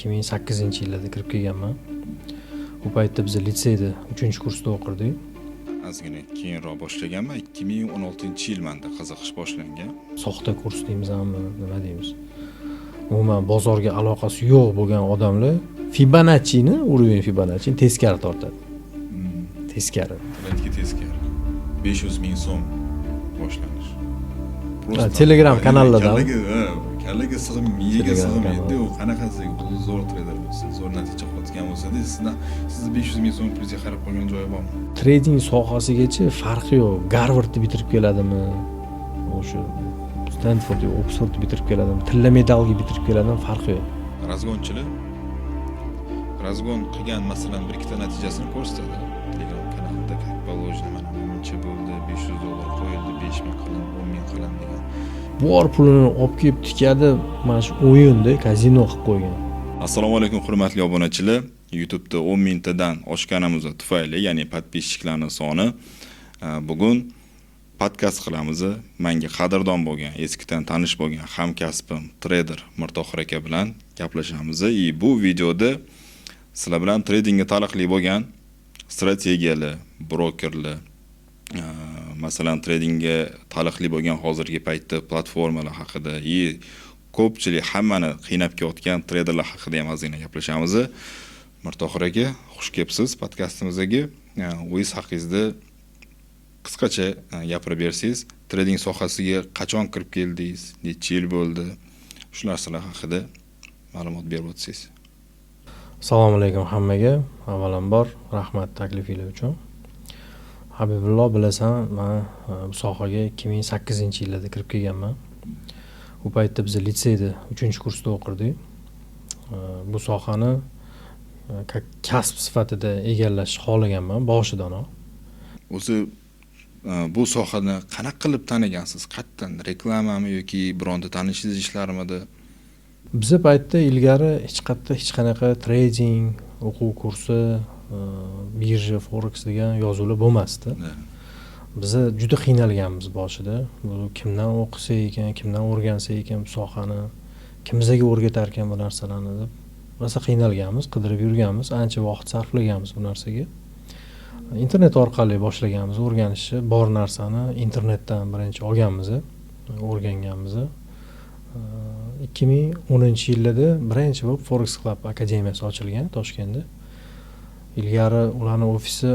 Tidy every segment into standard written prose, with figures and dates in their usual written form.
2008-yillarda kirib kelganman. U paytda biz litseyda uchinchi kursda o'qirdik. Ozgina keyinroq boshlaganman. 2016-yil manda qiziqish boshlangan. Soxta kurs deymizmi, nima deymiz, umuman bozorga aloqasi yo'q bo'lgan odamlar Fibonachini, уровень Fibonachini teskari tortadi, teskari. Aytki, teskari 500 ming so'm boshlanish. Telegram kanallardan. Kallaga, ha, kallaga sig'im, miyaga Telegram sig'maydi. kanal. U qanaqasiga bu zo'r treyder bo'lsa, zo'r natija qilayotgan bo'lsa-da, sizdan, sizni 500 ming so'm pulingizga qarab qolgan joyi bormi? Trading sohasigachi farqi yo'q, Garvardni bitirib keladimi, o'sha Stanford yo Oksfordni bitirib keladimi, tilla medalga bitirib keladimi, farqi yo'q. Разгон chilar разгон qilgan, masalan, bir ikkita natijasini ko'rsatadi Telegram kanalida, как положено, mana buncha bo'ldi, 500 dollar qo'yildi, 5000 qilindi, 10 ming qilindi degan. Bor pulini olib kelib tikadi, mana shu o'yinda kazino qilib qo'ygan. Assalomu alaykum, hurmatli obunachilar. YouTube'da 10 mingtadan oshganimiz tufayli, ya'ni подписчик larning soni, bugun podkast qilamiz. Menga qadrdon bo'lgan, eskidan tanish bo'lgan hamkasbim, treyder Mirtohir aka bilan gaplashamiz. И bu videoda sizlar bilan tradingga taalluqli bo'lgan strategiyalar, brokerlar, masalan, tradingga taalluqli bo'lgan hozirgi paytda platformalar haqida и ko'pchilik, hammani qiynab kelayotgan treyderlar haqida ham ozgina gaplashamiz. Mirtohir aka, xush kelibsiz podkastimizga. O'zingiz haqingizda qisqacha gapirib bersangiz, trading sohasiga qachon kirib keldingiz, necha yil bo'ldi, shu narsalar haqida ma'lumot berib o'tsangiz. Assalomu alaykum hammaga. Avvalambor, rahmat taklifinglar uchun. Habibullo, bilasan, man bu sohaga 2008-yillarda kirib kelganman. U paytda biz litseyda uchinchi kursda o'qirdik. Bu sohani как kasb sifatida egallashni xohlaganman boshidanoq. O'zi bu sohani qanaqa qilib tanigansiz? Qayerdan, reklamami yoki bironta tanishingiz ishlarmidi? Biza paytda ilgari hech qayerda hech qanaqa trading o'quv kursi, birja, forex degan yozuvlar bo'lmasdi. Biza juda qiynalganmiz boshida, bu kimdan o'qisak ekan, kimdan o'rgansak ekan bu sohani, kim bizaga o'rgatar ekan bu narsalarni deb rosa qiynalganmiz, qidirib yurganmiz, ancha vaqt sarflaganmiz bu narsaga. Internet orqali boshlaganmiz o'rganishni. Bor narsani internetdan birinchi olganmiz, o'rganganmiz. 2010-yillarda birinchi bo'lib Forex Club akademiyasi ochilgan Toshkentda. Ilgari ularni ofisi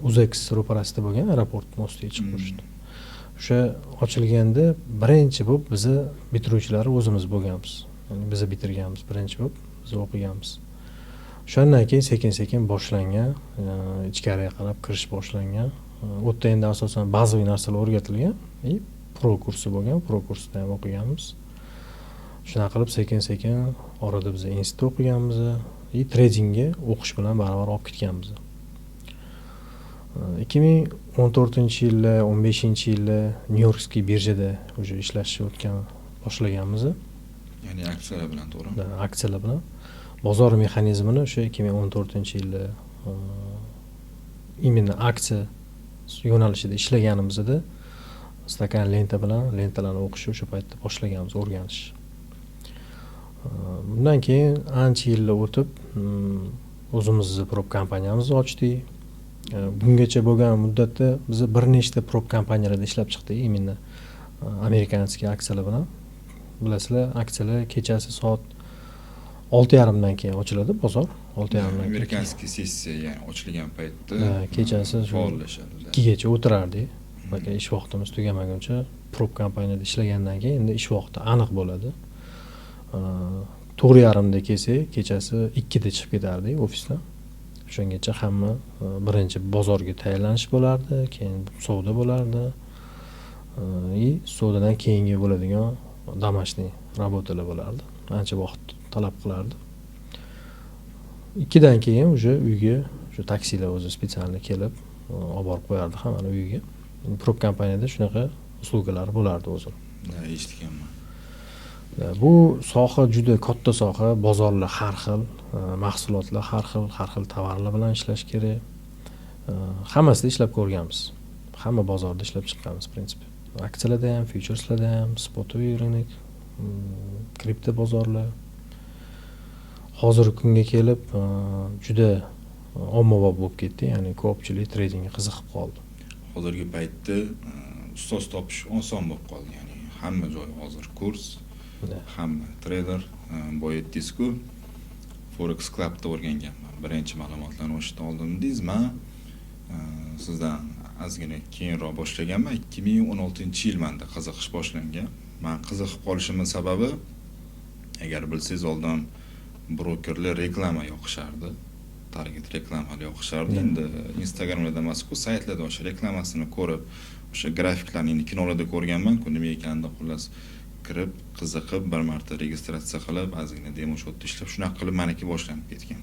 Uzex ro'parasida bo'lgan, aeroport mostiga chiqib turishdi. O'sha ochilganda birinchi bo'lib biza bitiruvchilari o'zimiz bo'lganmiz, ya'ni biza bitirganmiz, birinchi bo'lib biz o'qiganmiz. O'shandan keyin sekin sekin boshlangan, ichkariga qarab kirish boshlangan. U yerda endi asosan bazaviy narsalar o'rgatilgan и pro kursi bo'lgan, pro kursida ham o'qiganmiz. Shunaqa qilib sekin sekin orada biz institutda o'qiganmiz и tradingga o'qish bilan barobar olib ketganmiz. 2014-yilda, 15-yilda Нью-Йоркский birjada уже ishlashni o'tgan boshlaganmiz. Ya'ni aksiyalar bilan, to'g'rimi? Да, aksiyalar bilan. Bozor mexanizmini o'sha 2014-yilda именно aksiya yo'nalishida ishlaganimizda stakan lenta bilan lentalarni o'qishni o'sha paytda boshlaganmiz, o'rganish. Bundan keyin ancha yillar o'tib, o'zimizni prop kompaniyamizni ochdik. Bungacha bo'lgan muddatda biz bir nechta prop kompaniyalarda ishlab chiqdik, именно американский aksiyalar bilan. Bilasizlar, aksiyalar kechasi soat 6:30dan keyin ochiladi bozor, 6:30dan keyin. Американский sessiya, ya'ni ochilgan paytda Ha, kechasi shu faollashadi. 2gacha o'tirardik, пока ish vaqtimiz tugamaguncha. Prop kompaniyada ishlagandan keyin endi ish vaqti aniq bo'ladi. 4:30da kelsak, kechasi 2da chiqib ketardik ofisdan. O'shangacha hamma birinchi bozorga tayyorlanish bo'lardi, keyin savdo bo'lardi и savdodan keyingi bo'ladigan домашний работа lar bo'lardi, ancha vaqt talab qilardi. 2dan keyin уже uyga shu taksilar o'zi специально kelib olib borib qo'yardi hammani uyiga. Prop kompaniyada shunaqa услуга lar bo'lardi o'zini. Да, eshitganman. Bu soha juda katta soha, bozorlar har xil, mahsulotlar har xil, har xil tovarlar bilan ishlash kerak. Hammasida ishlab ko'rganmiz, hamma bozorda ishlab chiqqanmiz, в принципе, aksiyalarda ham, fyucherslarda ham, спотовый рынок, kripto bozorlar. Hozirgi kunga kelib juda ommabop bo'lib ketdi, ya'ni ko'pchilik tradingga qiziqib qoldi. Hozirgi paytda ustoz topish oson bo'lib qoldi, ya'ni hamma joy hozir kurs, hamma treyder. Boya aytdingiz-ku, Forex Clubda o'rganganman, birinchi ma'lumotlarni o'sha yerdan oldim dedingiz. Man sizdan ozgina keyinroq boshlaganman, 2016 yil manda qiziqish boshlangan. Man qiziqib qolishimni sababi, agar bilsangiz, oldin brokerlar reklama yoqishardi, target reklamalar yoqishardi. Endi Instagramlarda emasku, saytlarda o'sha reklamasini ko'rib, o'sha grafiklarni endi kinolarda ko'rganmanku nima ekanini, xullas kirib, qiziqib, bir marta registratsiya qilib, ozgina demo счет da ishlab, shunaqa qilib maniki boshlanib ketgan.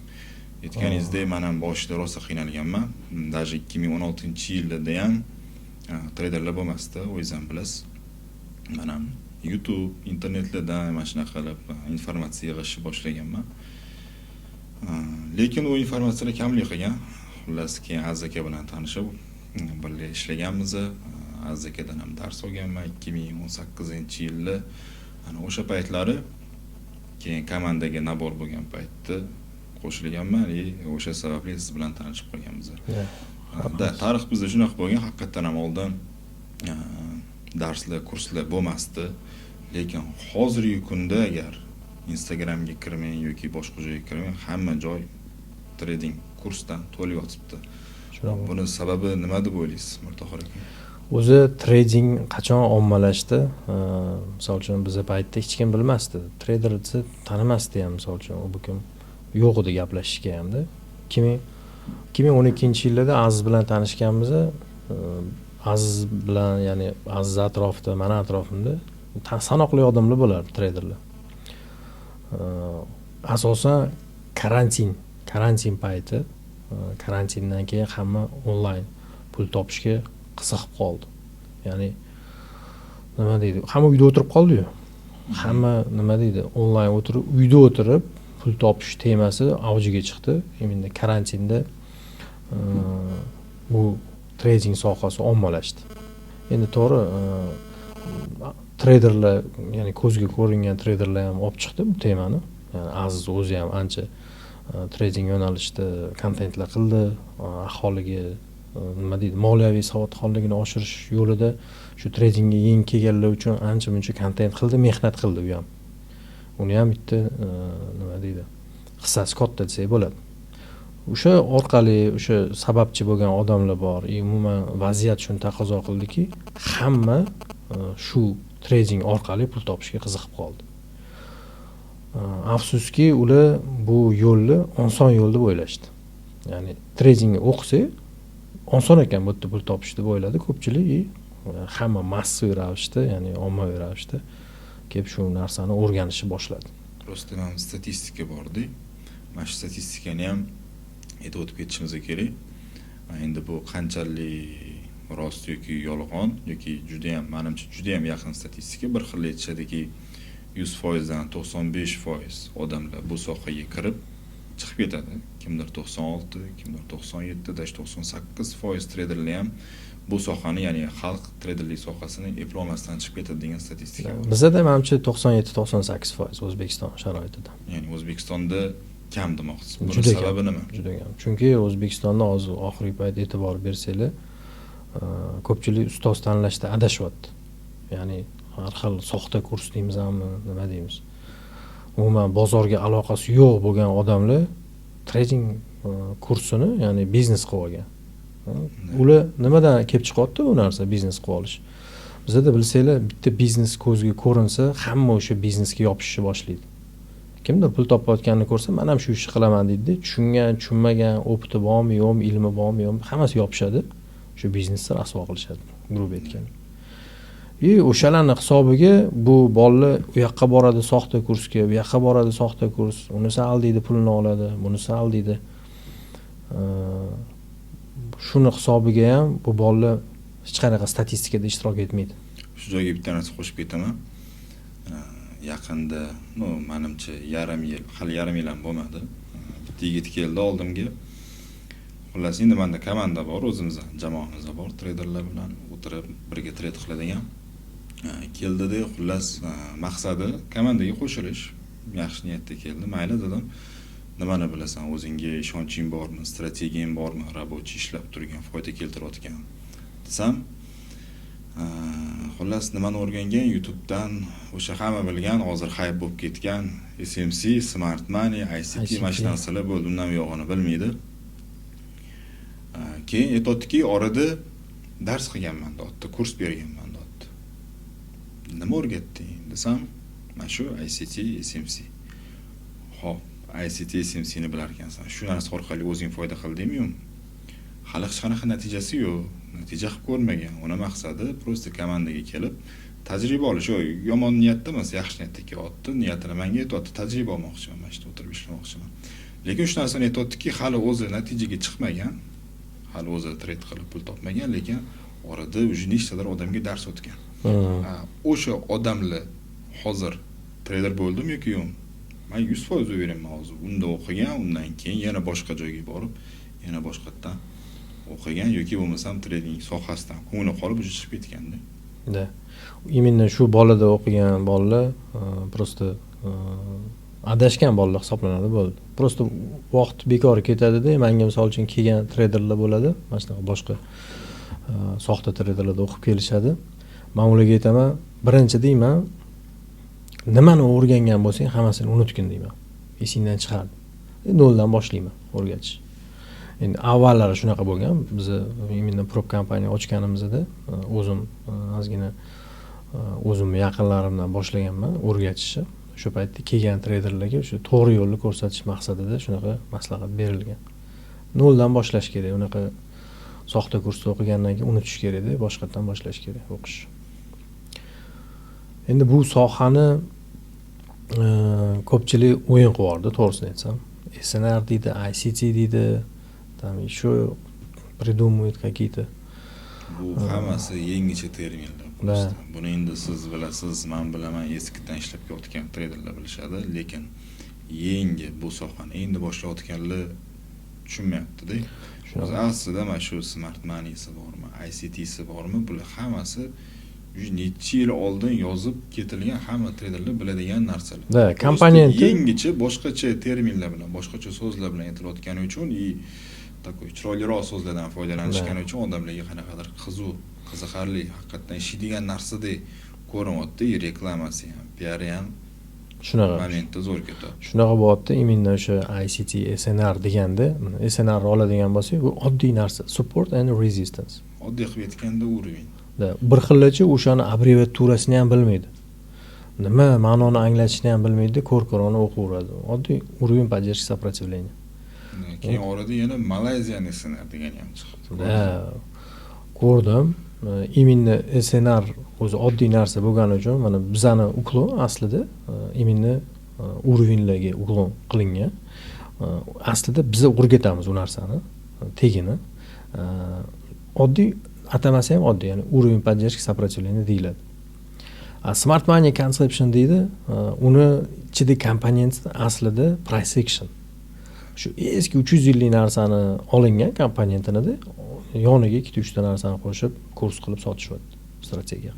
Aytganingizdek, man ham boshida rosa qiynalganman. Даже 2016 yilda ham treyderlar bo'lmasdi, o'zingiz ham bilasiz. Man ham YouTube, internetlardan mana shunaqa qilib informatsiya yig'ishni boshlaganman. Lekin u informatsiyalar kamlik qilgan. Xullas, keyin Aziz aka bilan tanishib, birga ishlaganmiz. Aziz akadan ham dars olganman 2018 yilda. Ana o'sha paytlari keyin komandaga набор bo'lgan paytda qo'shilganman и o'sha sababli siz bilan tanishib qolganmiz. Да, tarix bizda shunaqa bo'lgan. Haqiqatdan ham oldin darslar, kurslar bo'lmasdi. Lekin hozirgi kunda agar Instagramga kirmang yoki boshqa joyga kirmang, hamma joy trading kursdan to'lib yotibdi. Shunaqa. Buni sababi nima deb o'ylaysiz, Mirtohir aka? O'zi trading qachon ommalashdi? Misol uchun, biza paytda hech kim bilmasdi, treyder desa tanimasdi ham. Misol uchun, u bu kim, yo'q edi gaplashishga hamda. 2012-yillarda Aziz bilan tanishganmiz. Aziz bilan, ya'ni Aziz atrofida, mani atrofimda sanoqli odamlar bo'lardi treyderlar. Asosan karantin payti, karantindan keyin hamma onlayn pul topishga qiziqib qoldi. Ya'ni nima deydi, hamma uyda o'tirib qoldiyu, hamma nima deydi, onlayn o'tirib, uyda o'tirib pul topish temasi avjiga chiqdi. Именно karantinda bu trading sohasi ommalashdi. Endi to'g'ri, treyderlar, ya'ni ko'zga ko'ringan treyderlar ham olib chiqdi bu temani. Ya'ni Aziz o'zi ham ancha trading yo'nalishida kontentlar qildi, aholiga nima deydi, moliyaviy savodxonligini oshirish yo'lida shu tradingga yangi kelganlar uchun ancha muncha kontent qildi, mehnat qildi u ham. Uni ham bitta nima deydi, hissasi katta desak bo'ladi. O'sha orqali o'sha sababchi bo'lgan odamlar bor и umuman vaziyat shuni taqozo qildiki, hamma shu trading orqali pul topishga qiziqib qoldi. Afsuski, ular bu yo'lni oson yo'l deb o'ylashdi. Ya'ni tradingni o'qisak oson ekan bu yerda pul topish deb o'yladi ko'pchilik и hamma массовый ravishda, ya'ni ommaviy ravishda kelib shu narsani o'rganishni boshladi. Просто mana statistika borda, mana shu statistikani ham aytib o'tib ketishimiz kerak. Endi bu qanchalik rost yoki yolg'on yoki judayam, manimcha, judayam yaqin statistika. Bir xil aytishadiki, 100 foizdan 95% odamlar bu sohaga kirib chiqib ketadi. Kimdir 96, kimdir 97, даже 98% treyderlar ham bu sohani, ya'ni xalq treyderlik sohasini eplolmasdan chiqib ketadi degan statistika bor. Bizada, manimcha, 97-98% O'zbekiston sharoitida. Ya'ni O'zbekistonda kam demoqchisiz. Buni Juda kam. sababi nima? Juda kam, chunki O'zbekistonda hozir oxirgi payt e'tibor bersanglar, ko'pchilik ustoz tanlashda adashyapti. Ya'ni har xil soxta kurs deymizmi, nima deymiz, umuman bozorga aloqasi yo'q bo'lgan odamlar trading kursini, ya'ni biznes qilib olgan. Ular nimadan kelib chiqyapti bu narsa, biznes qilib olish? Bizada, bilsanglar, bitta biznes ko'zga ko'rinsa, hamma o'sha biznesga yopishishni boshlaydi. Kimdir pul topayotganini ko'rsa, man ham shu ishni qilaman deydida, tushungan, tushunmagan, опыт i bormi, yo'qmi, ilmi bormi, yo'qmi, hammasi yopishadi, shu biznesni rasvo qilishadi, грубо aytganda. И o'shalarni hisobiga bu bolalar u yoqqa boradi soxta kursga, bu yoqqa boradi soxta kurs, unisi aldaydi, pulini oladi, bunisi aldaydi. Shuni hisobiga ham bu bolalar hech qanaqa statistikada ishtirok etmaydi. Shu joyga bitta narsa qo'shib ketaman. Yaqinda, ну, manimcha, yarim yil, hali yarim yil ham bo'lmadi, bitta yigit keldi oldimga. Xullas, endi manda komanda bor, o'zimizni jamoamiz bor, treyderlar bilan o'tirib birga trade qiladigan. Keldida, xullas, maqsadi komandaga qo'shilish, yaxshi niyatda keldi. Mayli dedim. Nimani bilasan, o'zingga ishonching bormi, strategiyang bormi, рабочий ishlab turgan, foyda keltirayotgan desam, xullas, nimani o'rgangan YouTubedan, o'sha hamma bilgan, hozir хайп bo'lib ketgan SMC, smart money, ICT, ICT. Mana shu narsalar bo'ldi, undan buyog'ini bilmaydi. Keyin aytyaptiki, orada dars qilganman deyapti, kurs berganman deyapti. Nima o'rgatding desam, mana shu ICT, SMC. Ho'p, ICT, SMCni bilar ekansan, shu narsa orqali o'zing foyda qildingmi, yo'qmi? Hali hech qanaqa natijasi yo'q, natija qilib ko'rmagan. Uni maqsadi просто komandaga kelib tajriba olish. Yo'q, yomon niyatda emas, yaxshi niyatda kelyapti, niyatini manga aytyapti, tajriba olmoqchiman, mana shu yerda o'tirib ishlamoqchiman. Lekin shu narsani aytyaptiki, hali o'zi natijaga chiqmagan, hali o'zi trade qilib pul topmagan, lekin orada уже nechtadir odamga dars o'tgan. O'sha odamlar hozir treyder bo'ldimi yoki yo'q, man 100% уверен man, hozir unda o'qigan, undan keyin yana boshqa joyga borib, yana boshqatdan o'qigan yoki bo'lmasam trading sohasidan ko'ngli qolib, уже chiqib ketganda. Да, именно shu bolada o'qigan bolalar просто adashgan bolalar hisoblanadi, bo'ldi. Просто vaqt bekor ketadida. Manga, misol uchun, kelgan treyderlar bo'ladi, mana shunaqa boshqa soxta treyderlarda o'qib kelishadi. Man ularga aytaman, birinchi deyman, nimani o'rgangan bo'lsang, hammasini unutgin deyman, esingdan chiqar, noldan boshlayman o'rgatish. Endi avvallari shunaqa bo'lgan. Biza именно prop kompaniya ochganimizda o'zim ozgina o'zimni yaqinlarimdan boshlaganman o'rgatishni. O'sha paytda kelgan treyderlarga o'sha to'g'ri yo'lni ko'rsatish maqsadida shunaqa maslahat berilgan: noldan boshlash kerak, unaqa soxta kursda o'qigandan keyin unutish kerakda, boshqatdan boshlash kerak o'qish. Endi bu sohani ko'pchilik o'yin qilib yubordi, to'g'risini aytsam. SNR deydi, ICT deydi, там еще придумывают какие-то. Bu hammasi yangicha terminlar просто. Buni endi siz bilasiz, man bilaman, eskidan ishlab kelayotgan treyderlar bilishadi, lekin yangi, bu sohani endi boshlayotganlar tushunmayaptida. O'zi aslida mana shu smart moneysi bormi, ICTsi bormi, bular hammasi уже necha yil oldin yozib ketilgan, hamma treyderlar biladigan narsalar. Да, komponenti yangicha, boshqacha terminlar bilan, boshqacha so'zlar bilan aytilayotgani uchun и такой chiroyliroq so'zlardan foydalanishgani uchun odamlarga qanaqadir qiziq, qiziqarli, haqiqatdan ishlaydigan narsadek ko'rinyapti. И reklamasi ham, piari ham shunaqa momentda zo'r ketadi. Shunaqa bo'lyapti. Именно o'sha ICT, SNR deganda, SNR oladigan bo'lsak, bu oddiy narsa, support and resistance. Oddiy qilib aytganda, уровень. Да, bir xillachi o'shani abbreviaturasini ham bilmaydi, nima ma'noni anglatishini ham bilmaydi, ko'r ko'rona o'qiveradi. Oddiy уровень поддержки, сопротивления. Keyin orada yana Malayziyani SNR degani ham chiqdi. Да, ko'rdim. Именно SNR o'zi oddiy narsa bo'lgani uchun, mana bizani уклон aslida именно уровень larga уклон qilingan. Aslida biza o'rgatamiz u narsani tegini. Oddiy atamasi ham oddiy, ya'ni уровень поддержки, сопротивления deyiladi. Smart money conception deydi, uni ichida komponent aslida price action, shu eski 300 yillik narsani olingan komponentinida yoniga ikkita uchta narsani qo'shib, kurs qilib sotishyapti, strategiya.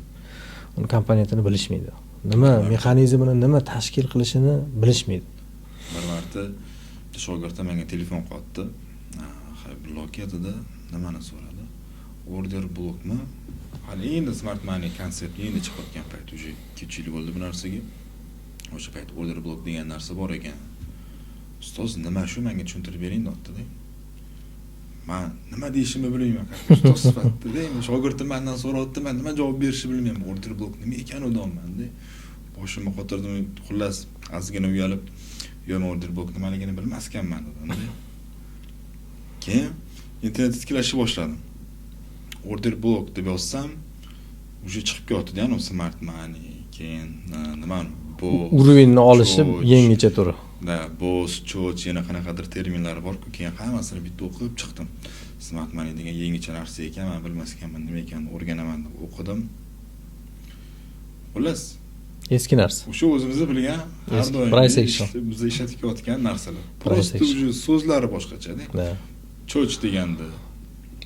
Uni komponentini bilishmaydi, nima mexanizmini, nima tashkil qilishini bilishmaydi. Bir marta bitta shogirdim menga telefon qilyapti. Habibullo aka dedi, nimani so'radi, order blockmi. Hali endi smart money concept endi chiqayotgan payt, уже 2-3 yil bo'ldi bu narsaga. O'sha payt order block degan narsa bor ekan, ustoz, nima shu, menga tushuntirib bering deyaptida. Man nima deyishimni bilmayman ustoz sifatida. Endi shogirdim mandan so'rayapti, man nima javob berishni bilmayman. Order block nima ekan u deyapmanda, boshimni qotirdim. Xullas, ozgina uyalib, yo'q, man order block nimaligini bilmas ekanman dedimda. Keyin internetda tiklashni boshladim. Order block deb yozsam, уже chiqib kelyaptida anavi smart money, keyin nima bu Уровень ni olishi yangicha turi. Да, BOS, CHoCH, yana qanaqadir terminlari borku. Keyin hammasini bitta o'qib chiqdim. Smart money degan yangicha narsa ekan, man bilmas ekanman nima ekanini, o'rganaman deb o'qidim. Xullas, eski narsa. O'sha o'zimizni bilgan, har doim price action. Biz ishlatib kelayotgan narsalar. Price Просто action. уже so'zlari boshqachada. Да. CHoCH deganda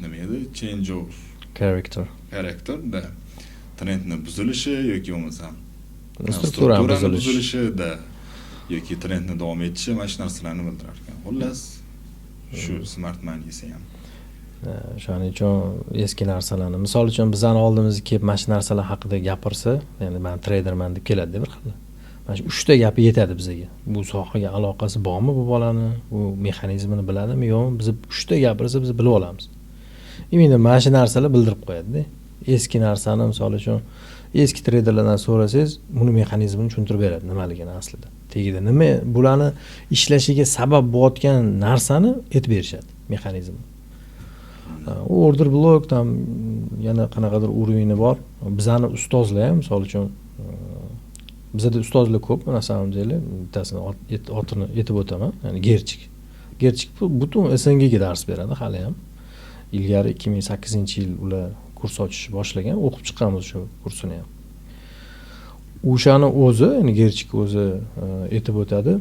nima edi? Change of character. Character, да. Trendni buzilishi yoki bo'lmasam strukturani strukturani buzilishi. Buzilishi, да. Yoki trendni davom etishi, mana shu narsalarni bildirar ekan. Xullas, shu smart moneysi ham. O'shaning uchun eski narsalarni, misol uchun, bizani oldimizga kelib mana shu narsalar haqida gapirsa, ya'ni man treyderman deb keladida, bir xil mana shu uchta gapi yetadi bizga. Bu sohaga aloqasi bormi bu bolani, bu mexanizmini biladimi, yo'qmi, biz uchta gapirsa, biz bilib olamiz. Именно mana shu narsalar bildirib qo'yadida eski narsani. Misol uchun, eski treyderlardan so'rasangiz, buni mexanizmini tushuntirib beradi, nimaligini, aslida tagida nima, bularni ishlashiga sabab bo'layotgan narsani aytib berishadi, mexanizmni. U order block, там yana qanaqadir уровень i bor. Bizani ustozlar ham, misol uchun, bizada ustozlar ko'p на самом деле. Bittasini otini aytib o'taman, ya'ni Gerchik. Gerchik bu butun СНГ ga dars beradi haliyam. Ilgari 2008-yil ular kurs ochishni boshlagan, o'qib chiqqanmiz o'sha kursini ham. O'shani o'zi, ya'ni Gerchik o'zi aytib o'tadi,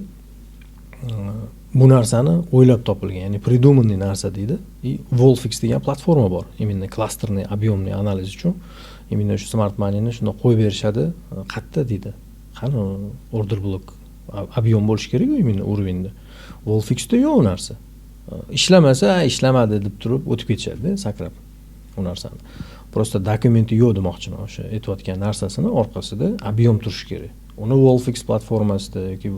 bu narsani o'ylab topilgan, ya'ni придуманный narsa deydi. И Wolfix degan platforma bor, именно кластерный, объемный analiz uchun. Именно shu smart moneyni shundoq qo'yib berishadi. Qayerda deydi, qani order block, объем bo'lishi kerakku именно уровень da. Wolfixda yo'q u narsa. Ishlamasa, ishlamadi deb turib o'tib ketishadida sakrab u narsani. Просто dokumenti yo'q demoqchiman. O'sha aytayotgan narsasini orqasida объем turishi kerak. Uni Wolfix platformasida yoki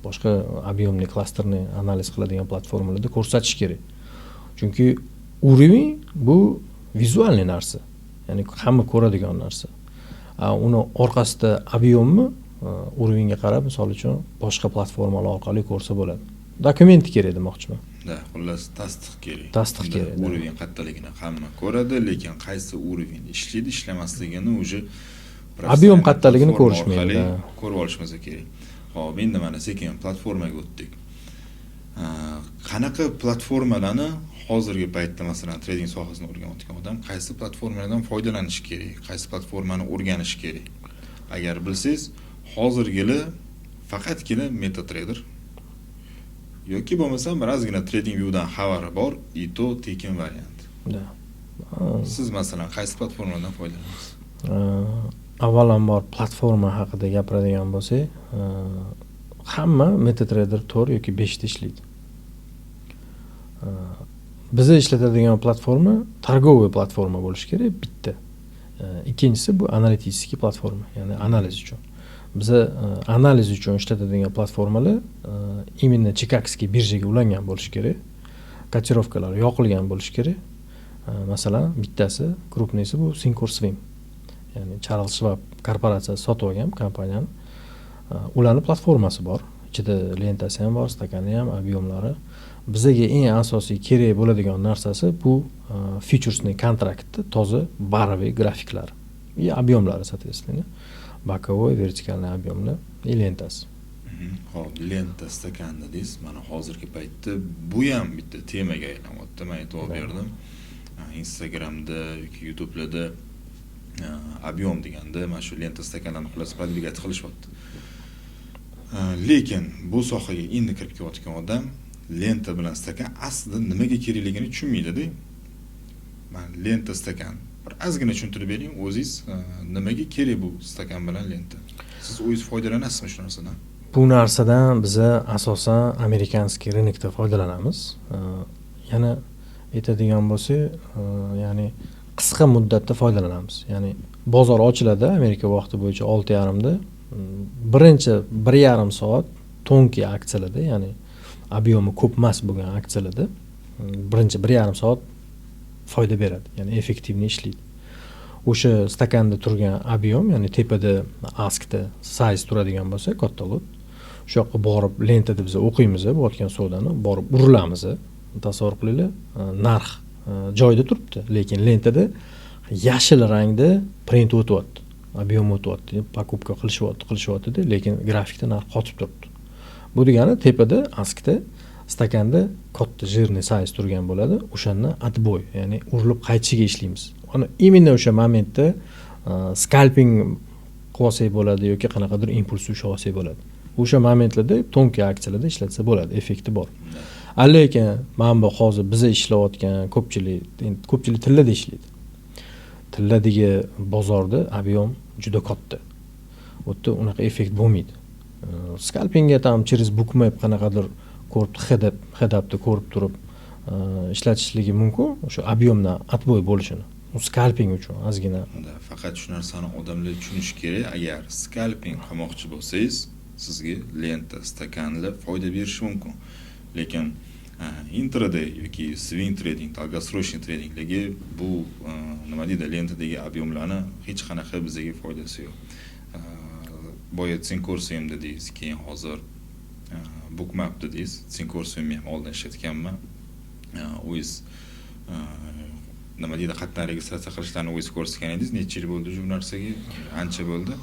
boshqa объемный, кластерный analiz qiladigan platformalarda ko'rsatish kerak, chunki уровень bu визуальный narsa, ya'ni hamma ko'radigan narsa. Uni orqasida объем ni уровень ga qarab, misol uchun, boshqa platformalar orqali ko'rsa bo'ladi. Dokumenti kerak demoqchiman. Да, xullas, tasdiq kerak. Tasdiq kerak. Уровень qayerdaligini hamma ko'radi, lekin qaysi уровень ishlaydi, ishlamasligini уже объем qayerdaligini ko'rishmaydi. Ko'rib olishimiz kerak. Ho'p, endi mana sekin platformaga o'tdik. Qanaqa platformalarni hozirgi paytda, masalan, trading sohasini o'rganayotgan odam qaysi platformalardan foydalanishi kerak, qaysi platformani o'rganishi kerak? Agar bilsangiz, hozirgili faqatgina MetaTrader yoki bo'lmasam birozgina TradingViewdan xabari bor, и то tekin variant. Siz, masalan, qaysi platformadan foydalanasiz? Avvalambor, platforma haqida gapiradigan bo'lsak, hamma MetaTrader 4 yoki 5 ta ishlaydi. Biza ishlatadigan platforma торговый platforma bo'lishi kerak bitta. Ikkinchisi bu аналитический platforma, ya'ni analiz uchun. Biza analiz uchun ishlatadigan platformalar именно Чикагский birjaga ulangan bo'lishi kerak, котировка lar yoqilgan bo'lishi kerak. Masalan, bittasi, крупный si bu Thinkorswim, ya'ni Charles Schwab korporatsiyasi sotib olgan kompaniyani. Ularni platformasi bor, ichida lentasi ham bor, stakani ham, объем lari. Bizaga eng asosiy kerak bo'ladigan narsasi bu фьючерсный kontraktni toza баровый grafiklari и объем lari, соответственно, боковой, вертикальный объем lar и lentasi. Ho'p, lenta, stakan dedingiz. Mana hozirgi paytda bu ham bitta temaga aylanyapti. Man e'tibor berdim, Instagramda yoki YouTubelarda объем deganda mana shu lenta, stakanlarni, xullas, продвигать qilishyapti. Lekin bu sohaga endi kirib kelayotgan odam lenta bilan stakan aslida nimaga kerakligini tushunmaydida. Man lenta, stakan bir ozgina tushuntirib bering o'zingiz, nimaga kerak bu stakan bilan lenta? Siz o'zingiz foydalanasizmi shu narsadan? Bu narsadan biza asosan американский рынок da foydalanamiz. Yana aytadigan bo'lsak, ya'ni qisqa muddatda foydalanamiz. Ya'ni bozor ochiladi Amerika vaqti bo'yicha 6:30da, birinchi 1,5 soat тонкий aksiyalarda, ya'ni объем i ko'p emas bo'lgan aksiyalarda birinchi 1,5 soat foyda beradi, ya'ni эффективный ishlaydi. O'sha stakanda turgan объем, ya'ni tepada ask da size turadigan bo'lsa, katta lot, o'sha yoqqa borib lentada biz o'qiymiz bo'layotgan savdoni, borib urilamiz. Tasavvur qilinglar, narx joyida turibdi, lekin lentada yashil rangda print o'tyapti, объем o'tyapti, покупка qilishyapti, qilishyaptida, lekin grafikda narx qotib turibdi. Bu degani tepada ask da stakanda katta жирный size turgan bo'ladi. O'shandan отбой, ya'ni urilib qaytishiga ishlaymiz. Ana именно o'sha momentda scalping qilib olsak bo'ladi yoki qanaqadir impuls ushlab olsak bo'ladi. O'sha momentlarda тонкий aksiyalarda ishlatsa bo'ladi, effekti bor. Lekin mana bu hozir biza ishlayotgan ko'pchilik, endi ko'pchilik tillada ishlaydi. Tilladagi bozorda объем juda katta, u yerda unaqa effekt bo'lmaydi. Skalpingga там через Bookmap qanaqadir ko'rib, head upni ko'rib turib ishlatishligi mumkin, o'sha объем dan отбой bo'lishini. U skalping uchun ozgina. Да, faqat shu narsani odamlar tushunishi kerak: agar skalping qilmoqchi bo'lsangiz, sizga лента, stakanlar foyda berishi mumkin, lekin intraday yoki swing trading, долгосрочный tradinglarga bu nima deydi, лента dagi объем larni hech qanaqa bizga foydasi yo'q. Boya Thinkorswim dedingiz, keyin hozir Bookmap dedingiz. Thinkorswimni ham oldin ishlatganman. O'zingiz nima deydi, qayerdan registratsiya qilishlarini o'zingiz ko'rsatgan edingiz. Necha yil bo'ldi shu narsaga? Ancha bo'ldi.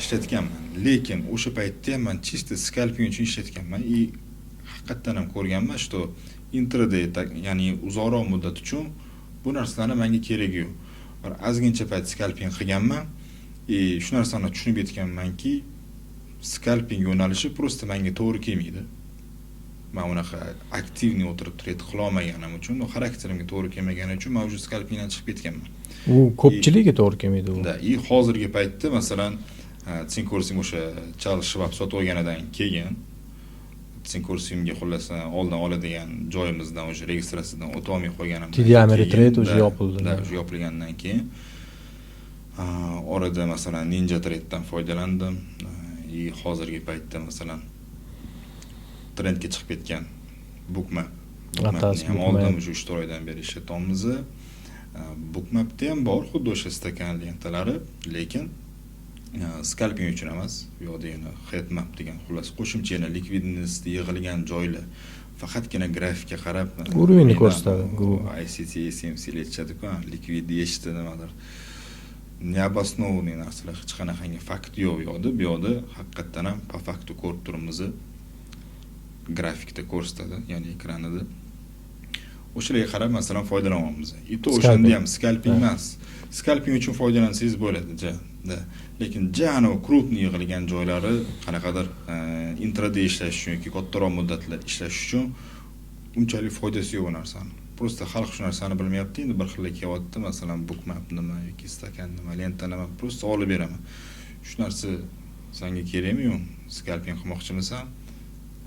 Ishlatganman, lekin o'sha paytda ham man чисто skalping uchun ishlatganman и haqiqatdan ham ko'rganman, что intraday, ya'ni uzoqroq muddat uchun bu narsalarni manga keragi yo'q. Bir ozgincha payt skalping qilganman и shu narsani tushunib yetganmanki, skalping yo'nalishi просто manga to'g'ri kelmaydi. Man unaqa активный o'tirib trade qilolmaganim uchun, xarakterimga to'g'ri kelmagani uchun man уже skalpingdan chiqib ketganman. U ko'pchiligiga to'g'ri kelmaydi u. Да, и hozirgi paytda, masalan, Thinkorswim, o'sha Charles Schwab sotib olganidan keyin Thinkorswimga, xullas, oldin oladigan joyimizdan, o'sha registratsiyadan o'tolmay qolganimdan TD Ameritrade уже yopildi. Да, уже yopilgandan keyin orada, masalan, Ninja Tradedan foydalandim и hozirgi paytda, masalan, trendga chiqib ketgan Bookmap. Atlas. Bookmapni ham oldim, o'sha 3-4 oydan beri ishlatyapmiz. Bookmapda ham bor xuddi o'sha stakan, lentalari, lekin skalping uchun emas. U yoqda yana heatmap degan, xullas, qo'shimcha yana ликвидность yig'ilgan joylar, faqatgina grafikka qarab Уровень ni ko'rsatadi, грубо. ICT, SMC aytishadiku, likvid yechdi, nimadir необоснованный narsalar, hech qanaqangi fakt yo'q u yoqda. Bu yoqda haqiqatdan ham по факту ko'rib turibmiz, grafikda ko'rsatadi, ya'ni ekranida. O'shalarga qarab, masalan, foydalanyapmiz и то o'shanda ham skalping emas. Skalping uchun foydalansangiz bo'ladi ja да, lekin ja anavi крупный yig'ilgan joylari qanaqadir intraday ishlash uchun yoki kattaroq muddatlar ishlash uchun unchalik foydasi yo'q u narsani. Просто xalq shu narsani bilmayapti. Endi bir xil kelyapti, masalan, Bookmap nima yoki stakan nima, лента nima, просто olib beraman. Shu narsa sanga kerakmi, yo'qmi, skalping qilmoqchimisan?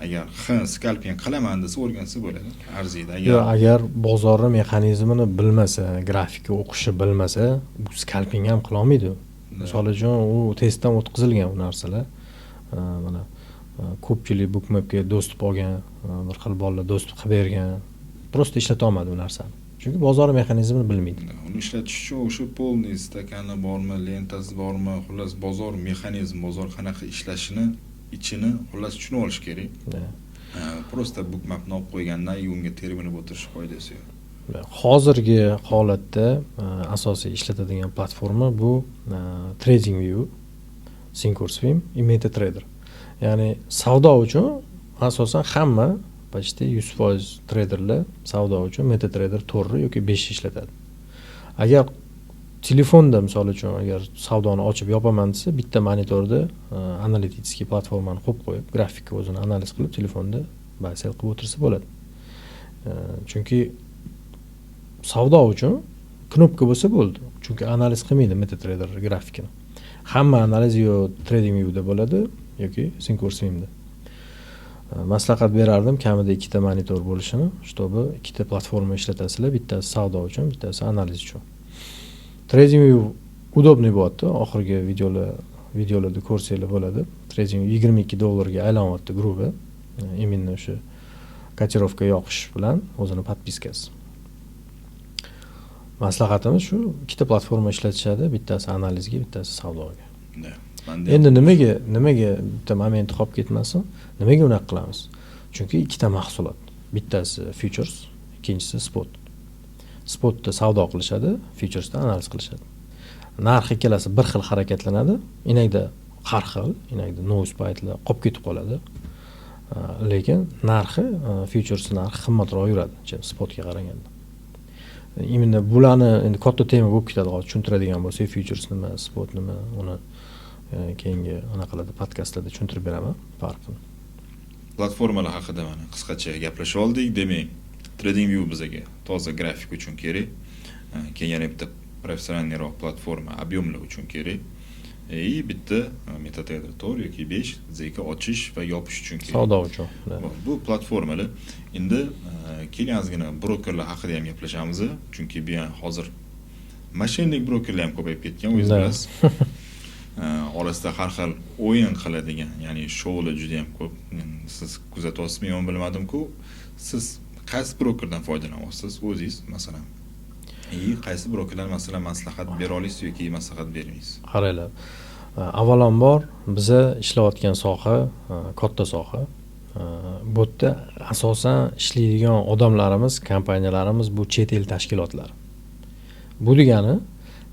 Agar ha, skalping qilaman desa, o'rgansa bo'ladi, arziydi. Agar Yo'q, agar bozorni mexanizmini bilmasa, grafika o'qishni bilmasa, u skalping ham qilolmaydi. Misol uchun, u testdan o'tkazilgan u narsalar. Mana ko'pchilik Bookmapga доступ olgan, bir xil bolalar доступ qilib bergan, просто ishlata olmadi u narsani, chunki bozor mexanizmini bilmaydi. Uni ishlatish uchun o'sha полный stakani bormi, lentasi bormi, xullas, bozor mexanizm, bozor qanaqa ishlashini, ichini, xullas, tushunib olish kerak. Просто Bookmapni olib qo'ygandan и unga terminib o'tirish foydasi yo'q. Hozirgi holatda asosiy ishlatadigan platforma bu TradingView, Thinkorswim и MetaTrader. Ya'ni savdo uchun asosan hamma, почти 100% treyderlar savdo uchun MetaTrader 4 yoki 5 ishlatadi. Agar telefonda, misol uchun, agar savdoni ochib yopaman desa, bitta monitorda аналитический platformani qo'yib qo'yib, grafikka o'zini analiz qilib, telefonda buy sell qilib o'tirsa bo'ladi. Chunki savdo uchun knopka bo'lsa bo'ldi, chunki analiz qilmaydi MetaTrader grafikini. Hamma analiz yo TradingViewda bo'ladi yoki Thinkorswimda. Maslahat berardim kamida ikkita monitor bo'lishini, чтобы ikkita platforma ishlatasizlar: bittasi savdo uchun, bittasi analiz uchun. TradingView удобный bo'lyapti. Oxirgi videolarda ko'rsanglar bo'ladi, Trading 22 dollarga aylanyapti, грубо, именно o'sha котировка yoqish bilan o'zini подписка si. Maslahatimiz shu: ikkita platforma ishlatishadi, bittasi analizga, bittasi savdoga. Endi nimaga, bitta moment qolib ketmasin, nimaga unaqa qilamiz? Chunki ikkita mahsulot: bittasi futures, ikkinchisi spot. Spotda savdo qilishadi, futuresda analiz qilishadi. Narx ikkalasi bir xil harakatlanadi, иногда har xil, иногда новость paytida qolib ketib qoladi, lekin narxi, futures narxi qimmatroq yuradi, чем spotga qaraganda. Именно bularni endi katta tema bo'lib ketadi hozir tushuntiradigan bo'lsak, futures nima, spot nima, uni keyingi anaqalarda, podkastlarda tushuntirib beraman farqini. Platformalar haqida mana qisqacha gaplashib oldik. Demak, TradingView bizaga toza grafik uchun kerak, keyin yana bitta professionalroq platforma объем lar uchun kerak. И bitta MetaTrader 4 yoki 5 сделка ochish va yopish uchun kerak. Savdo uchun. Bu platformalar. Endi keling, ozgina brokerlar haqida ham gaplashamiz, chunki bu ham hozir мошенник brokerlar ham ko'payib ketgan, o'zingiz bilasiz. Orasida har xil o'yin qiladigan, ya'ni shoular juda ham ko'p. Siz kuzatyapsizmi, yo'qmi, bilmadim-ku. Siz qaysi brokerdan foydalanyapsiz o'zingiz, masalan? И qaysi brokerlar, masalan, maslahat bera olasiz yoki maslahat bermaysiz? Qaranglar, avvalambor, biza ishlayotgan soha katta soha. Bu yerda asosan ishlaydigan odamlarimiz, kompaniyalarimiz bu chet el tashkilotlari. Bu degani,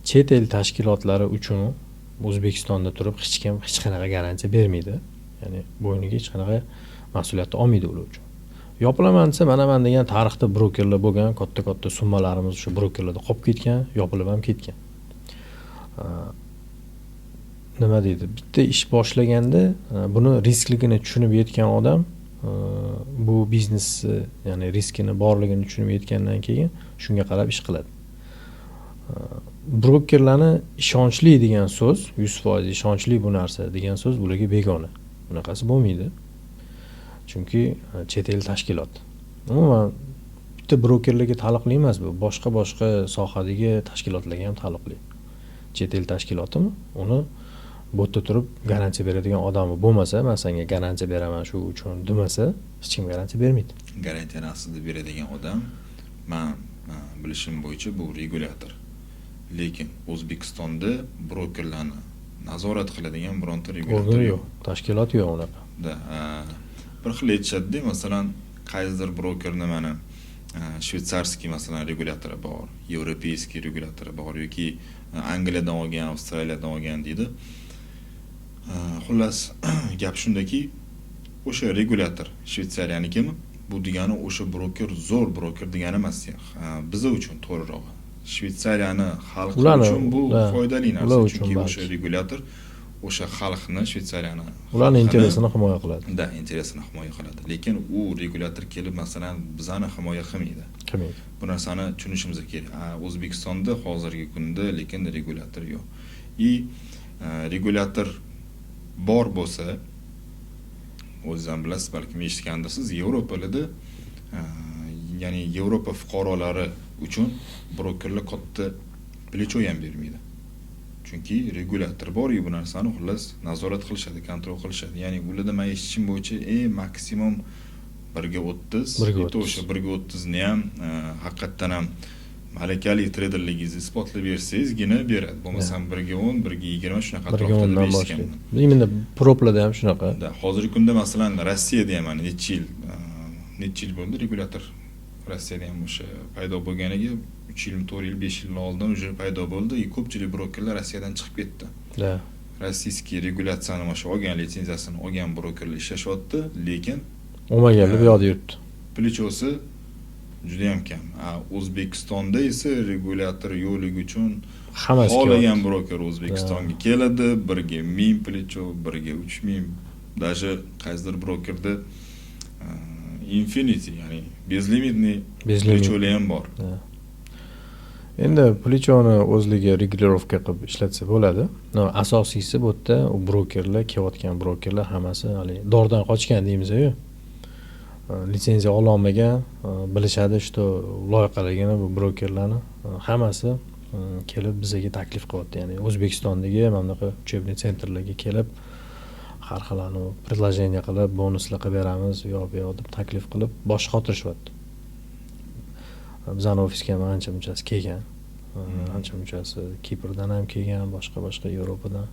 chet el tashkilotlari uchun O'zbekistonda turib hech kim hech qanaqa garantiya bermaydi, ya'ni bo'yniga hech qanaqa mas'uliyatni olmaydi ular uchun. Yopilaman desa, mana man degan tarixda brokerlar bo'lgan, katta katta summalarimiz o'sha brokerlarda qolib ketgan, yopilib ham ketgan. Nima deydi, bitta ish boshlaganda buni riskligini tushunib yetgan odam, bu biznesni, ya'ni riskini borligini tushunib yetgandan keyin shunga qarab ish qiladi. Brokerlarni ishonchli degan so'z, 100% ishonchli bu narsa degan so'z bularga begona, bunaqasi bo'lmaydi, chunki chet el tashkilot. Umuman bitta brokerlarga taalluqli emas bu, boshqa boshqa sohadagi tashkilotlarga ham taalluqli. Chet el tashkilotimi, uni bu yerda turib garantiya beradigan odami bo'lmasa, man senga garantiya beraman shu uchun demasa, hech kim garantiya bermaydi. Garantiyani aslida beradigan odam, man bilishim bo'yicha, bu regulyator. Lekin O'zbekistonda brokerlarni nazorat qiladigan bironta regulyator yo'q, tashkilot yo'q unaqa. Да, bir xil aytishadida, masalan, qaysidir brokerni, mana, швейцарский, masalan, regulyatori bor, европейский regulyatori bor yoki Angliyadan olgan, Avstraliyadan olgan deydi. Xullas, gap shundaki, o'sha regulyator Shveytsariyanikimi, bu degani o'sha broker zo'r broker degani emas. Biza uchun, to'g'rirog'i, Shveytsariyani xalqi uchun bu foydali narsa, chunki o'sha regulyator o'sha xalqni, Shveytsariyani Ularni интересini himoya qiladi. Да, интересini himoya qiladi, lekin u regulyator kelib, masalan, bizani himoya qilmaydi. Qilmaydi. Bu narsani tushunishimiz kerak. O'zbekistonda hozirgi kunda lekin regulyator yo'q. И regulyator bor bo'lsa, o'zingiz ham bilasiz, balkim eshitgandirsiz, Yevropalarda, ya'ni Yevropa fuqarolari uchun brokerlar katta плечо ham bermaydi, chunki regulyator bor и bu narsani, xullas, nazorat qilishadi, контроль qilishadi. Ya'ni ularda, man eshitishim bo'yicha, eng maksimum 1:30. 1:30. И o'sha 1:30ni ham haqiqatdan ham malakali treyderligingizni isbotlab bersangizgina beradi, bo'lmasam 1:10, 1:20, shunaqa 1:10 atrofda deb dan eshitganman. Boshlaydi. Именно proplarda ham shunaqa. Да, hozirgi kunda, masalan, Rossiyada ham mana necha yil bo'ldi regulyator Rossiyada ham o'sha paydo bo'lganiga 3 yil, 4 yil, 5 yil oldin уже paydo bo'ldi и ko'pchilik brokerlar Rossiyadan chiqib ketdi. Российский regulyatsiyani mana shu olgan, litsenziyasini olgan brokerlar ishlashyapti, lekin Olmaganlar bu yoqda yuribdi. Плечо si judayam kam. A O'zbekistonda esa regulyator yo'qligi uchun Hammasi xohlagan kelyapti. Broker O'zbekistonga keladi, 1:1000 плечо, 1:3000, даже qaysidir brokerda infinity, ya'ni безлимитный Безлимит. плечо lar ham bor. Да. Endi плечо ni o'zligi регулировка qilib ishlatsa bo'ladi. Но asosiysi bu yerda u brokerlar, kelayotgan brokerlar hammasi haligi dordan qochgan deymiz-ku. Litsenziya ololmagan, bilishadi, что loyqaligini bu brokerlarni hammasi kelib bizaga taklif qilyapti. Ya'ni O'zbekistondagi mana bunaqa учебный центр larga kelib, har xil anavi предложение qilib, bonuslar qilib beramiz, u yoq bu yoq deb taklif qilib, bosh qotirishyapti. Bizani ofisga ham ancha munchasi kelgan. Ancha munchasi Kiprdan ham kelgan, boshqa boshqa Yevropadan,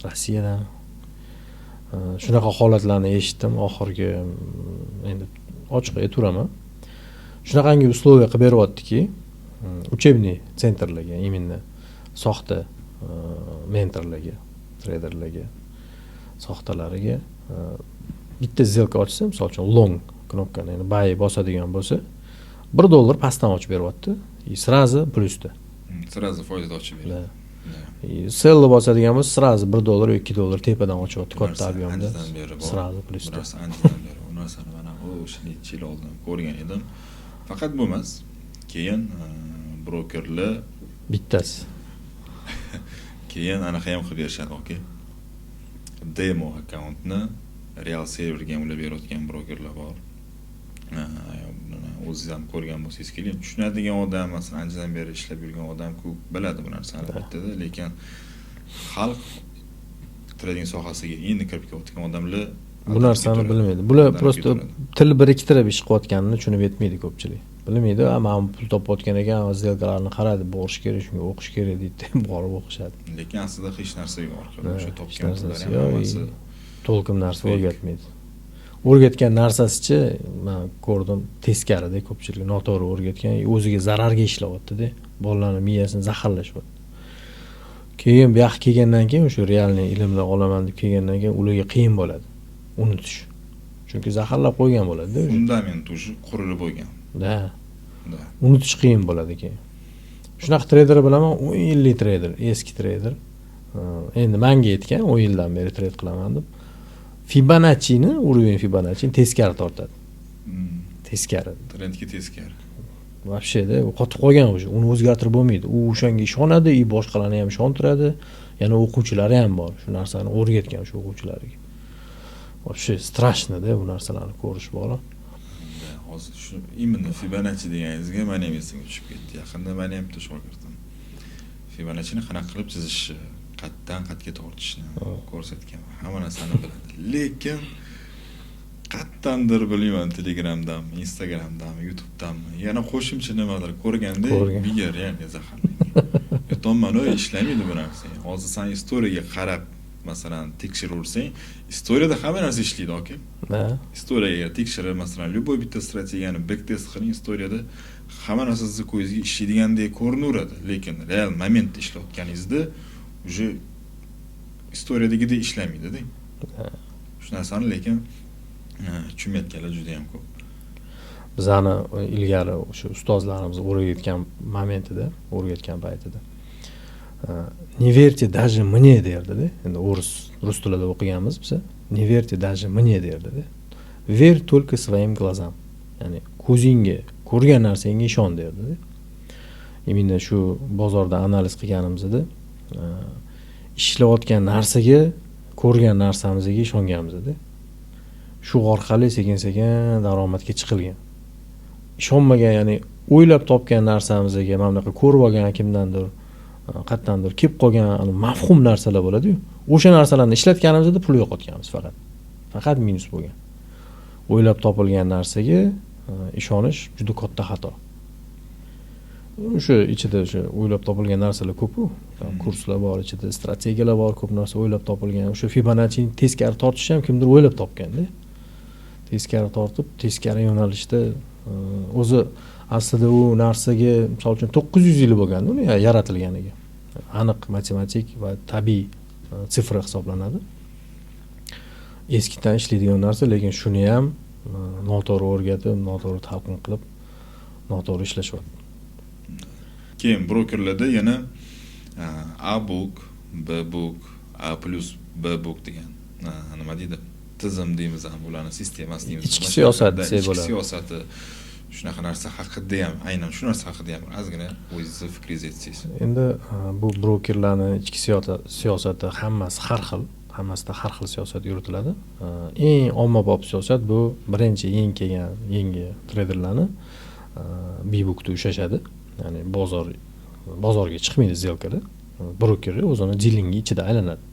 Rossiyadan. Shunaqa holatlarni eshitdim oxirgi, endi ochiq aytaveraman. Shunaqangi условия qilib beryaptiki, учебный центр larga, именно soxta mentorlarga, treyderlarga, soxtalariga bitta сделка ochsa, misol uchun, long knopkani, ya'ni buy bosadigan bo'lsa, $1 pastdan ochib beryapti и сразу plyusda. Сразу foydada ochib beradi. Да. И sellni bosadigan bo'lsa, сразу $1 yoki $2 tepadan ochyapti Bu katta narsa объем da. Anchadan beri bor. Сразу Bu plyusda. narsa anchadan beri. Bu narsani mana o'sha necha yil oldin ko'rgan edim. Faqat bu emas. Keyin brokerlar Bittasi. Keyin anaqa ham qilib berishadi, aka. Demo akkauntni real serverga ham ulab berayotgan brokerlar bor. O'zingiz ham ko'rgan bo'lsangiz kerak. Tushunadigan odam, masalan, anchadan beri ishlab yurgan odam ko'p biladi bu narsani albatta, lekin xalq, trading sohasiga endi kirib kelayotgan odamlar bu narsani bilmaydi. Bular просто til biriktirib ish qilayotganini tushunib yetmaydi ko'pchilik. Bilmaydi, a mana bu pul topayotgan ekan, сделка larni qaradi, borish kerak, shunga o'qish kerak deydi, borib o'qishadi. Lekin aslida hech narsa yo'q orqada, o'sha topgan narsasi yo'q, толком narsa o'rgatmaydi. O'rgatgan narsasichi, man ko'rdim, teskarida, ko'pchilik noto'g'ri o'rgatgan, o'ziga zararga ishlayaptida, bolalarni miyasini zaharlashyapti. Keyin bu yoqqa kelgandan keyin, o'sha реальный ilmni olaman deb kelgandan keyin ularga qiyin bo'ladi unutish, chunki zaharlab qo'ygan bo'ladida. Fundament уже qurilib bo'lgan. Да, unutish qiyin bo'ladi keyin. Shunaqa treyder bilaman, 10 yillik treyder, eski treyder, endi manga aytgan, 10 yildan beri trade qilaman deb. Fibonachini, уровень Fibonachini teskari tortadi. Teskari. Trendga teskari. Вообще da qotib qolgan уже, uni o'zgartirib bo'lmaydi. U o'shanga ishonadi и boshqalarni ham ishontiradi. Yana o'quvchilari ham bor, shu narsani o'rgatgan o'sha o'quvchilariga. Вообще страшно da bu narsalarni ko'rish bor. Hozir shu именно Fibonacci deganingizga mani ham esimga tushib ketdi. Yaqinda mani ham bitta shogirdim Fibonachini qanaqa qilib chizishni, qayerdan qayerga tortishni ko'rsatgan, hamma narsani biladi, lekin qayerdandir, bilmayman, Telegramdanmi, Instagramdanmi, YouTubedanmi, yana qo'shimcha nimadir ko'rganda miya реально zaharlangan. Aytyapman, ishlamaydi bu narsa. Hozir san история ga qarab, masalan, tekshiraversang, история da hamma narsa ishlaydi, aka. История ga tekshirib, masalan, любой bitta strategiyani backtest qiling, история da hamma narsa sizni ko'zingizga ishlaydigandek ko'rinaveradi, lekin real momentda ishlayotganingizda уже история dagidek ishlamaydida shu narsani. Lekin tushunmayotganlar juda yam ko'p. Bizani ilgari o'sha ustozlarimiz o'rgatgan momentida, o'rgatgan paytida, "Не верьте даже мне" derdida. Endi o'ris, rus tilida o'qiganmiz biza. "Не верьте даже мне" derdida, "Верь только своим глазам", ya'ni ko'zingga ko'rgan narsangga ishon derdida. Именно shu bozorda analiz qilganimizda ishlayotgan narsaga, ko'rgan narsamizga ishonganmizda, shu orqali sekin sekin daromadga chiqilgan. Ishonmagan, ya'ni o'ylab topgan narsamizga, mana bunaqa ko'rib olgan, kimdandir, qayerdandir kelib qolgan mafhum narsalar bo'ladiyu, o'sha narsalarni ishlatganimizda pul yo'qotganmiz, faqat minus bo'lgan. O'ylab topilgan narsaga ishonish juda katta xato. O'sha ichida o'sha o'ylab topilgan narsalar ko'pu. Kurslar bor, ichida strategiyalar bor, ko'p narsa o'ylab topilgan. O'sha Fibonachini teskari tortishni ham kimdir o'ylab topganda, teskari tortib, teskari yo'nalishda. O'zi aslida u narsaga, misol uchun, 900 yil bo'lganda uni yaratilganiga, aniq matematik va tabiiy цифра hisoblanadi, eskidan ishlaydigan narsa, lekin shuni ham noto'g'ri o'rgatib, noto'g'ri talqin qilib, noto'g'ri ishlashyapti. Keyin brokerlarda yana A book, B book, A plus B book degan, nima deydi, tizim deymiz ham, ularni sistemasi deymiz. Ichki siyosat desak Ichki bo'ladi. siyosati. Shunaqa narsa haqida ham, aynan shu narsa haqida ham ozgina o'zingizni fikringizni aytsangiz. Endi bu brokerlarni ichki siyosati hammasi har xil, hammasida har xil siyosat yuritiladi. Eng ommabop siyosat bu birinchi yangi kelgan yangi treyderlarni B bookda ushlashadi, ya'ni bozorga chiqmaydi сделка da, broker o'zini dilingi ichida aylanadi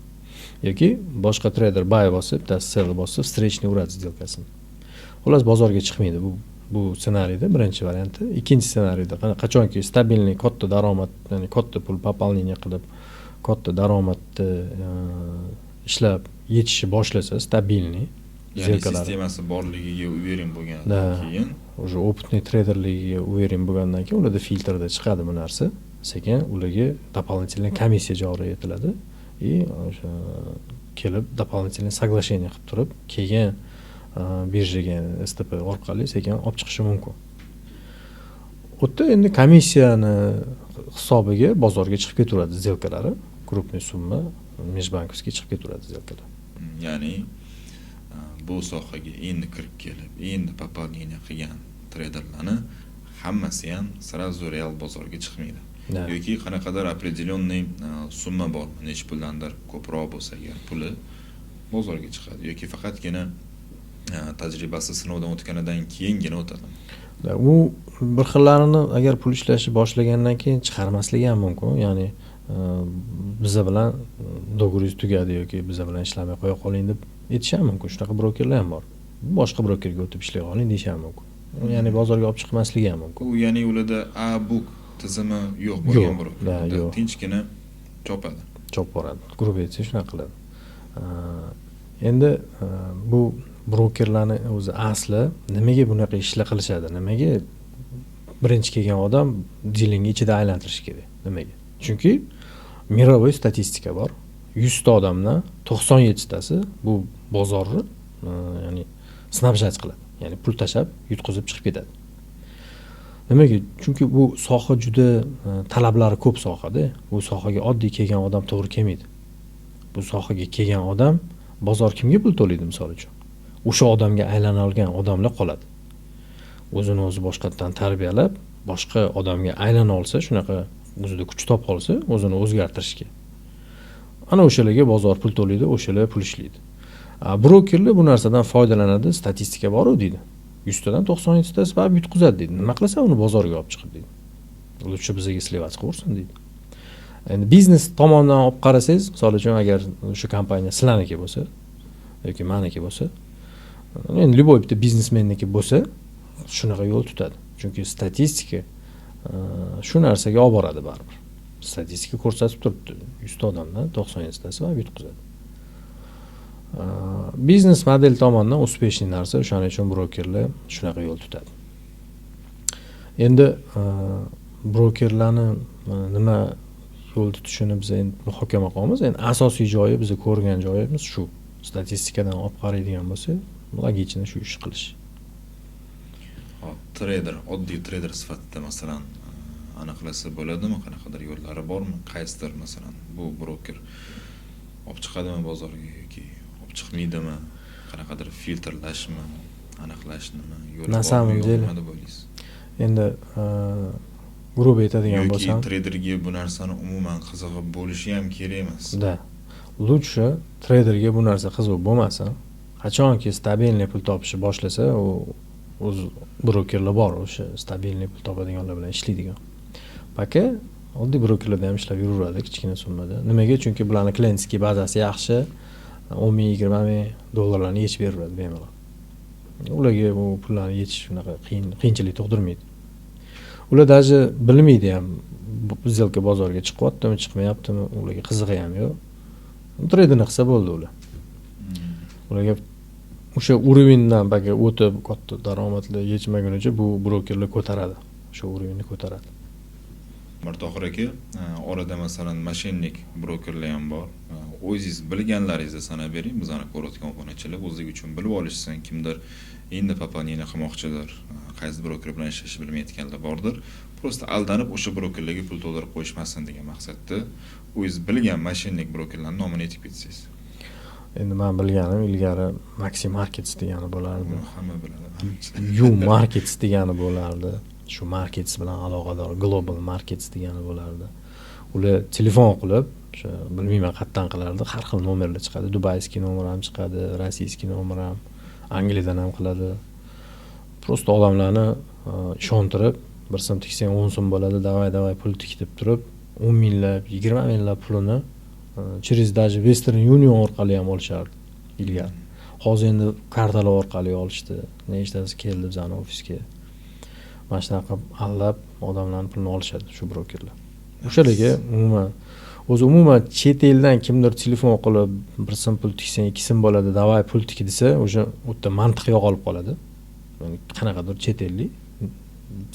yoki boshqa treyder buy bossa, bittasi sell bossa, встречный uradi сделка sini. Xullas, bozorga chiqmaydi. Bu ssenariyda birinchi varianti. Ikkinchi ssenariyda qachonki стабильный katta daromad, ya'ni katta pul пополнение qilib, katta daromadni ishlab yetishni boshlasa, стабильный Ya'ni сделка lari sistemasi borligiga уверен bo'lgandan keyin. Уже опытный treyderligiga уверен bo'lgandan keyin ularda filtrda chiqadi bu narsa, sekin ularga дополнительный komissiya joriy etiladi и o'sha kelib дополнительный соглашение qilib turib, keyin birjaga STP orqali sekin olib chiqishi mumkin. U yerda endi komissiyani hisobiga bozorga chiqib ketaveradi сделка lari, крупный summa межбанковский chiqib ketaveradi сделка lar. Ya'ni bu sohaga endi kirib kelib, endi пополнение qilgan treyderlarni hammasi ham сразу real bozorga chiqmaydi. Yoki qanaqadir определенный summa bormi, nechi puldandir ko'proq bo'lsa agar puli bozorga chiqadi yoki faqatgina tajribasi sinovdan o'tganidan keyingina o'tadimi? U bir xillarini agar pul ishlashni boshlagandan keyin chiqarmasligi ham mumkin. Ya'ni biza bilan договор ingiz tugadi yoki biza bilan ishlamay qo'ya qoling deb aytishi ham mumkin. Shunaqa brokerlar ham bor. Boshqa brokerga o'tib ishlay qoling deyishi ham mumkin. Ya'ni bozorga olib chiqmasligi ham mumkin. U, ya'ni ularda A book tizimi yo'q bo'lgan broker. Да, yo'q. Tinchgina chopadi. Chopib boradi. Грубо aytsak, shunaqa qiladi. Endi bu brokerlarni o'zi asli nimaga bunaqa ishlar qilishadi? Nimaga birinchi kelgan odam dilingni ichida aylantirishi kerak? Nimaga? Chunki мировой statistika bor. 100 ta odamdan 97tasi bu bozorni ya'ni снабжать qiladi. Ya'ni pul tashlab, yutqizib chiqib ketadi. Nimaga? Chunki bu soha juda talablari ko'p sohada. Bu sohaga oddiy kelgan odam to'g'ri kelmaydi. Bu sohaga kelgan odam, bozor kimga pul to'laydi, misol uchun? O'sha odamga aylana olgan odamlar qoladi. O'zini o'zi boshqatdan tarbiyalab, boshqa odamga aylana olsa, shunaqa o'zida kuch topa olsa, o'zini o'zgartirishga. Ana o'shalarga bozor pul to'laydi, o'shalar pul ishlaydi. Brokerlar bu narsadan foydalanadi, statistika bor-u deydi. 100 tadan 97tasi baribir yutqizadi deydi. Nima qilasan uni bozorga olib chiqib deydi. Лучше bizga сливать qilaversin deydi. Endi biznes tomondan olib qarasangiz, misol uchun, agar o'sha kompaniya sizlarniki bo'lsa yoki maniki bo'lsa, endi любой bitta biznesmenniki bo'lsa, shunaqa yo'l tutadi. Chunki statistika shu narsaga olib boradi baribir. Statistika ko'rsatib turibdi. 100 ta odamdan 97tasi baribir yutqizadi. Biznes model tomondan успешный narsa, o'shaning uchun brokerlar shunaqa yo'l tutadi. Endi brokerlarni nima yo'l tutishini biz endi muhokama qilamiz. Endi asosiy joyi, biz ko'rgan joyimiz shu. Statistikadan olib qaraydigan bo'lsak, логично shu ish qilish. Hop, treyder, oddiy treyder sifatida, masalan, aniqlasa bo'ladimi? Qanaqadir yo'llari bormi? Qaysidir, masalan, bu broker olib chiqadimi bozorga yoki olib chiqmaydimi? Qanaqadir filtrlashmi, aniqlash nima yo'li На самом bormi, деле yo'qmi deb o'ylaysiz? Endi грубо aytadigan Yoki bo'lsam, treyderga bu narsani umuman qizig'i bo'lishi ham kerak emas. Да. Лучше treyderga bu narsa qiziq bo'lmasin. Qachonki стабильный pul topishni boshlasa, u o'zi brokerlar bor, o'sha стабильный pul topadiganlar bilan ishlaydigan. Пока oddiy brokerlarda ham ishlab yuraveradi kichkina summada. Nimaga? Chunki bularni клиентский bazasi yaxshi, 10 ming, 20 ming dollarlarni yechib beraveradi bemalol. Ularga bu pullarni yechish unaqa qiyinchilik tug'dirmaydi. Ular даже bilmaydi ham, сделка bozorga chiqyaptimi, chiqmayaptimi, ularga qizig'i ham yo'q. Treydini qilsa bo'ldi ular. Ularga o'sha уровень dan пока o'tib katta daromadlar yechmagunicha bu brokerlar ko'taradi. O'sha уровень ni ko'taradi. Mirtohir aka, orada, masalan, мошенник brokerlar ham bor. O'zingiz bilganlaringizni sanab bering, bizani ko'rayotgan obunachilar o'zligi uchun bilib olishsin. Kimdir endi пополнение qilmoqchidir, qaysi broker bilan ishlashni bilmayotganlar bordir. Просто aldanib o'sha brokerlarga pul to'ldirib qo'yishmasin degan maqsadda o'zingiz bilgan мошенник brokerlarni nomini aytib ketsangiz. Endi man bilganim, ilgari Maxi Markets degani bo'lardi. Buni hamma biladi, manimcha. U Markets degani bo'lardi. Shu Markets bilan aloqador Global Markets degani bo'lardi. Ular telefon qilib, o'sha bilmayman qayerdan qilardi, har xil nomerlar chiqadi. Дубайский nomer ham chiqadi, российский nomer ham, Angliyadan ham qiladi. Просто odamlarni ishontirib, bir so'm tiksang 10 so'm bo'ladi, давай, давай pul tik deb turib, 10 minglab, 20 minglab pulini через даже Western Union orqali ham olishardi ilgari. Hozir endi kartalar orqali olishdi. Nechtasi keldi bizani ofisga. Mana shunaqa qilib aldab odamlarni pulini olishadi shu brokerlar. O'shalarga umuman, o'zi umuman chet eldan kimdir telefon qilib, bir so'm pul tiksang 2 so'm bo'ladi, давай pul tik desa, o'sha u yerda mantiq yo'qolib qoladi. Ya'ni qanaqadir chet ellik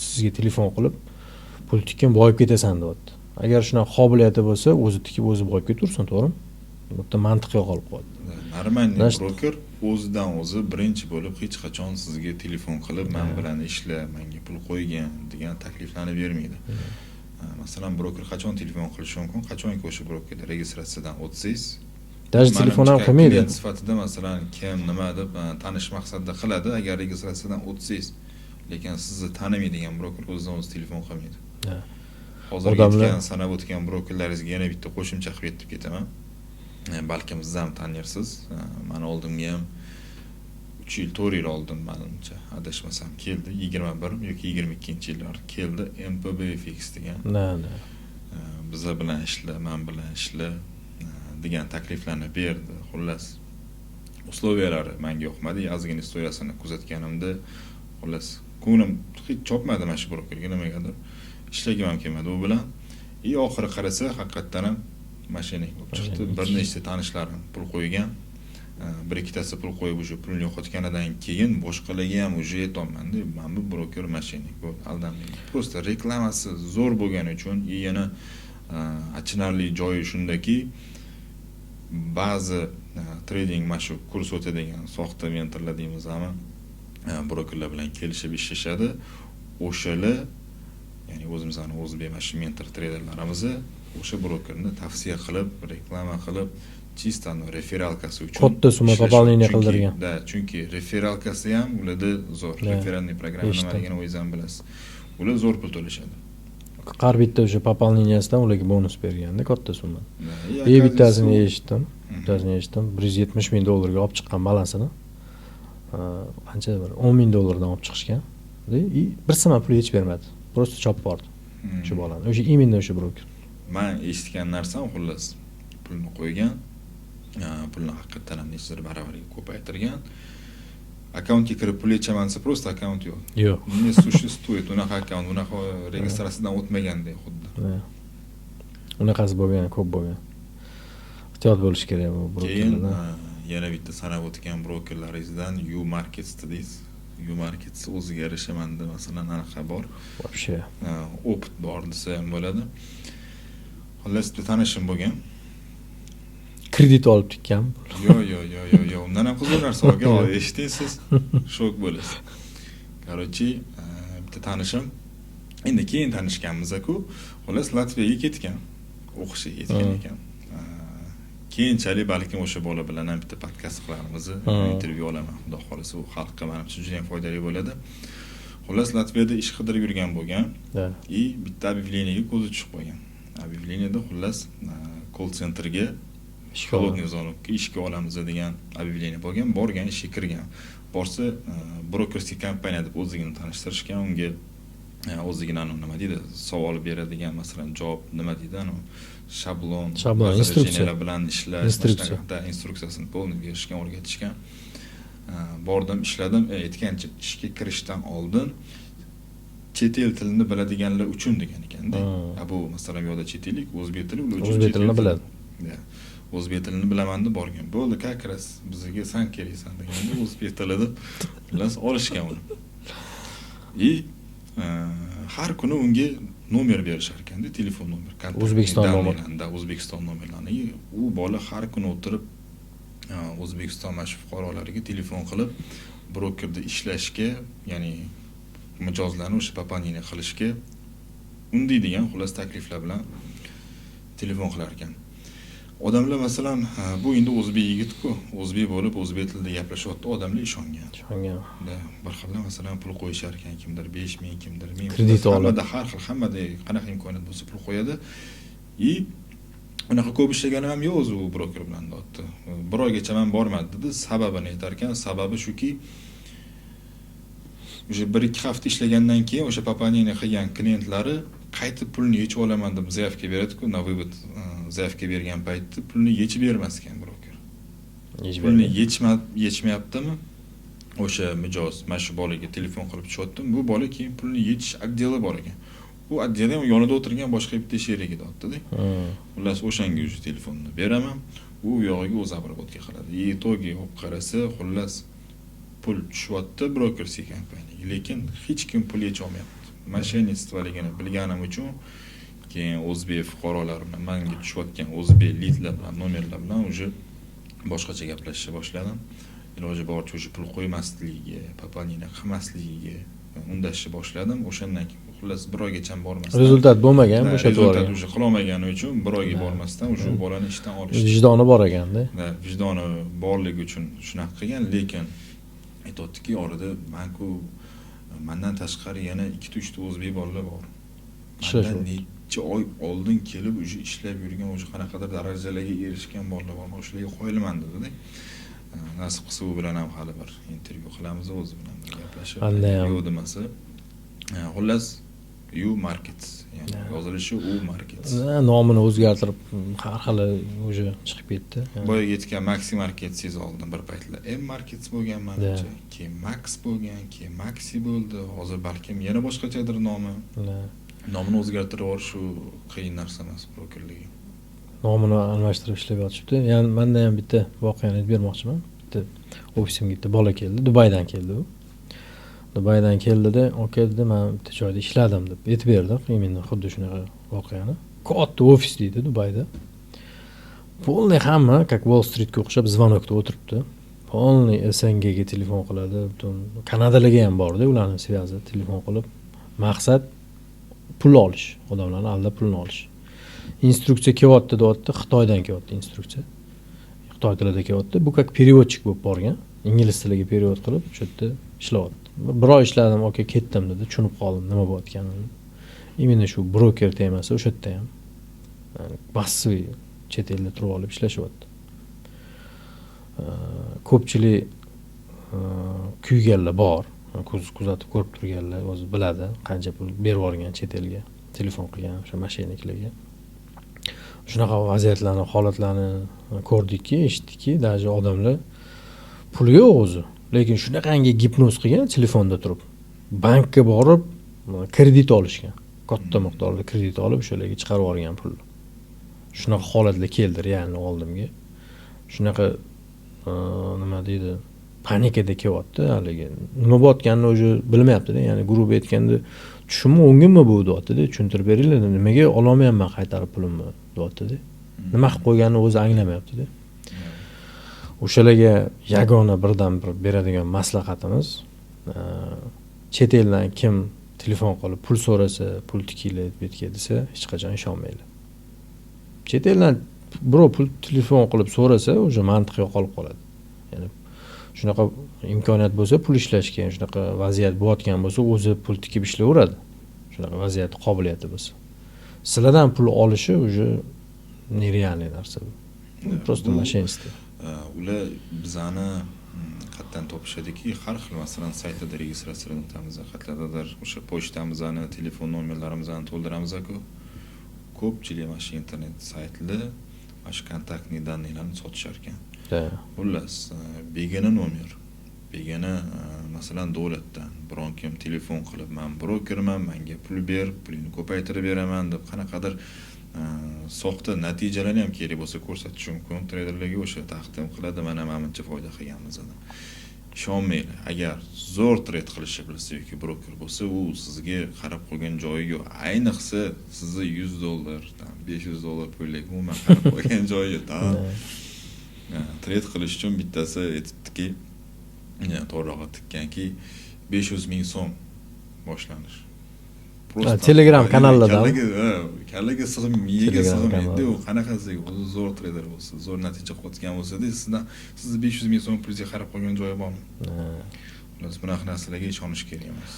sizga telefon qilib, pul tikkan boyib ketasan deyapti. Agar shunaqa qobiliyati bo'lsa, o'zi tikib o'zi boyib ketaversin, to'g'rimi? Bu yerda mantiq yo'qolib qoladi. Нормальный Значит, broker o'zidan o'zi birinchi bo'lib hech qachon sizga telefon qilib, man bilan ishla, menga pul qo'ygin degan takliflarni bermaydi. Masalan, broker qachon telefon qilishi mumkin? Qachonki o'sha brokerda registratsiyadan o'tsangiz, Даже telefon ham manimcha, qilmaydi. Klient sifatida, masalan, kim, nima deb tanish maqsadida qiladi, agar registratsiyadan o'tsangiz, lekin sizni tanimaydigan broker o'zidan o'zi telefon qilmaydi. Hozir Odamlar- aytgan, sanab o'tgan brokerlaringizga yana bitta qo'shimcha qilib aytib ketaman. Balkim siz ham tanirsiz. Mani oldimga ham 3 yil, 4 yil oldin, manimcha, adashmasam, keldi, 21 yoki 22-yillar keldi MPB FX degan. Na na Biza bilan ishla, man bilan ishla, degan takliflarni berdi. Xullas, условия lari manga yoqmadi. Ozgina istoriyasini kuzatganimda, xullas, ko'nglim hech chopmadi mana shu brokerga, nimagadir ishlagim ham kelmadi u bilan. И oxiri qarasa, haqiqatdan ham мошенник bo'lib chiqdi. Bir nechta tanishlarim pul qo'ygan. Bir ikkitasi pul qo'yib, уже pulini yo'qotganidan keyin boshqalarga ham уже aytyapmanda, mana bu broker мошенник bo'ldi, aldanmang. Просто reklamasi zo'r bo'lgani uchun. И yana achinarli joyi shundaki, ba'zi trading, mana shu kurs o'tadigan soxta mentorlar deymizmi, brokerlar bilan kelishib ishlashadi o'shalar. Ya'ni o'zimizni o'zbek mana shu mentor treyderlarimizni o'sha brokerni tavsiya qilib, reklama qilib, чисто рефералка si uchun Katta summa ishlashadi. Пополнение qildirgan. Да, chunki рефералка si ham ularda zo'r. Реферальный программа nimaligini o'zingiz ham bilasiz. Ular zo'r pul to'lashadi. Har bitta o'sha пополнения sidan ularga bonus berganda katta summa. Да, И bittasini оказывается, eshitdim, bittasini eshitdim, 170 ming dollarga olib chiqqan balansini, qancha, bir 10 ming dollardan olib chiqishgan и bir so'm pul yechib bermadi, просто chopib bordi shu bolani, o'sha, именно o'sha broker. Man eshitgan narsam, xullas, pulni qo'ygan, pulni haqiqatdan ham nechadir baravariga ko'paytirgan. Akkauntga kirib pul yechaman desa, просто akkaunt yo'q. Yo'q. Не существует unaqa akkaunt, unaqa registratsiyadan o'tmagandek xuddi. Ha. Unaqasi bo'lgan, ko'p bo'lgan. Ehtiyot bo'lish kerak bu Keyin brokerlardan. Yana bitta sanab o'tgan brokerlaringizdan U Markets dedingiz. U Markets o'ziga yarasha manda, masalan, anaqa bor, Вообще. Опыт bor desa ham bo'ladi. Xullas, bitta tanishim bo'lgan. Kredit olib tikkan. Yo'q, yo'q, yo'q, yo'q, yo'q, undan ham qiziq narsa aka, hozir eshiting, siz shok bo'lasiz. Короче, bitta tanishim, endi keyin tanishganmiz-ku, xullas, Latviyaga ketgan, o'qishga ketgan ekan. Keyinchalik balkim o'sha bola bilan ham bitta podkast qilarmiz, intervyu olaman, xudo xohlasa. U xalqqa, manimcha, juda ham foydali bo'ladi. Xullas, Latviyada ish qidirib yurgan bo'lgan и bitta объявление ga ko'zi tushib qolgan. Объявление da, xullas, колл-центр ga Ishga холодный звонок ka ishga olamiz degan объявление bo'lgan. Borgan, ishga kirgan. Borsa, брокерский kompaniya deb o'zligini tanishtirishgan unga. O'zligini anavi, nima deydi, savol beradigan, masalan, javob, nima deydi, anavi shablon, Shablon, instruksiya. Возражения lar bilan ishlash. Instruksiya. Да, instruksiyasini полный berishgan, o'rgatishgan. Bordim, ishladim. Aytgancha, ishga kirishdan oldin chet el tilini biladiganlar uchun degan ekanda. A bu, masalan, bu yoqda chet ellik, o'zbek tili ular uchun O'zbek chet el tilini tili. Biladi. Да. O'zbek tilini bilaman deb borgan. Bo'ldi, как раз bizga san keraksan deganda, o'zbek tili deb, xullas, olishgan uni. И har kuni unga nomer berishar ekanda, telefon nomer. Kontaktniy O'zbekiston данный nomeri. larni, да, O'zbekiston nomerlarini. И u bola har kuni o'tirib, O'zbekiston mana shu fuqarolariga telefon qilib, brokerda ishlashga, ya'ni mijozlarni o'sha пополнение qilishga undaydigan, xullas, takliflar bilan telefon qilar ekan. Odamlar, masalan, bu endi o'zbek yigit-ku, o'zbek bo'lib, o'zbek tilida gaplashyapti, odamlar ishongan. Ishongan. Да, bir xillar, masalan, pul qo'yishar ekan, kimdir 5000, kimdir 1000. Kredit olib. Hammada har xil, hammada qanaqa imkoniyat bo'lsa, pul qo'yadi. И unaqa ko'p ishlaganim ham yo'q o'zi u broker bilan, deyapti. Bir oygacha man bormadi dedi, sababini aytar ekan, sababi shuki, o'sha 1-2 hafta ishlagandan keyin o'sha пополнение qilgan klientlari qaytib pulni yechib olaman deb заявка beradiku, на вывод заявка bergan paytda pulni yechib bermas ekan broker. Yechib Pulni bergan. Yechmayaptimi, o'sha mijoz mana shu bolaga telefon qilib tushyaptimi, bu bola keyin pulni yechish отдел i bor ekan. U отдел ham yonida o'tirgan boshqa bitta sherigi deyaptida. Xullas, o'shanga уже telefonni beraman, u yog'iga o'zi обработка qiladi. И итоге olib qarasa, xullas, pul tushyapti брокерский kompaniyaga, lekin hech kim pul yecholmayapti. Мошенничество ligini bilganim uchun keyin o'zbek fuqarolari bilan, manga tushayotgan o'zbek lidlar bilan, nomerlar bilan уже boshqacha gaplashishni boshladim. Iloji boricha уже pul qo'ymasligiga, пополнение qilmasligiga undashni boshladim. O'shandan keyin, xullas, bir oygacha bormasdan Результат bo'lmagan, Да, bo'shatib результат yuborgan. Уже qilolmagani uchun bir oyga Да. bormasdan уже u bolani ishdan olishdi. Vijdoni bor ekanda. Да, vijdoni borligi uchun shunaqa qilgan, lekin aytyaptiki, orada manku, mandan tashqari yana ikkita uchta o'zbek bolalar bor. Mandan necha oy oldin kelib уже ishlab yurgan, уже qanaqadir darajalarga erishgan bolalar bor, o'shalarga qoyilman dedida. Nasib qilsa, u bilan ham hali bir intervyu qilamiz, o'zi bilan bir gaplashib. Qanday ham. Yo'q demasa. Xullas, U Markets, ya'ni yozilishi U Markets. Nomini o'zgartirib, har xil уже chiqib ketdi. Boyagi aytgan Maxi Marketsingiz oldin bir paytlar M Markets bo'lgan manimcha, keyin Max bo'lgan, keyin Maxi bo'ldi, hozir balkim yana boshqachadir nomi. Nomini o'zgartirib yuborish u qiyin narsa emas brokerligi. Nomini almashtirib ishlab yotishibdi. Ya'ni manda ham bitta voqeani aytib bermoqchiman. Bitta ofisimga bitta bola keldi, Dubaydan keldi u. Dubaydan keldida, aka, dedi, man bitta joyda ishladim, deb aytib berdi. Именно xuddi shunaqa voqeani. Katta ofis deydi Dubayda. Полный hamma как Wall Streetga o'xshab звонок da o'tiribdi. Полный СНГ ga telefon qiladi, butun Kanadalarga ham borda ularni связи, telefon qilib, maqsad pul olish, odamlarni aldab pulini olish. Instruksiya kelyapti deyapti, Xitoydan kelyapti instruksiya. Xitoy tilida kelyapti. Bu как переводчик bo'lib borgan. Ingliz tiliga перевод qilib, o'sha yerda ishlayapti. Bir oy ishladim, aka, ketdim, dedi, tushunib qoldim nima bo'layotganini. Именно shu broker temasi o'sha yerda ham massiviy chet elda turib olib ishlashyapti. Ko'pchilik kuyganlar bor, kuzatib ko'rib turganlar o'zi biladi, qancha pul berib yuborgan chet elga, telefon qilgan o'sha мошенник larga. Shunaqa vaziyatlarni, holatlarni ko'rdikki, eshitdikki, даже odamlar puli yo'q o'zi, lekin shunaqangi gipnoz qilgan telefonda turib, bankka borib kredit olishgan, katta miqdorda kredit olib, o'shalarga chiqarib yuborgan pulni. Shunaqa holatlar keldi реально oldimga. Shunaqa nima deydi, panikada kelyapti, haligi nima bo'layotganini уже bilmayaptida, ya'ni грубо aytganda, tushimmi o'ngimmi bu, deyaptida, tushuntirib beringlar, nimaga ololmayapman qaytarib pulimni, deyaptida, nima qilib qo'yganini o'zi anglamayaptida. O'shalarga yagona birdan bir beradigan maslahatimiz, chet eldan kim telefon qilib pul so'rasa, pul tikinglar bu yerga desa, hech qachon ishonmanglar. Chet eldan birov pul telefon qilib so'rasa, уже mantiq yo'qolib qoladi. Ya'ni shunaqa imkoniyat bo'lsa pul ishlashga, shunaqa vaziyat bo'layotgan bo'lsa, o'zi pul tikib ishlayveradi, shunaqa vaziyat, qobiliyati bo'lsa. Sizlardan pul olishi уже нереальный narsa bu, просто мошенничество. Ular bizani qayerdan topishadiki, har xil, masalan, saytlarda registratsiyadan o'tamiz, qayerlardadir o'sha pochtamizni, telefon nomerlarimizni to'ldiramiz-ku. Ko'pchilik mana shu internet saytlar mana shu контактный данный larni sotishar ekan. Xullas, begona nomer, begona, masalan, davlatdan biron kim telefon qilib, man brokerman, manga pul ber, pulingni ko'paytirib beraman, deb qanaqadir soxta natijalarni ham kerak bo'lsa ko'rsatishi mumkin treyderlarga, o'sha taqdim qiladi, mana buncha foyda qilganmiz deb. Ishonmanglar. Agar zo'r trade qilishni bilsa yoki broker bo'lsa, u sizga qarab qo'ygan joyi yo'q, ayniqsa sizni 100 dollar, 500 dollar pullik umuman qarab qo'ygan joyi yo'q. Trade qilish uchun bittasi aytibdiki, to'g'rirog'i tikkanki, 500 000 so'm boshlanish. Telegram kanallardan. Kallaga sig'im, miyaga sig'maydi u. Qanaqasiga o'zi zo'r treyder bo'lsa, zo'r natija qilayotgan bo'lsada, sizdan, sizni 500 000 so'm pulingizga qarab qolgan joyi bormi? Xullas, bunaqa narsalarga ishonish kerak emas.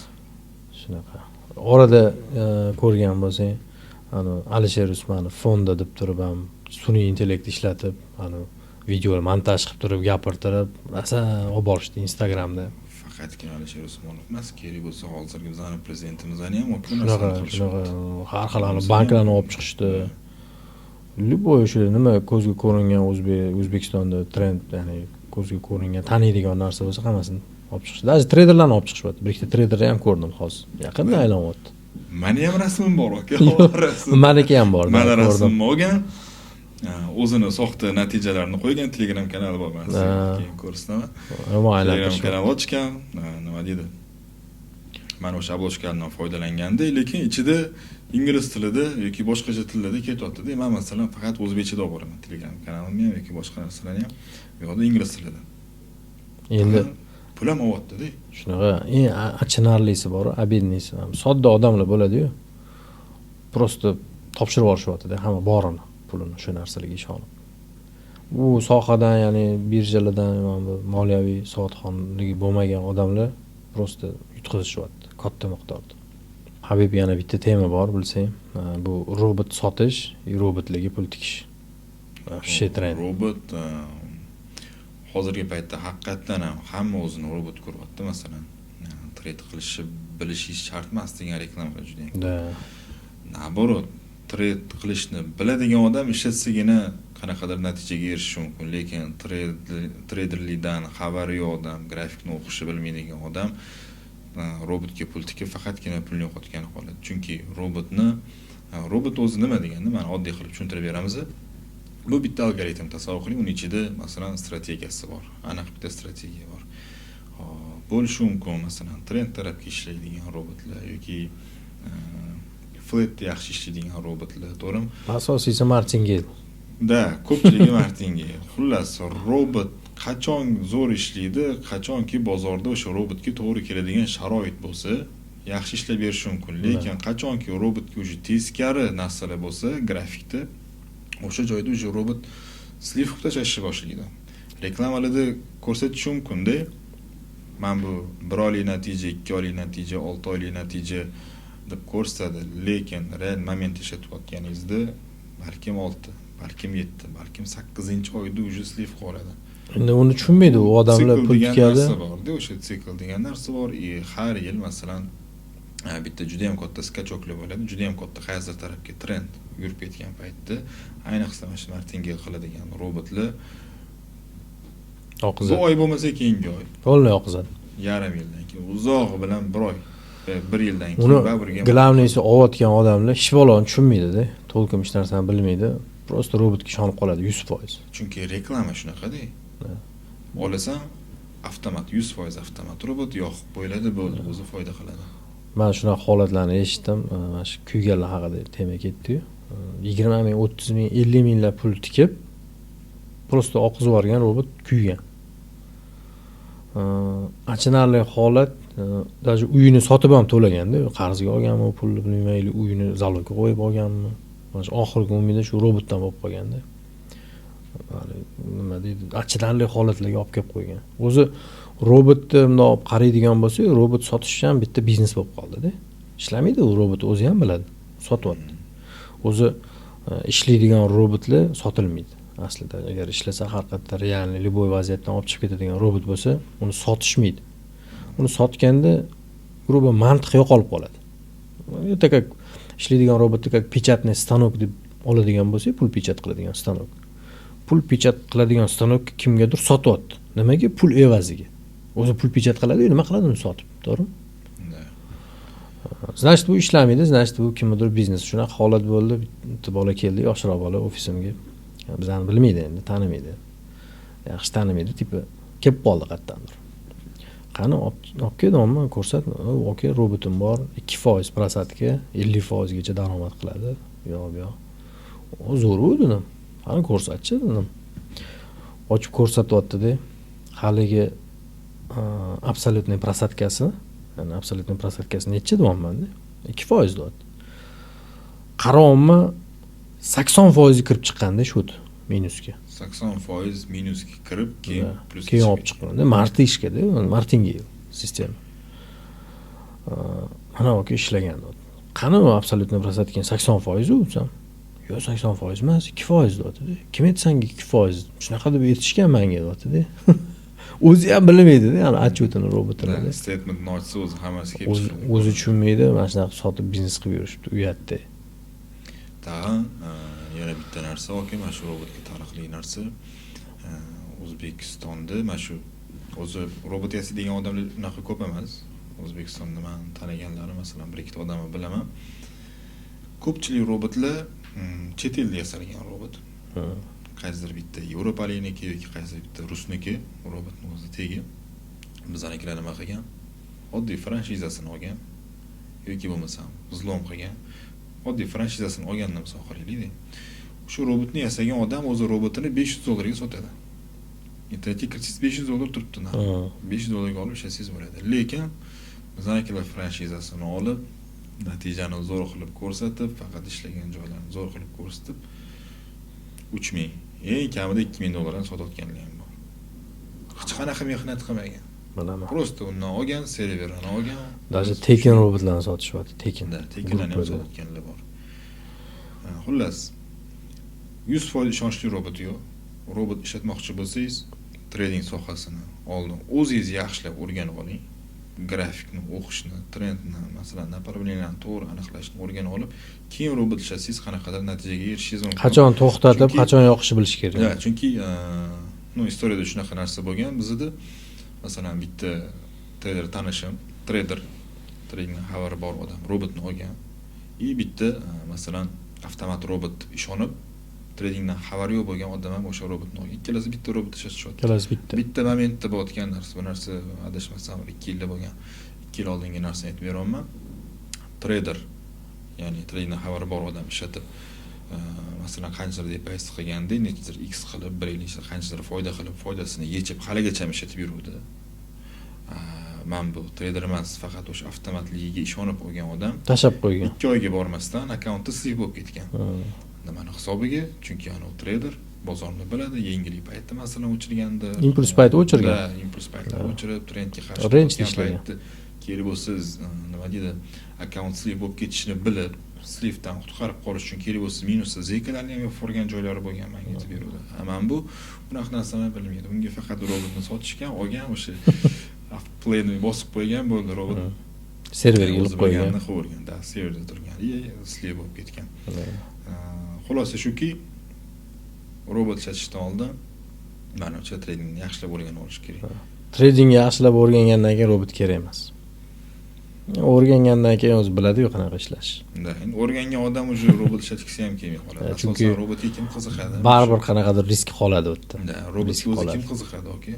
Shunaqa orada ko'rgan bo'lsang, ani Alisher Usmonov fonda deb turib ham sun'iy intellekt ishlatib, ani video montaj qilib turib, gapirtirib, rosa olib borishdi Instagramda. Faqatgina Alisher Usmonov emas, kerak bo'lsa hozirgi bizani prezidentimizni ham. Shunaqa, shunaqa har xil banklarni olib chiqishdi. Любой o'sha nima ko'zga ko'ringan, O'zbekistonda trend, ya'ni ko'zga ko'ringan, taniydigan narsa bo'lsa, hammasini olib chiqishdi. Даже treyderlarni olib chiqishyapti. Bir ikkita treyderni ham ko'rdim, hozir yaqinda aylanyapti. Mani ham rasmim bor, aka. Maniki ham bor. Mani rasmim olgan, o'zini soxta natijalarini qo'ygan. Telegram kanali bor, man sizga keyin ko'rsataman. Telegram kanal ochgan, nima deydi, mana o'sha обложка lardan foydalanganda, lekin ichida ingliz tilida yoki boshqacha tillarda ketyaptida. Man, masalan, faqat o'zbekchada olib boraman Telegram kanalimni ham yoki boshqa narsalarni ham, u yoqda ingliz tilida. Endi pul ham olyaptida. Shunaqa eng achinarlisi bor, обидный si, sodda odamlar bo'ladiyu, просто topshirib yuborishyaptida hamma borini, pulini, shu narsalarga ishonib. Bu sohadan, ya'ni birjalardan, mana bu moliyaviy savodxonligi bo'lmagan odamlar просто yutqazishyapti katta miqdorda. Habib, yana bitta tema bor, bilsang, bu robot sotish, robotlarga pul tikish. Вообще trend. Robot hozirgi paytda haqiqatdan ham hamma o'zini robot ko'ryapti. Masalan, trade qilishni bilishingiz shart emas degan reklamalar judayam. Наоборот, trade qilishni biladigan odam ishlatsagina qanaqadir natijaga erishishi mumkin, lekin treyderlikdan xabari yo'q odam, grafikni o'qishni bilmaydigan odam robotga pul tikib, faqatgina pulni yo'qotgani qoladi. Chunki robot o'zi nima deganda, mana, oddiy qilib tushuntirib beramiz. Bu bitta algoritm, tasavvur qiling, uni ichida, masalan, strategiyasi bor, aniq bitta strategiya bor. Hop, bo'lishi mumkin, masalan, trend tarafga ishlaydigan robotlar yoki flatda yaxshi ishlaydigan robotlar, to'g'rimi? Asosiysi martingale. Да, ko'pchiligi martingale. Xullas, robot qachon zo'r ishlaydi? Qachonki bozorda o'sha robotga to'g'ri keladigan sharoit bo'lsa, yaxshi ishlab berishi mumkin. Lekin qachonki robotga уже teskari narsalar bo'lsa grafikda, o'sha joyda уже robot слив qilib tashlashni boshlaydi. Reklamalarda ko'rsatishi mumkinda, mana bu bir oylik natija, 2 oylik natija, 6 oylik natija deb ko'rsatadi, lekin real moment ishlatayotganingizda balkim 6, balkim 7, balkim 8-oyda уже слив qilib oladi. Endi uni tushunmaydi u odamlar, Sikl pul degan tikadi. narsa borda, o'sha sikl degan narsa bor. И har yil, masalan, bitta juda yam katta скачок lar bo'ladi, juda yam katta qaysidir tarafga trend yurib ketgan paytda, ayniqsa mana shu martingale qiladigan robotlar bu Oqizadi. oy bo'lmasa keyingi oy, Полный oqizadi. yarim yildan keyin, uzog'i bilan bir oy, bir yildan keyin Uni baribir. главный si, olayotgan odamlar hech baloni tushunmaydida, толком hech narsani bilmaydi, просто robotga ishonib qoladi 100%. Chunki reklama shunaqada, olasan, avtomat, 100% avtomat robot yoqib qo'yiladi, bo'ldi, o'zi foyda qiladi. Man shunaqa holatlarni eshitdim. Mana shu kuyganlar haqida tema ketdiyu, 20 ming, 30 ming, 50 minglab pul tikib, просто oqizib yuborgan robot kuygan. Achinarli holat, даже uyini sotib ham to'laganda, qarzga olganmi u pulni, bilmayman, или uyini залог ga qo'yib olganmi, mana shu oxirgi umidi shu robotdan bo'lib qolganda. Hali nima deydi, achinarli holatlarga olib kelib qo'ygan. O'zi robotni bundoq olib qaraydigan bo'lsak, robot sotish ham bitta biznes bo'lib qoldida. Ishlamaydi u robot, o'zi ham biladi, sotyapti. O'zi ishlaydigan robotlar sotilmaydi aslida. Agar ishlasa, haqiqatda реальный любой vaziyatdan olib chiqib ketadigan robot bo'lsa, uni sotishmaydi. Uni sotganda грубо mantiq yo'qolib qoladi. Это как ishlaydigan robotni как печатный станок deb oladigan bo'lsak, pul печать qiladigan stanok, pul печать qiladigan stanok kimgadir sotyapti. Nimaga? Pul evaziga. O'zi pul печать qiladiyu, nima qiladi uni sotib, to'g'rimi? Да. Значит, bu ishlamaydi, значит, bu kimnidir biznes. Shunaqa holat bo'ldi, bitta bola keldi, yoshroq bola ofisimga. Bizani bilmaydi endi, tanimaydi, yaxshi tanimaydi, типа kelib qoldi qayerdandir. Qani, olib keldim, ko'rsat. Aka, robotim bor, 2% просадка, 50%gacha daromad qiladi, u yoq bu yoq. Zo'ru, dedim, qani, ko'rsatchi, dedim. Ochib ko'rsatyaptida, haligi абсолютный просадка si, ya'ni абсолютный просадка si necha, deyapmanda. 2%, deyapti. Qarayapman, 80%ga kirib chiqqanda счет minusga. 80% minusga kirib, keyin plyusga Keyin olib chiqqanda мартышка da, martingale sistema. Mana, aka, ishlagan. Qani u абсолютный просадка, 80% u, desam, yo'q, 80% emas, 2%, deyaptida. Kim aytdi sanga 2%? Shunaqa deb aytishgan manga, deyaptida. O'zi ham bilmaydida, ya'ni отчет ini robotini. Statementni ochsa, o'zi hammasi kelib chiqadi. O'zi tushunmaydi. Mana shunaqa qilib sotib, biznes qilib yurishibdi, uyatda. Tag'in yana bitta narsa, aka, mana shu robotga taalluqli narsa. O'zbekistonda mana shu o'zi robot yasaydigan odamlar unaqa ko'p emas O'zbekistonda. Man taniganlarim, masalan, bir ikkita odamni bilaman. Ko'pchilik robotlar chet elda yasalgan robot, qaysidir bitta yevropalikniki yoki qaysidir bitta rusniki. Robotni o'zi tegi bizanikilar nima qilgan? Oddiy franshizasini olgan yoki bo'lmasam взлом qilgan. Oddiy franshizasini olganini misol qilaylikda, shu robotni yasagan odam o'zi robotini 500 dollarga sotadi. Internetga kirsangiz, 500 dollar turibdi narxi. 500 dollarga olib ishlasangiz bo'ladi. Lekin bizanikilar franshizasini olib, natijani zo'r qilib ko'rsatib, faqat ishlagan joylarini zo'r qilib ko'rsatib, 3000, eng kamida 2000 dollardan sotayotganlar ham bor. Hech qanaqa mehnat qilmagan. Bilaman. Просто undan olgan, serverini olgan. Даже tekin robotlarni sotishyapti, tekin. Да, tekinlarni ham Gruppada. sotganlar bor. Ha, xullas, 100% ishonchli robot yo'q. Robot ishlatmoqchi bo'lsangiz, trading sohasini oldin o'zingiz yaxshilab o'rganib oling. Grafikni o'qishni, trendni, masalan, направления larni to'g'ri aniqlashni o'rganib olib, keyin robot ishlatsangiz, qanaqadir natijaga erishishingiz mumkin. Qachon to'xtatib, qachon yoqishni bilish kerak. Да, chunki ну, история da shunaqa narsa bo'lgan bizda. Masalan, bitta treyder tanishim, treyder, tradingdan xabari bor odam robotni olgan и bitta masalan, avtomat robot deb ishonib, tradingdan xabari yo'q bo'lgan odam ham o'sha robotni olgan. Ikkalasi bitta robot ishlatishyapti. Ikkalasi bitta. Bitta momentda bo'layotgan narsa. Bu narsa, adashmasam, bir 2 yilda bo'lgan. 2 yil oldingi narsani aytib beryapman. Treyder, ya'ni tradingdan xabari bor odam ishlatib, masalan, qanchadir depozit qilganda, nechadir x qilib, bir yil ichida qanchadir foyda qilib, foydasini yechib, haligacha ishlatib yuruvdi. Man bu treyder emas, faqat o'sha avtomatligiga ishonib olgan odam Tashlab qo'ygan. 2 oyga bormasdan akkaunti слив bo'lib ketgan. Nimani hisobiga? Chunki anavi treyder bozorni biladi, yengillik paytida, masalan, o'chirganda. Impuls payti o'chirgan. Да, impuls paytida o'chirib, trendga qarshi Range o'tgan ishlagan. paytda kerak bo'lsa, nima deydi, akkaunt слив bo'lib ketishini bilib, слив dan qutqarib qolish uchun kerak bo'lsa, minusda сделка larni ham yopib yuborgan joylari bo'lgan, manga aytib beruvdi. Ha, man bu bunaqa narsalarni bilmaydi. Unga faqat robotni sotishgan, olgan, o'sha playni bosib qo'ygan, bo'ldi, robot Serverga o'zi ilib qo'ygan. bilganini qilavergan, да, serverda turgan и слив bo'lib ketgan. Xulosa shuki, robot ishlatishdan oldin, manimcha, tradingni yaxshilab o'rganib olish kerak. Tradingni yaxshilab o'rgangandan keyin robot kerak emas. O'rgangandan keyin o'zi biladi-yu qanaqa ishlash. Да, endi o'rgangan odam уже robot ishlatgisi ham kelmay qoladi. Ha, chunki Asosan robotga kim qiziqadi? Baribir qanaqadir risk qoladi u yerda. Да, robotga Risk o'zi qoladi. kim qiziqadi, aka?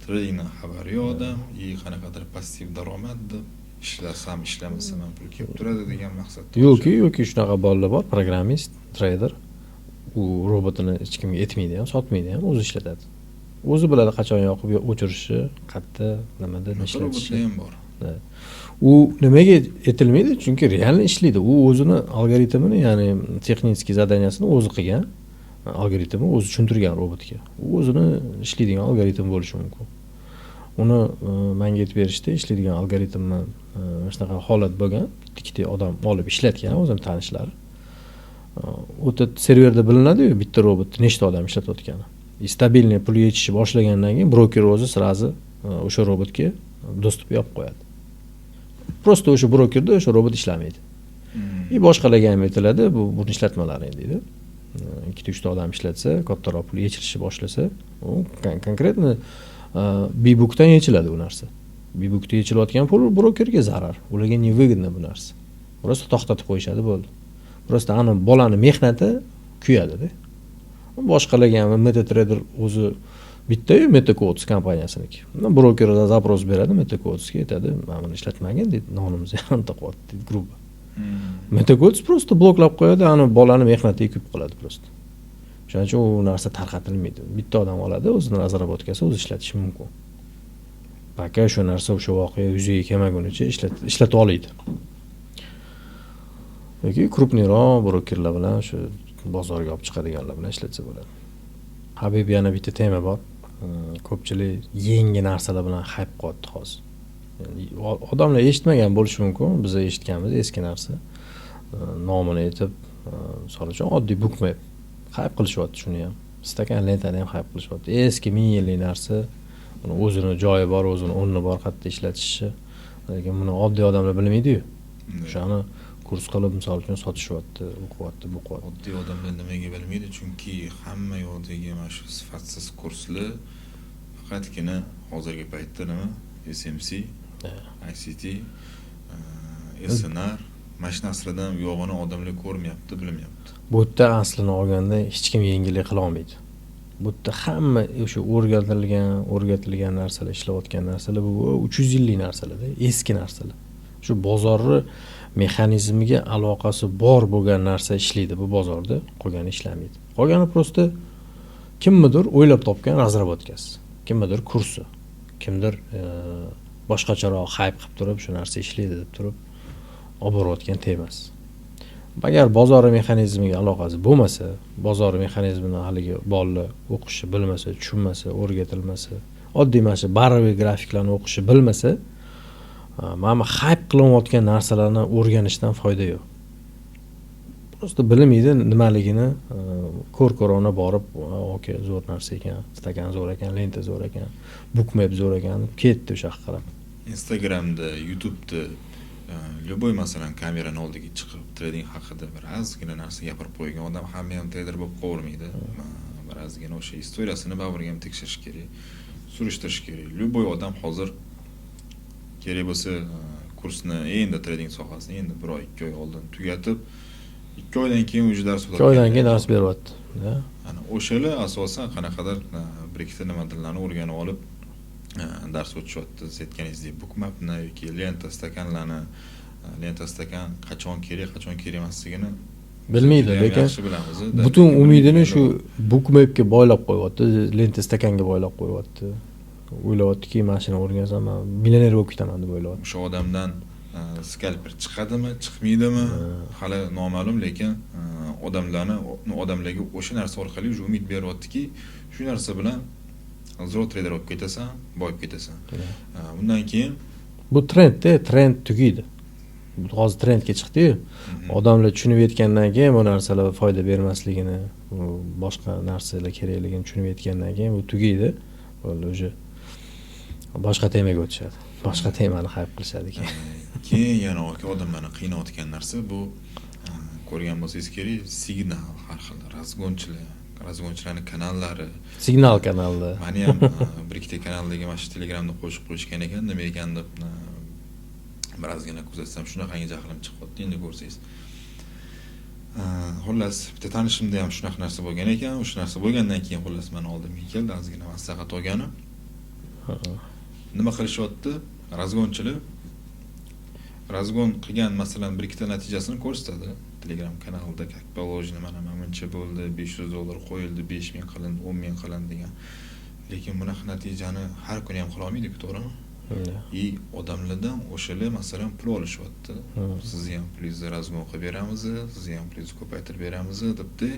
Tradingdan xabari yo'q odam и qanaqadir passiv daromad deb, ishlasam, ishlamasam ham pul kelib turadi degan maqsadda. Yoki shunaqa bolalar bor, programmist, treyder. U robotini hech kimga aytmaydi ham, sotmaydi ham, o'zi ishlatadi. O'zi biladi qachon yoqib o'chirishi, qayerda, nimada Bunaqa ishlatishi. robotlar ham bor. U nimaga aytilmaydi? Chunki реально ishlaydi. U o'zini algoritmini, ya'ni технический задания sini o'zi qilgan. Algoritmni o'zi tushuntirgan robotga. U o'zini ishlaydigan algoritm bo'lishi mumkin. Uni manga aytib berishdi, ishlaydigan algoritmni shunaqa holat bo'lgan. Bitta ikkita odam olib ishlatgan, o'zim tanishlari. U yerda serverda bilinadi-yu bitta robot nechta odam ishlatayotgani. И стабильный pul yechishni boshlagandan keyin broker o'zi сразу o'sha robotga доступ yopib qo'yadi. Просто o'sha brokerda o'sha robot ishlamaydi. И boshqalarga ham aytiladi, bu buni ishlatmalaring deydi. Ikkita uchta odam ishlatsa, kattaroq pul yechilishni boshlasa, u конкретно Bbookdan yechiladi u narsa. Bbookda yechilayotgan pul brokerga zarar. Ularga невыгодно bu narsa. Просто to'xtatib qo'yishadi, bo'ldi. Просто ani bolani mehnati kuyadi-da. Boshqalarga ham MetaTrader o'zi bitta-yu, MetaQuotes kompaniyasiniki. Broker запрос beradi MetaQuotesga, aytadi, mana buni ishlatmagin deydi, nonimizni yarimta qilyapti deydi, грубо. MetaQuotes просто bloklab qo'yadi, ani bolani mehnatiga kuyib qoladi просто. Shuning uchun u narsa tarqatilmaydi. Bitta odam oladi, o'zini разработка si, o'zi ishlatishi mumkin. Пока o'sha narsa, o'sha voqea yuzaga kelmagunicha ishlatib oladi. Yoki крупный roq brokerlar bilan, o'sha bozorga olib chiqadiganlar bilan ishlatsa bo'ladi. Habib, yana bitta tema bor. Ko'pchilik yangi narsalar bilan hayp qilyapti hozir. Odamlar eshitmagan bo'lishi mumkin, biz eshitganmiz eski narsa. Nomini aytib, misol uchun, oddiy bookmap hayp qilishyapti shuni ham. Stakan lentani ham hayp qilishyapti. Eski ming yillik narsa, uni o'zini joyi bor, o'zini o'rni bor, qayerda ishlatishi. Lekin buni oddiy odamlar bilmaydi-yu. O'shani kurs qilib, misol uchun, sotishyapti, o'qiyapti, bu qilyapti. Oddiy odamlar nimaga bilmaydi? Chunki hamma yoqdagi mana shu sifatsiz kurslar faqatgina hozirgi paytda nima? SMC, ICT, SNR, mana shu narsalardan yo'g'ini odamlar ko'rmayapti, bilmayapti. Bu yerda aslini olganda hech kim yengillik qila olmaydi. Bu yerda hamma o'sha o'rgatilgan narsalar, ishlayotgan narsalar bu 300 yillik narsalarda, eski narsalar. Shu bozorni mexanizmiga aloqasi bor bo'lgan narsa ishlaydi bu bozorda, qolgani ishlamaydi. Qolgani просто kimnidir o'ylab topgan разработка si, kimnidir kursi, kimdir boshqacharoq hayp qilib turib, shu narsa ishlaydi deb turib olib borayotgan temasi. Agar bozor mexanizmiga aloqasi bo'lmasa, bozor mexanizmini haligi bolalar o'qishni bilmasa, tushunmasa, o'rgatilmasa, Oddiy mana shu баровый grafiklarni o'qishni bilmasa, mana bu хайп qilinayotgan narsalarni o'rganishdan foyda yo'q. Просто bilmaydi nimaligini, ko'r ko'rona borib, "Okey, zo'r narsa ekan, stakan zo'r ekan, lenta zo'r ekan, bookmap zo'r ekan", deb ketdi o'sha yoqqa qarab. Instagramda, YouTubeda любой, masalan, kamerani oldiga chiqib trading haqida bir ozgina narsa gapirib qo'ygan odam hamma ham treyder bo'lib qolavermaydi. Bir ozgina o'sha istoriyasini baribir ham tekshirish kerak, surishtirish kerak. Любой odam hozir kerak bo'lsa kursni, endi trading sohasini endi bir oy, 2 oy oldin tugatib, 2 oydan keyin уже dars 2 oydan keyin dars beryapti. Ana o'shalar asosan qanaqadir bir ikkita nimadirlarni o'rganib olib dars o'tishyapti. Siz aytganingizdek, bookmapni yoki lenta, stakanlarni, lenta, stakan qachon kerak, qachon kerak emasligini bilmaydi, judayam lekin yaxshi bilamiz. Butun umidini shu bookmapga boylab qo'yyapti, lenta, stakanga boylab qo'yyapti. O'ylayaptiki, mana shuni o'rgansam, man millioner bo'lib ketaman, deb o'ylayapti. O'sha odamdan skalper chiqadimi, chiqmaydimi, hali noma'lum, lekin odamlarni, odamlarga o'sha narsa orqali уже umid beryaptiki, shu narsa bilan zo'r treyder bo'lib ketasan, boyib ketasan. Undan keyin Bu trendda, trend tugaydi. Hozir trendga chiqdiyu, odamlar tushunib yetgandan keyin bu narsalar foyda bermasligini, bu boshqa narsalar kerakligini tushunib yetgandan keyin bu tugaydi, bo'ldi, уже boshqa temaga o'tishadi, boshqa temani хайп qilishadi keyin. Keyin yana, aka, odamlarni qiynayotgan narsa bu, ko'rgan bo'lsangiz kerak, signal, har xil разгон chilar, разгон chilarni kanallari. Signal kanalda. Mani ham bir ikkita kanaldagi mana shu Telegramda qo'shib qo'yishgan ekan, nima ekan deb birozgina kuzatsam, shunaqangi jahlim chiqyapti endi ko'rsangiz. Xullas, bitta tanishimda ham shunaqa narsa bo'lgan ekan. O'sha narsa bo'lgandan keyin, xullas, mani oldimga keldi ozgina maslahat olgani. Nima qilishyapti разгон chilar? Разгон qilgan, masalan, bir ikkita natijasini ko'rsatadi Telegram kanalida, как положено, mana buncha bo'ldi, 500 dollar qo'yildi, 5000 qilindi, 10 000 qilindi degan. Lekin bunaqa natijani har kuni ham qilolmaydiku, to'g'rimi? И odamlardan o'shalar, masalan, pul olishyapti. "Sizni ham pulingizni разгон qilib beramiz, sizni ham pulingizni ko'paytirib beramiz", debdi.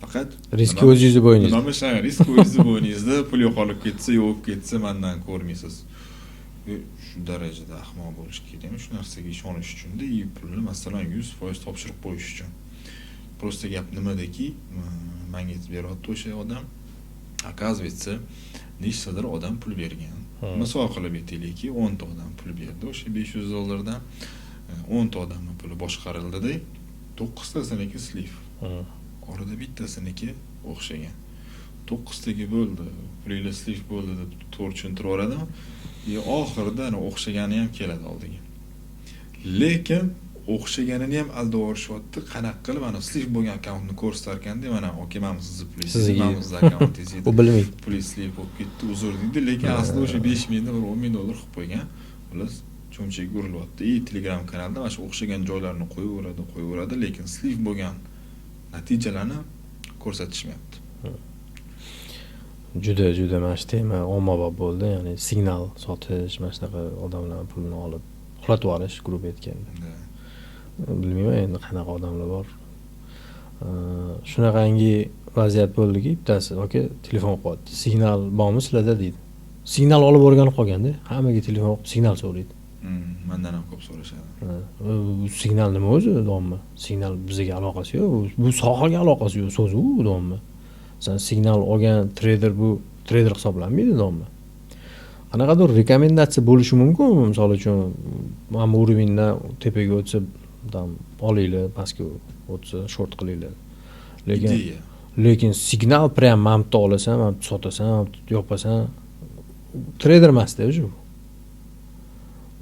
Faqat Riski o'zingizni bo'yningizda. Nima, risk o'zingizni bo'yningizda, pul yo'qolib ketsa, yo'qolib ketsa, mandan ko'rmaysiz. Shu darajada ahmoq bo'lish kerakmi shu narsaga ishonish uchunda и pulni, masalan, 100% topshirib qo'yish uchun? Просто gap nimadaki, manga aytib beryapti o'sha odam, оказывается, nechtadir odam pul bergan. Misol qilib aytaylikki, 10 ta odam pul berdi o'sha 500 dollardan, 10 ta odamni puli boshqarildida, to'qqiztasiniki слив, orada bittasiniki o'xshagan. To'qqiztaga bo'ldi, pulinglar слив bo'ldi, deb to'g'ri tushuntirib yuboradimi, и oxirida ana o'xshagani ham keladi oldiga. Lekin o'xshaganini ham aldab yuborishyapti. Qanaqa qilib? Mana слив bo'lgan akkauntni ko'rsatar ekanda, "Mana, aka, mana sizni pulingiz, Sizniki. mana sizni akkauntingiz edi, U bilmaydi. pulingiz слив bo'lib ketdi, uzr", deydi. Lekin aslida o'sha 5000 dan bir 10 000 dollar qilib qo'ygan. Xullas, cho'nchagiga urilyapti. И Telegram kanalda mana shu o'xshagan joylarni qo'yaveradi, qo'yaveradi, lekin слив bo'lgan natijalarni ko'rsatishmayapti. Juda, juda mana shu tema ommabop bo'ldi, ya'ni signal sotish, mana shunaqa odamlarni pulini olib uxlatib yuborish, грубо aytganda. Bilmayman endi qanaqa odamlar bor. Shunaqangi vaziyat bo'ldiki, bittasi aka telefon qilyapti, "Signal bormi sizlarda?" deydi. Signal olib o'rganib qolganda, hammaga telefon qilib signal so'raydi. Mandan ham ko'p so'rashadi. Ha, bu signal nima o'zi, deyapman. Signal bizga aloqasi yo'q, bu sohaga aloqasi yo'q so'z u, deyapman. San signal olgan treyder, bu treyder hisoblanmaydi, deyapman. Qanaqadir rekomendatsiya bo'lishi mumkin, misol uchun, mana bu уровень dan tepaga o'tsa, там olinglar, pastga o'tsa, short qilinglar, lekin Ideya. Lekin signal прям mana bu yerda olasan, mana bu yerda sotasan, mana bu yerda yopasan, treyder emasda уже u.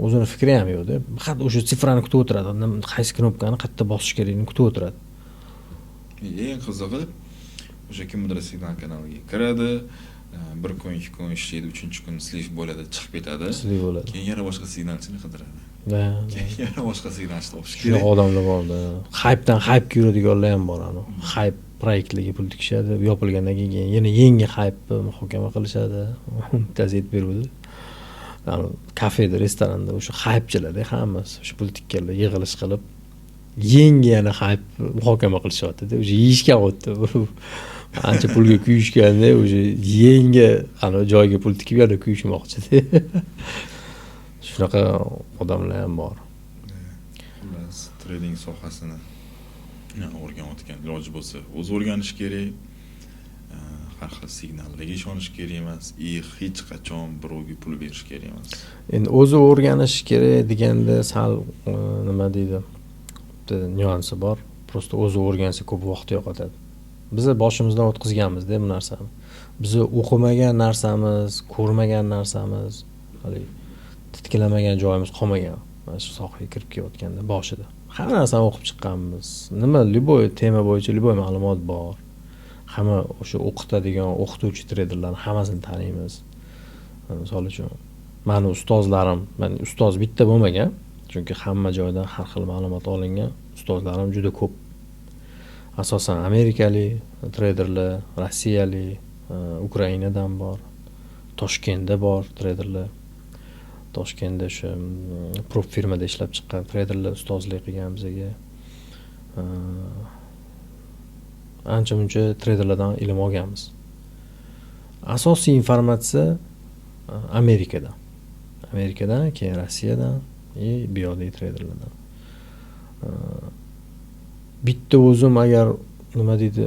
O'zini fikri ham yo'qda, faqat o'sha цифра ni kutib o'tiradi, qaysi knopkani qayerda bosish kerakligini kutib o'tiradi. Eng qizig'i, o'sha kimnidir signal kanaliga kiradi, bir kun, 2 kun ishlaydi, uchinchi kun слив bo'ladi, chiqib ketadi. Слив bo'ladi. Keyin yana boshqa signalchini qidiradi. Keyin yana boshqa signalchi topish Shunaqa kerak. odamlar borda. Хайп dan хайп ga yuradiganlar ham bor. Anavi хайп proyektlarga pul tikishadi, yopilgandan keyin yana yangi хайп ni muhokama qilishadi. Bittasi aytib beruvdi, anavi kafeda, restoranda o'sha хайп chilarda hammasi, o'sha pul tikkanlar yig'ilish qilib, yangi yana хайп muhokama qilishyaptida, уже yeyishga o'tdi. Ancha pulga kuyishganda, уже yangi anavi joyga pul tikib, yana kuyishmoqchida. Shunaqa odamlar ham bor. Xullas, trading sohasini o'rganayotgan, iloji bo'lsa, o'zi o'rganish kerak, har xil signallarga ishonish kerak emas и hech qachon birovga pul berish kerak emas. Endi o'zi o'rganish kerak deganda sal nima deydi, bitta nyuansi bor. Просто o'zi o'rgansa, ko'p vaqt yo'qotadi. Biza boshimizdan o'tkazganmizda bu narsani. Biza o'qimagan narsamiz, ko'rmagan narsamiz, haligi titkilamagan joyimiz qolmagan. Mana shu sohaga kirib kelayotganda boshida hamma narsani o'qib chiqqanmiz. Nima, любой tema bo'yicha любой ma'lumot bor. Hamma o'sha o'qitadigan o'qituvchi treyderlarni hammasini taniymiz. Misol uchun, mani ustozlarim, man ustoz bitta bo'lmagan, chunki hamma joydan har xil ma'lumot olingan. Ustozlarim juda ko'p, asosan amerikalik treyderlar, rossiyalik, Ukrainadan bor, Toshkentda bor treyderlar. Toshkentda o'sha prop firmada ishlab chiqqan treyderlar ustozlik qilgan bizaga. Ancha muncha treyderlardan ilm olganmiz. Asosiy informatsiya Amerikadan, keyin Rossiyadan и bu yoqdagi treyderlardan. Bitta o'zim agar, nima deydi,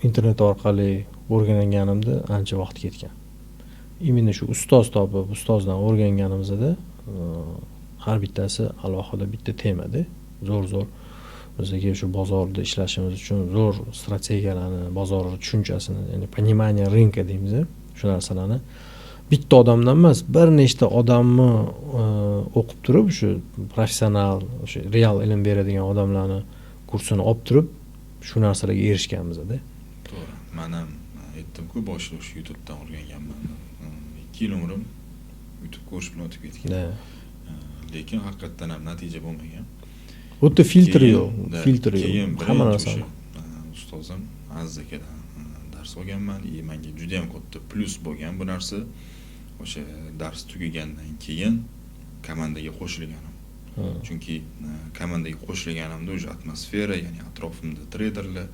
internet orqali o'rganganimda ancha vaqt ketgan. Именно shu ustoz topib, ustozdan o'rganganimizda har bittasi alohida bitta temada zo'r zo'r bizga shu bozorda ishlashimiz uchun zo'r strategiyalarni, bozor tushunchasini, ya'ni понимание рынка deymiz, shu narsalarni bitta odamdan emas, bir nechta odamni o'qib turib, shu professional, o'sha real ilm beradigan odamlarni kursini olib turib, shu narsalarga erishganmizda. To'g'ri, man ham aytdimku boshida, o'sha YouTubedan o'rganganman. 2 yil umrim YouTube ko'rish bilan o'tib ketgan, lekin haqiqatdan ham natija bo'lmagan. U yerda filtr yo'q, filtr yo'q. Keyin hamma birinchi narsani o'sha ustozim Aziz akadan dars olganman и manga juda yam katta plyus bo'lgan bu narsa, o'sha dars tugagandan keyin komandaga qo'shilganim. Chunki komandaga qo'shilganimda уже atmosfera, ya'ni atrofimda treyderlar,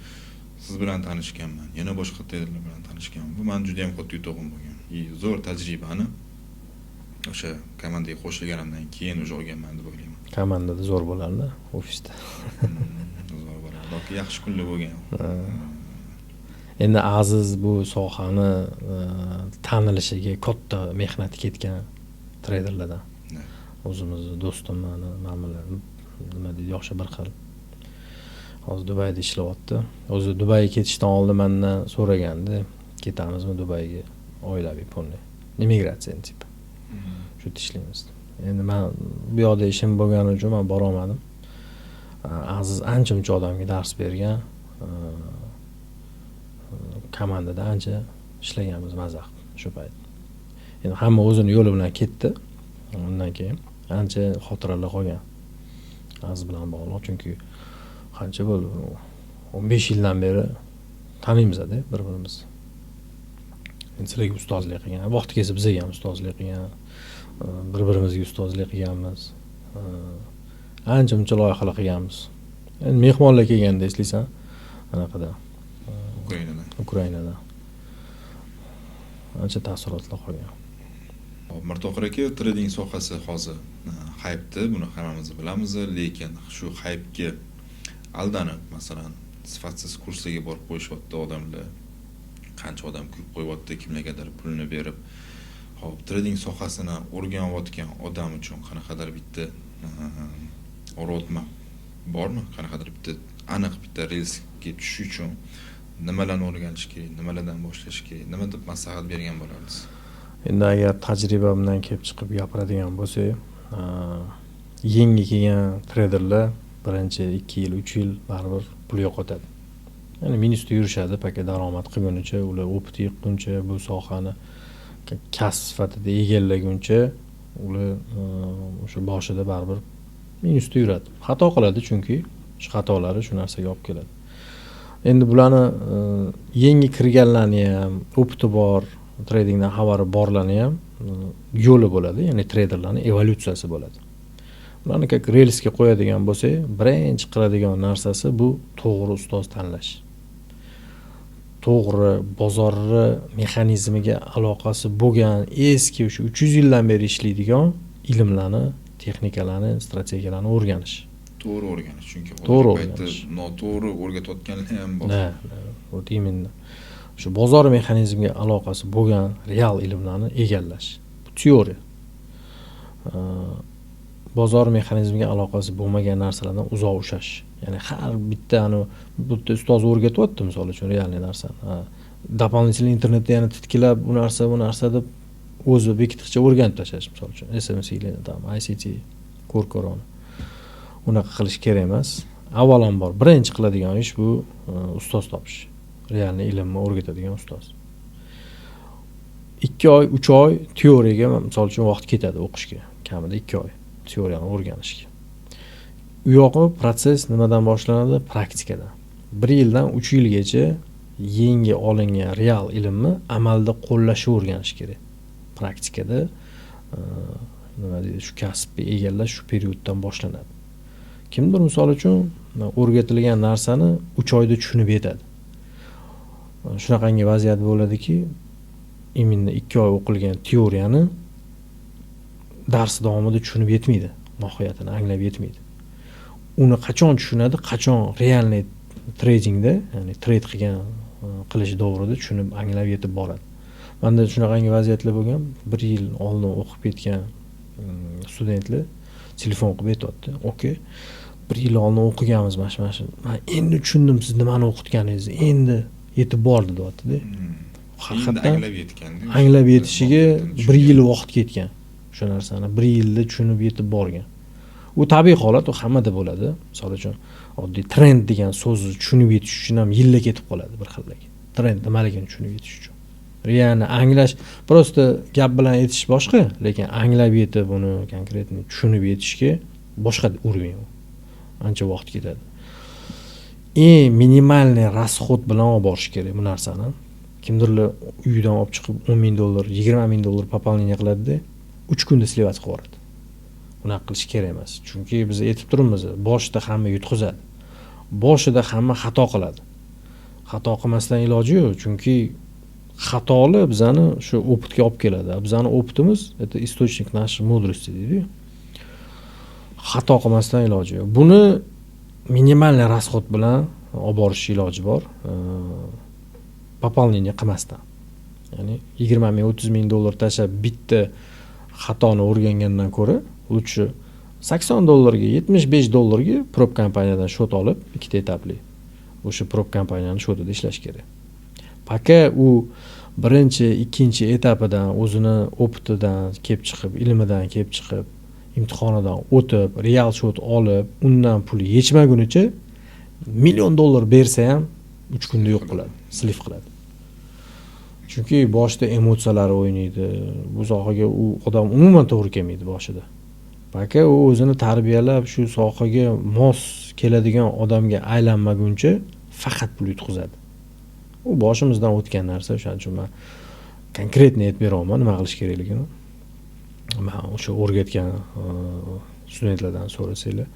siz bilan tanishganman, yana boshqa treyderlar bilan tanishganman. Bu mani juda yam katta yutug'im bo'lgan и zo'r tajribani o'sha komandaga qo'shilganimdan keyin уже olganman deb o'ylayman. Komandada zo'r bo'lardi, ofisda. Zo'r bo'lardi yoki yaxshi kunlar bo'lgan. Endi Aziz bu sohani tanilishiga katta mehnati ketgan treyderlardan. O'zimizni do'stim, mani mana bular, nima deydi, yoshi bir xil, hozir Dubayda ishlayapti. O'zi Dubayga ketishdan oldin mandan so'ragandi, ketamizmi Dubayga oilaviy, полный immigratsiya, типа shu yerda ishlaymiz. Endi man bu yoqda ishim bo'lgani uchun man borolmadim. Aziz ancha muncha odamga dars bergan, komandada ancha ishlaganmiz maza qilib shu payt. Endi hamma o'zini yo'li bilan ketdi undan keyin. Ancha xotiralar qolgan Aziz bilan bog'liq, chunki qancha bo'ldi, 15 yildan beri taniymizda bir birimizni. Endi sizlarga ustozlik qilgan, vaqti kelsa bizga ham ustozlik qilgan, bir birimizga ustozlik qilganmiz, ancha muncha loyihalar qilganmiz. Endi mehmonlar kelganda eslaysan, anaqada, Ukrainadan. Ukrainadan ancha taassurotlar qolgan. Hop, Mirtohir aka, trading sohasi hozir haypda, buni hammamiz bilamiz, lekin shu haypga aldanib, masalan, sifatsiz kurslarga borib qo'yishyapti odamlar. Qancha odam kuyib qo'yyapti, kimlargadir pulini berib. Hop, trading sohasini o'rganayotgan odam uchun qanaqadir bitta roadmap bormi? Qanaqadir bitta aniq bitta relsga tushish uchun nimalarni o'rganish kerak, nimalardan boshlash kerak, nima deb maslahat bergan bo'lardingiz? Endi agar tajribamdan kelib chiqib gapiradigan bo'lsak, yangi kelgan treyderlar birinchi 2 yil, 3 yil baribir pul yo'qotadi, ya'ni minusda yurishadi, пока daromad qilgunicha, ular опыт yiqquncha, bu sohani kasb sifatida egallaguncha ular o'sha boshida baribir minusda yuradi, xato qiladi, chunki shu xatolari shu narsaga olib keladi. Endi bularni yangi kirganlarni ham, опыт i bor, tradingdan xabari borlarni ham yo'li bo'ladi, ya'ni treyderlarni evolyutsiyasi bo'ladi. Ularni как relsga qo'yadigan bo'lsak, birinchi qiladigan narsasi bu to'g'ri ustoz tanlash. To'g'ri, bozorni mexanizmiga aloqasi bo'lgan eski o'sha 300 yildan beri ishlaydigan ilmlarni, texnikalarni, strategiyalarni o'rganish. To'g'ri o'rganish, chunki To'g'ri hozirgi paytda o'rganish. noto'g'ri o'rgatayotganlar ham bor. Да, вот именно. Shu bozor mexanizmiga aloqasi bo'lgan real ilmlarni egallash. Bu теория. Bozor mexanizmiga aloqasi bo'lmagan narsalardan uzoq ushlash. Ya'ni har bitta anu bitta ustoz o'rgatyapti, misol uchun, реальный narsani. Ha, дополнительно internetda yana titkilab bu narsa, bu narsa deb o'zi bekitqicha o'rganib tashlash, misol uchun, SMC, там, ICT, ko'r-ko'rona. Unaqa qilish kerak emas. Avvalambor birinchi qiladigan ish bu ustoz topish. Реальный ilmni o'rgatadigan ustoz. 2 oy, 3 oy теория ga, misol uchun, vaqt ketadi o'qishga. Kamida 2 oy теория ni o'rganishga. U yog'i процесс nimadan boshlanadi? Praktikadan. 1 yildan 3 yilgacha yangi olingan real ilmni amalda qo'llashni o'rganish kerak. Praktikada nima deydi, shu kasbni egallash shu период dan boshlanadi. Kimdir, misol uchun, o'rgatilgan narsani 3 oyda tushunib yetadi. Shunaqangi vaziyat bo'ladiki, именно 2 oy o'qilgan теория ni dars davomida tushunib yetmaydi, mohiyatini anglab yetmaydi. Uni qachon tushunadi? Qachon реальный tradingda, ya'ni trade qilgan qilish davrida tushunib, anglab yetib boradi. Manda shunaqangi vaziyatlar bo'lgan, 1 yil oldin o'qib ketgan studentlar telefon qilib aytyapti: "Aka, 1 yil oldin o'qiganmiz mana shu. Man endi tushundim siz nimani o'qitganingizni, endi yetib bordi", deyapti-da. Haqiqatdan anglab yetgan. Anglab yetishiga 1 yil vaqt ketgan. O'sha narsani 1 yilda tushunib yetib borgan. U tabiiy holat, u hammada bo'ladi. Misol uchun, oddiy trend degan so'zni tushunib yetish uchun ham yillar ketib qoladi bir xilligi. Trend nimaligini tushunib yetish uchun. Реально anglash, просто gap bilan aytish boshqa, lekin anglab yetib uni конкретно tushunib yetishga boshqa уровень u. Ancha vaqt ketadi. Eng минимальный расход bilan olib borish kerak bu narsani. Kimdirlar uyidan olib chiqib 10 ming dollar, 20 ming dollar пополнение qiladida, 3 kunda сливать qilib yuboradi. Unaqa qilish kerak emas. Chunki biz aytib turibmiz, boshida hamma yutqizadi. Boshida hamma xato qiladi. Xato qilmasdan iloji yo'q, chunki xatoli bizani shu опыт ga olib keladi. Bizani опыт imiz это источник нашей мудрости deydi-yu. Xato qilmasdan iloji yo'q. Buni минимальный расход bilan olib borish iloji bor. Пополнение qilmasdan. Ya'ni 20 ming, 30 ming dollar tashlab bitta xatoni o'rgangandan ko'ra, лучше 80 dollarga, 75 dollarga prop kompaniyadan счёт olib, ikkita etapli. O'sha prop kompaniyani счёт ida ishlash kerak. Пока u birinchi, ikkinchi etapidan o'zini опыт idan kelib chiqib, ilmidan kelib chiqib, imtihonidan o'tib, real счёт olib, undan pul yechmagunicha million dollar bersa ham 3 kunda yo'q qiladi, слив qiladi. Chunki boshida emotsiyalar o'ynaydi. Bu sohaga u odam umuman to'g'ri kelmaydi boshida. Пока u o'zini tarbiyalab, shu sohaga mos keladigan odamga aylanmaguncha faqat pul yutqizadi. U boshimizdan o'tgan narsa, o'shaning uchun man конкретно aytib beryapman nima qilish kerakligini. Man o'sha o'rgatgan studentlardan so'rasanglar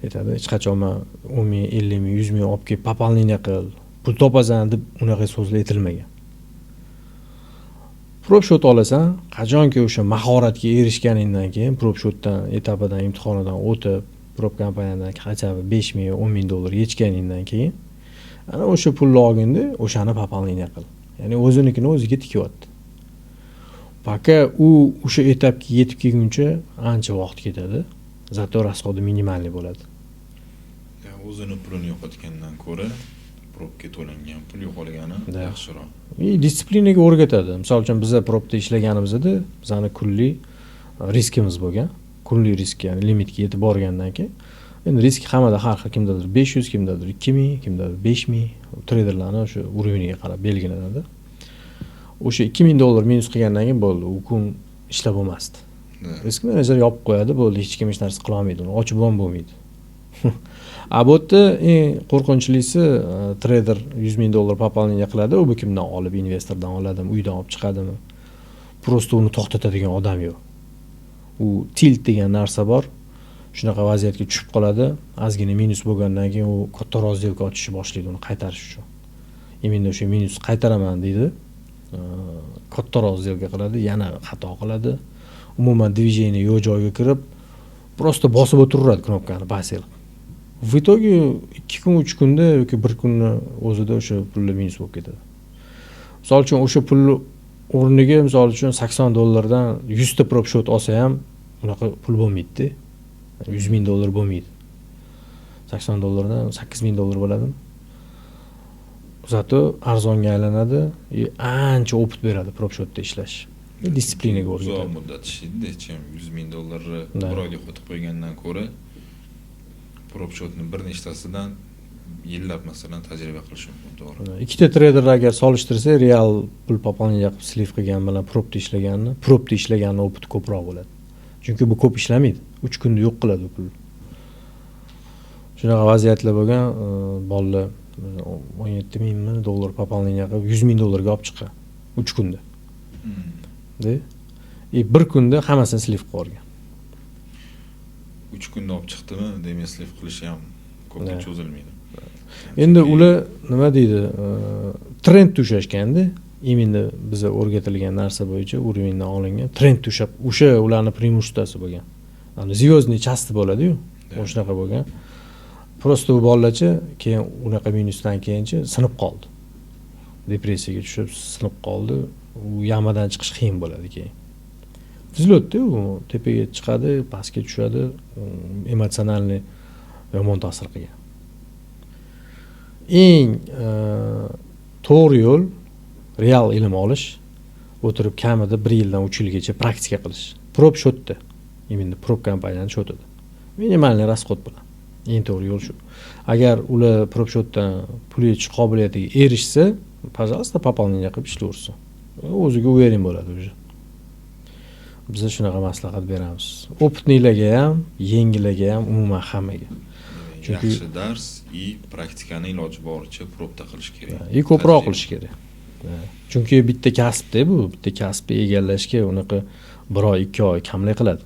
aytadi, hech qachon man 10 ming, 50 ming, 100 ming olib kelib пополнение qil, pul topasan deb unaqa so'zlar aytilmagan. Prop счёт olasan, qachonki o'sha mahoratga erishganingdan keyin prop счёт dan etapidan, imtihonidan o'tib, prop kompaniyadan хотя бы 5 ming, 10 ming dollar yechganingdan keyin ana o'sha pulni olginda o'shani пополнение qil. Ya'ni o'zinikini o'ziga tikyapti. Пока u o'sha etapga yetib kelguncha ancha vaqt ketadi. Зато расход i минимальный bo'ladi. O'zini pulini yo'qotgandan ko'ra propga to'langan pul yo'qolgani yaxshiroq. И дисциплина ga o'rgatadi. Misol uchun, biza propda ishlaganimizda bizani kunlik riskimiz bo'lgan. Kunlik risk, ya'ni limitga yetib borgandan keyin endi risk hammada har xil, kimdadir 500, kimdadir 2000, kimdadir 5000, treyderlarni o'sha уровень iga qarab belgilanadi. O'sha 2000 dollar minus qilgandan keyin bo'ldi, u kun ishlab bo'lmasdi. Risk menejer yopib qo'yadi, bo'ldi, hech kim hech narsa qila olmaydi, uni ochib ham bo'lmaydi. A bu yerda eng qo'rqinchlisi, treyder 100 ming dollar пополнение qiladi, u bu kimdan olib, investordan oladimi, uydan olib chiqadimi? Просто uni to'xtatadigan odam yo'q. U tilt degan narsa bor. Shunaqa vaziyatga tushib qoladi. Ozgina minus bo'lgandan keyin u kattaroq сделка ochishni boshlaydi uni qaytarish uchun. Именно o'sha minus qaytaraman deydi, kattaroq сделка qiladi, yana xato qiladi. Umuman движение yo'q joyga kirib, просто bosib o'tiraveradi knopkani buy sell. В итоге 2 kun, 3 kunda yoki bir kunni o'zida o'sha pulni minus bo'lib ketadi. Misol uchun, o'sha pulni o'rniga, misol uchun, 80 dollardan 100 ta prop счет olsa ham, unaqa pul bo'lmaydida, 100 000 dollar bo'lmaydi. 80 dollardan 8000 dollar bo'ladimi? Зато arzonga aylanadi и ancha опыт beradi prop счет da ishlash, дисциплина ga Uzoq o'rgatadi. muddat ishlaydida, чем 100 000 dollarni bir oyda yo'qotib qo'ygandan ko'ra, prop счет ni bir nechtasidan yillab, masalan, tajriba qilish mumkin, to'g'ri. Ikkita treyder agar solishtirsak, real pul пополнение qilib слив qilgan bilan propda ishlaganni, propda ishlaganni опыт i ko'proq bo'ladi, chunki bu ko'p ishlamaydi, 3 kunda yo'q qiladi u pulni. Shunaqa vaziyatlar bo'lgan, bolalar 17 mingmi dollar пополнение qilib, 100 000 dollarga olib chiqqan 3 kunda da, и bir kunda hammasini слив qilib yuborgan. 3 kunda olib chiqdimi, demak, слив qilishi ham ko'pga cho'zilmaydi. Endi ular, nima deydi, trendda ushlashganda, именно biza o'rgatilgan narsa bo'yicha, уровень dan olingan trendda ushlab, o'sha ularni преимущество si bo'lgan. Звездный час bo'ladiyu, shunaqa bo'lgan. Просто u bolalarchi keyin unaqa minusdan keyinchi sinib qoldi, depressiyaga tushib sinib qoldi. U яма dan chiqish qiyin bo'ladi keyin. Взлёт da u tepaga chiqadi, pastga tushadi, эмоциональный yomon ta'sir qilgan. Eng to'g'ri yo'l real ilm olish, o'tirib kamida bir yildan 3 yilgacha praktika qilish prop счет da, именно prop kompaniyani счет ida, минимальный расход bilan. Eng to'g'ri yo'l shu. Agar ular prop счет dan pul yechish qobiliyatiga erishsa, пожалуйста, пополнение qilib ishlayversin, o'ziga уверен bo'ladi уже. Biza shunaqa maslahat beramiz опытный larga ham, yangilarga ham, umuman hammaga. Chunki Yaxshi dars и praktikani iloji boricha propda qilish kerak. И ko'proq qilish kerak, chunki bitta kasbda, bu bitta kasbni egallashga unaqa bir oy, 2 oy kamlik qiladi.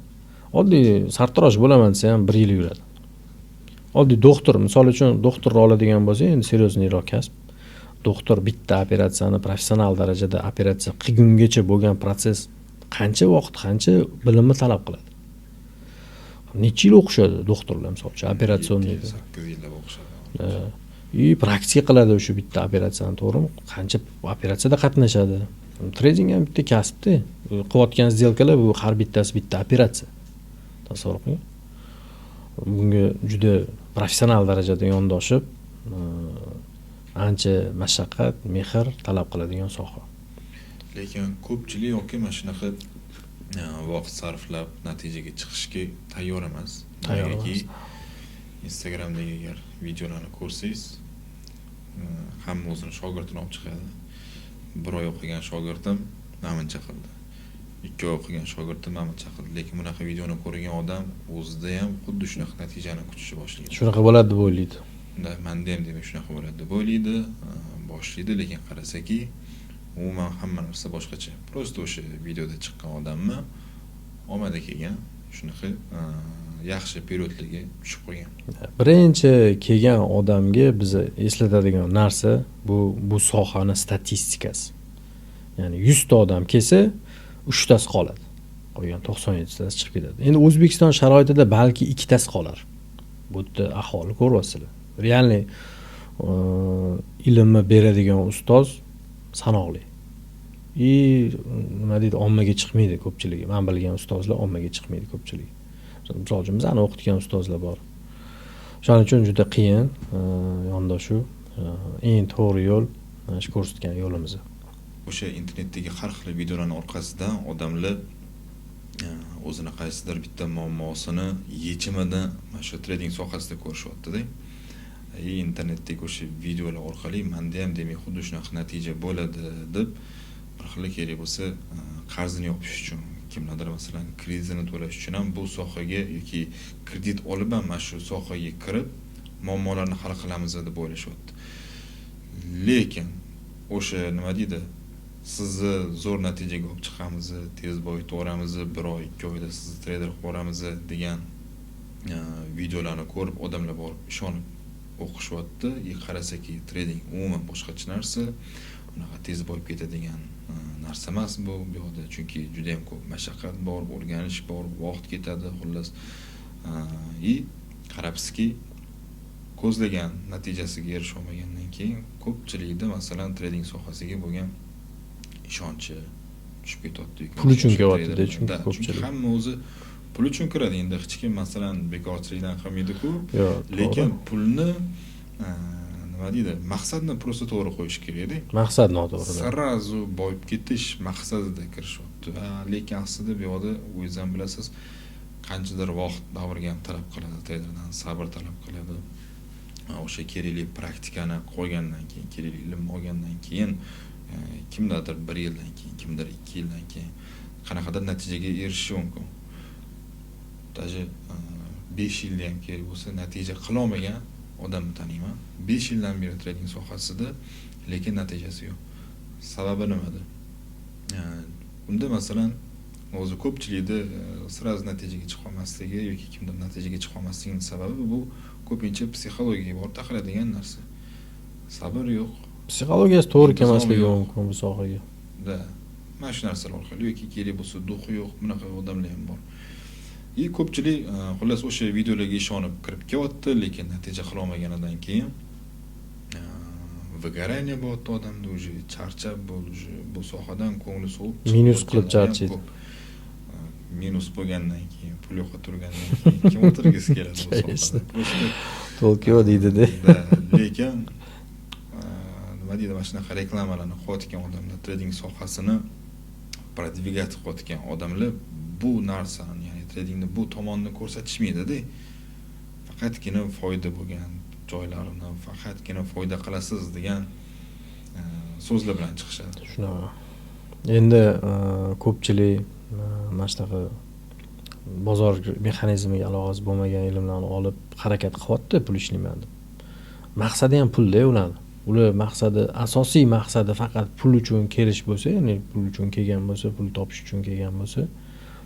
Oddiy sartarosh bo'laman desa ham, bir yil yuradi. Oddiy doktor, misol uchun, doktorni oladigan bo'lsak, endi серьезный roq kasb doktor, bitta operatsiyani professional darajada operatsiya qilgungacha bo'lgan protsess qancha vaqt, qancha bilimni talab qiladi, necha yil o'qishadi doktorlar, misol uchun, операционный. 8 yillab o'qishadi. И praktika qiladi o'sha bitta operatsiyani, to'g'rimi? Qancha operatsiyada qatnashadi. Trading ham bitta kasbda, qilayotgan сделка lar bu har bittasi bitta operatsiya, tasavvur qiling. Bunga juda professional darajada yondoshib, ancha mashaqqat, mehr talab qiladigan soha. Lekin ko'pchilik yoki mana shunaqa vaqt sarflab natijaga chiqishga tayyor emas. Tayyor Negaki emas. Instagramdagi agar videolarni ko'rsangiz, hamma o'zini shogirdini olib chiqadi. Bir oy o'qigan shogirdim namuncha qildi, 2 oy o'qigan shogirdim namuncha qildi. Lekin bunaqa videoni ko'rgan odam o'zida ham xuddi shunaqa natijani kutishni boshlaydi. Shunaqa bo'ladi deb o'ylaydi. Unda manda ham demak shunaqa bo'ladi deb o'ylaydi, boshlaydi, lekin qarasaki, umuman hamma narsa boshqacha. Просто o'sha videoda chiqqan odamni omadi kelgan, shunaqa yaxshi период larga tushib qolgan. Birinchi kelgan odamga biza eslatadigan narsa bu sohani statistikasi. Ya'ni 100 ta odam kelsa, uchtasi qoladi, qolgan 97tasi chiqib ketadi. Endi O'zbekiston sharoitida balki ikkitasi qolar. Bu yerda aholi ko'ryapsizlar, реальный ilmni beradigan ustoz sanoqli и, nima deydi, ommaga chiqmaydi ko'pchiligi. Man bilgan ustozlar ommaga chiqmaydi ko'pchiligi. Misol uchun, bizani o'qitgan ustozlar bor. O'shaning uchun juda qiyin yondashuv. Eng to'g'ri yo'l mana shu ko'rsatgan yo'limiz. O'sha internetdagi har xil videolarni orqasidan odamlar o'zini qaysidir bitta muammosini yechimini mana shu trading sohasida ko'rishyaptida. И internetdagi o'sha videolar orqali manda ham demak xuddi shunaqa natija bo'ladi deb, bir xil kerak bo'lsa qarzini yopish uchun, kimlardir, masalan, kreditini to'lash uchun ham bu sohaga yoki kredit olib ham mana shu sohaga kirib, muammolarni hal qilamiz deb o'ylashyapti. Lekin o'sha, nima deydi, sizni zo'r natijaga olib chiqamiz, tez boyitib yuboramiz, bir oy, 2 oyda sizni treyder qilib yuboramiz degan videolarni ko'rib, odamlar borib ishonib O'qishyapti и qarasaki, trading umuman boshqacha narsa, unaqa tez boyib ketadigan narsa emas bu yoqda, chunki juda yam ko'p mashaqqat bor, o'rganish bor, vaqt ketadi, xullas. И qarabsizki, ko'zlagan natijasiga erisha olmagandan keyin ko'pchilikda, masalan, trading sohasiga bo'lgan ishonchi tushib ketyapti. Pul uchun kelyapti-da, chunki ko'pchilik. Hamma o'zi pul uchun kiradi endi, hech kim, masalan, bekorchilikdan qilmaydiku. Yo'q. Lekin pulni, nima deydi, maqsadni просто to'g'ri qo'yish kerakda. Maqsad noto'g'ri. Сразу boyib ketish maqsadida kirishyapti, lekin aslida bu yoqda, o'zingiz ham bilasiz, qanchadir vaqt davrga ham talab qiladi, treyderdan sabr talab qiladi. O'sha kerakli praktikani qo'ygandan keyin, kerakli ilm olgandan keyin, kimdadir bir yildan keyin, kimdir 2 yildan keyin qanaqadir natijaga erishishi mumkin. Даже 5 yilda ham kerak bo'lsa natija qilolmagan odamni taniyman, 5 yildan beri trading sohasida, lekin natijasi yo'q. Sababi nimada unda? Masalan, o'zi ko'pchilikda сразу natijaga chiqolmasligi yoki kimdir natijaga chiqolmasligini sababi bu ko'pincha psixologiyaga borib taqaladigan narsa: sabr yo'q. Psixologiyasi to'g'ri Intizomi kelmasligi yo'q. mumkin bu sohaga. Да, mana shu narsalar orqali yoki kerak bo'lsa дух i yo'q, bunaqa odamlar ham bor. И ko'pchilik, xullas, o'sha videolarga ishonib kirib kelyapti, lekin natija qilolmaganidan keyin выгорание bo'lyapti odamda, уже charchab bo'ldi, уже bu sohadan ko'ngli sovib chiqib Minus qilib ketganlar ham charchaydi. ko'p. Minus bo'lgandan keyin, pul yo'qotirgandan keyin kim o'tirgisi keladi bu Конечно. sohada просто? Толк yo'q deydida. Да, lekin nima deydi, mana shunaqa reklamalarni qilayotgan odamlar, trading sohasini продвигать qilayotgan odamlar bu narsani, ya'ni tradingni bu tomonini ko'rsatishmaydida. Faqatgina foyda bo'lgan joylarini, faqatgina foyda qilasiz degan so'zlar bilan chiqishadi. Shunaqa endi, ko'pchilik mana shunaqa bozor mexanizmiga aloqasi bo'lmagan ilmlarni olib harakat qilyapti pul ishlayman deb. Maqsadi ham pulda ularni. Ular maqsadi, asosiy maqsadi faqat pul uchun kelish bo'lsa, ya'ni pul uchun kelgan bo'lsa, pul topish uchun kelgan bo'lsa,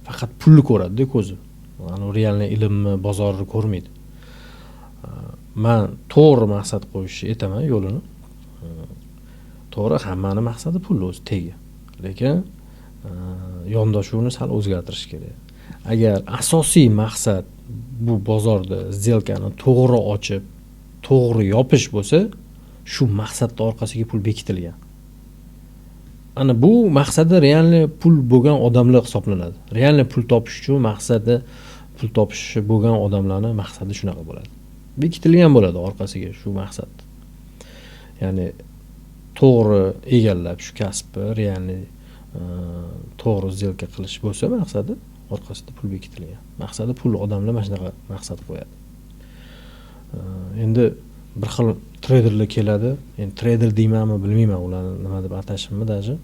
faqat pulni ko'radida ko'zi, anavi реальный ilmni, bozorni ko'rmaydi. Man to'g'ri maqsad qo'yishni aytaman yo'lini. To'g'ri, hammani maqsadi pul o'zi tegi, lekin yondashuvni sal o'zgartirish kerak. Agar asosiy maqsad bu bozorda сделка ni to'g'ri ochib, to'g'ri yopish bo'lsa, shu maqsadni orqasiga pul bekitilgan. Ana bu maqsadi реальный pul bo'lgan odamlar hisoblanadi. Реальный pul topish uchun maqsadi pul topish bo'lgan odamlarni maqsadi shunaqa bo'ladi, bekitilgan bo'ladi orqasiga shu maqsad, ya'ni to'g'ri egallab shu kasbni, реальный to'g'ri сделка qilish bo'lsa maqsadi, orqasida pul bekitilgan. Maqsadi pul odamlar mana shunaqa maqsad qo'yadi. Endi bir xil treyderlar keladi, endi treyder deymanmi, bilmayman ularni nima deb atashimni даже.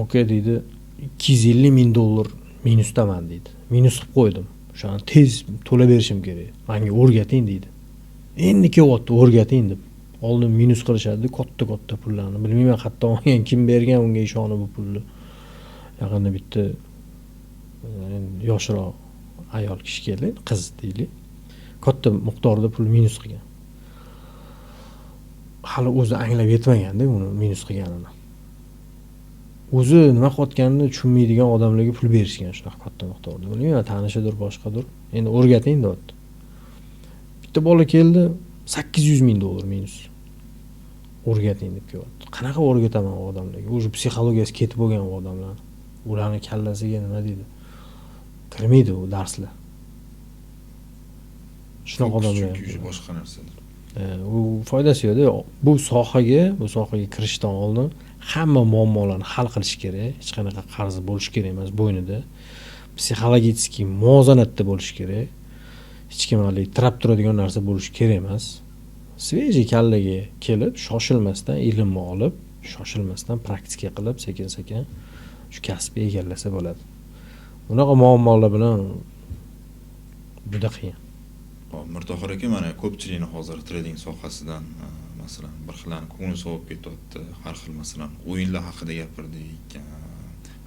Okey deydi, 250 000 dollar minusdaman deydi, minus qilib qo'ydim, o'shani tez to'lab berishim kerak, manga o'rgating deydi. Endi kelyapti o'rgating deb. Oldin minus qilishadi katta katta pullarni, bilmayman qayerdan olgan, kim bergan unga ishonib bu pulni. Yaqinda bitta yoshroq ayol kishi keldi, qiz deylik, katta miqdorda pul minus qilgan. Hali o'zi anglab yetmaganda uni minus qilganini, o'zi nima qilayotganini tushunmaydigan odamlarga pul berishgan shunaqa katta miqdorda. Bilmayman, tanishidir, boshqadir, endi o'rgating deyapti. Bitta bola keldi, 800 000 dollar minus, o'rgating deb kelyapti. Qanaqa o'rgataman u odamlarga? Уже psixologiyasi ketib bo'lgan u odamlarni. Ularni kallasiga, nima deydi, kirmaydi u darslar. Shunaqa odamlar. Chunki уже boshqa narsa. U foydasi yo'qda bu sohaga. Kirishdan oldin hamma muammolarni hal qilish kerak, hech qanaqa qarz bo'lishi kerak emas bo'ynida, психологический muvozanatda bo'lishi kerak, hech kim haligi tirab turadigan narsa bo'lishi kerak emas. Свежий kallaga kelib, shoshilmasdan ilmni olib, shoshilmasdan praktika qilib, sekin sekin shu kasbni egallasa bo'ladi. Bunaqa muammolar bilan juda qiyin. Hop, Mirtohir aka, mana ko'pchilikni hozir trading sohasidan, masalan, bir xillarni ko'ngli sovib ketyapti. Har xil, masalan, o'yinlar haqida gapirdik,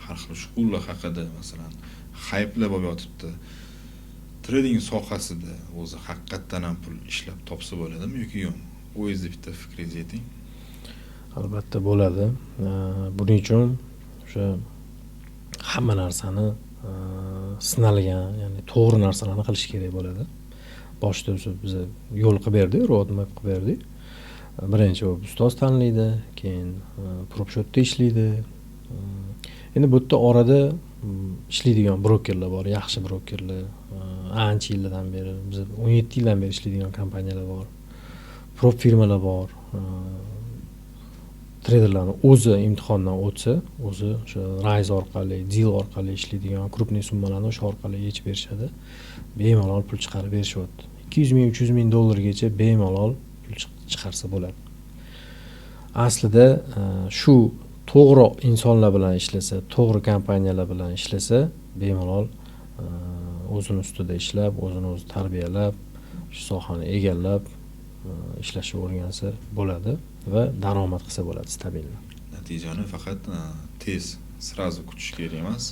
har xil shug'ullar haqida, masalan, hayplar bo'lib yotibdi. Trading sohasida o'zi haqiqatdan ham pul ishlab topsa bo'ladimi yoki yo'qmi? O'zingizni bitta fikringizni ayting. Albatta bo'ladi. Buning uchun o'sha hamma narsani sinalgan, ya'ni to'g'ri narsalarni qilish kerak bo'ladi. Boshida o'sha biza yo'l qilib berdik, road map qilib berdik. Birinchi bo'lib ustoz tanlaydi, keyin prop shotda ishlaydi. Endi bu yerda orada ishlaydigan brokerlar bor, yaxshi brokerlar, ancha yillardan beri, biz 17 yildan beri ishlaydigan kompaniyalar bor, prop firmalar bor. Treyderlarni o'zi imtihondan o'tsa, o'zi o'sha Rise orqali, deal orqali ishlaydigan крупный summalarni o'sha orqali yechib berishadi. Bemalol pul chiqarib berishyapti. 200 ming, 300 ming dollargacha bemalol pul chiqarsa bo'ladi. Aslida shu to'g'ri insonlar bilan ishlasa, to'g'ri kompaniyalar bilan ishlasa, bemalol o'zini ustida ishlab, o'zini o'zi tarbiyalab, shu sohani egallab ishlashni o'rgansa bo'ladi va daromad qilsa bo'ladi стабильно. Natijani faqat tez, сразу kutish kerak emas.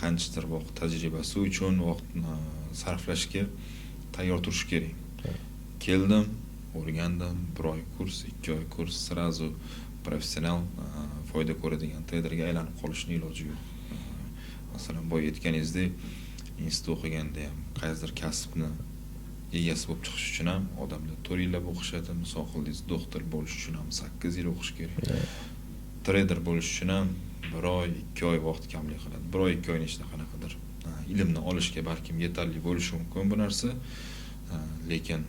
Qanchadir vaqt tajribasi uchun vaqt sarflashga tayyor turish kerak. Keldim, o'rgandim, 1 oy kurs, 2 oy kurs, сразу professional foyda ko'radigan treyderga aylanib qolishning iloji yo'q. Masalan, boya aytganingizdek, institut o'qiganda ham qaysidir kasbni egasi bo'lib chiqish uchun ham odamlar 4 yillab o'qishadi. Misol qildingiz, doktor bo'lish uchun ham 8 yil o'qish kerak. Treyder bo'lish uchun ham 1 oy, 2 oy vaqt kamlik qiladi. 1 oy, 2 oyning ichida qanaqadir ilmni olishga balkim yetarli bo'lishi mumkin bu narsa. Lekin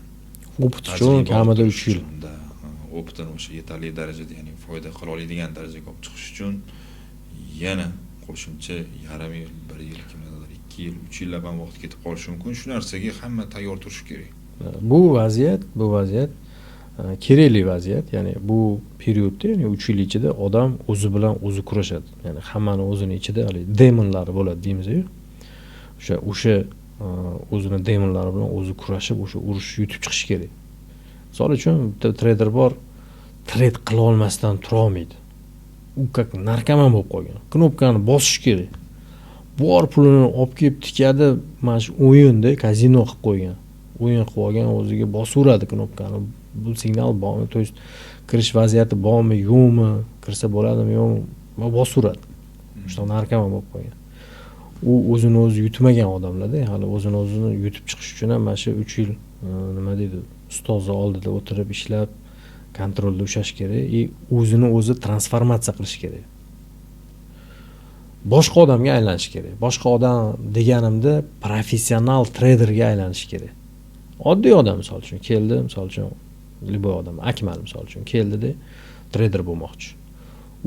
Опыт uchun kamida 3 yil. Опыт ini o'sha yetarli darajada, ya'ni foyda qila oladigan darajaga olib chiqish uchun yana qo'shimcha yarim yil, 1 yil, kimlardir 2 yil, 3 yillab ham vaqt ketib qolishi mumkin. Shu narsaga hamma tayyor turishi kerak. Bu vaziyat kerakli vaziyat. Ya'ni bu periodda, ya'ni 3 yil ichida odam o'zi bilan o'zi kurashadi. Ya'ni hammani o'zini ichida haligi demonlari bo'ladi deymiz-ku. O'sha o'zini demonlari bilan o'zi kurashib, o'sha urushni yutib chiqish kerak. Misol uchun bitta treyder bor, trade qila olmasdan tura olmaydi. U как narkoman bo'lib qolgan. Knopkani bosish kerak. Bor pulini olib kelib tikadi, mana shu o'yinda kazino qilib qo'ygan. O'yin qilib olgan, o'ziga bosaveradi knopkani. Bu signal bormi, to есть kirish vaziyati bormi, yo'qmi, kirsa bo'ladimi, yo'qmi, bosaveradi. Shunaqa narkoman bo'lib qolgan. U o'zini o'zi yutmagan odamlarda, hali o'zini o'zini yutib chiqish uchun ham mana shu 3 yil nima deydi, ustozni oldida o'tirib ishlab, kontrolda ushlash kerak и o'zini o'zi transformatsiya qilish kerak. Boshqa odamga aylanish kerak. Boshqa odam deganimda professional treyderga aylanish kerak. Oddiy odam misol uchun keldi, misol uchun любой odam, Akmal misol uchun keldida treyder bo'lmoqchi.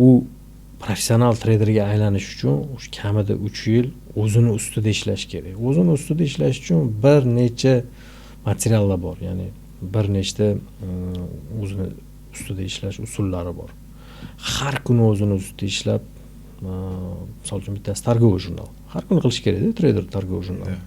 U professional treyderga aylanish uchun o'sha kamida 3 yil o'zini ustida ishlash kerak. O'zini ustida ishlash uchun bir necha materiallar bor, ya'ni bir nechta o'zini ustida ishlash usullari bor. Har kuni o'zini ustida ishlab, misol uchun bittasi торговый jurnal. Har kuni qilish kerak-da treyder торговый jurnal.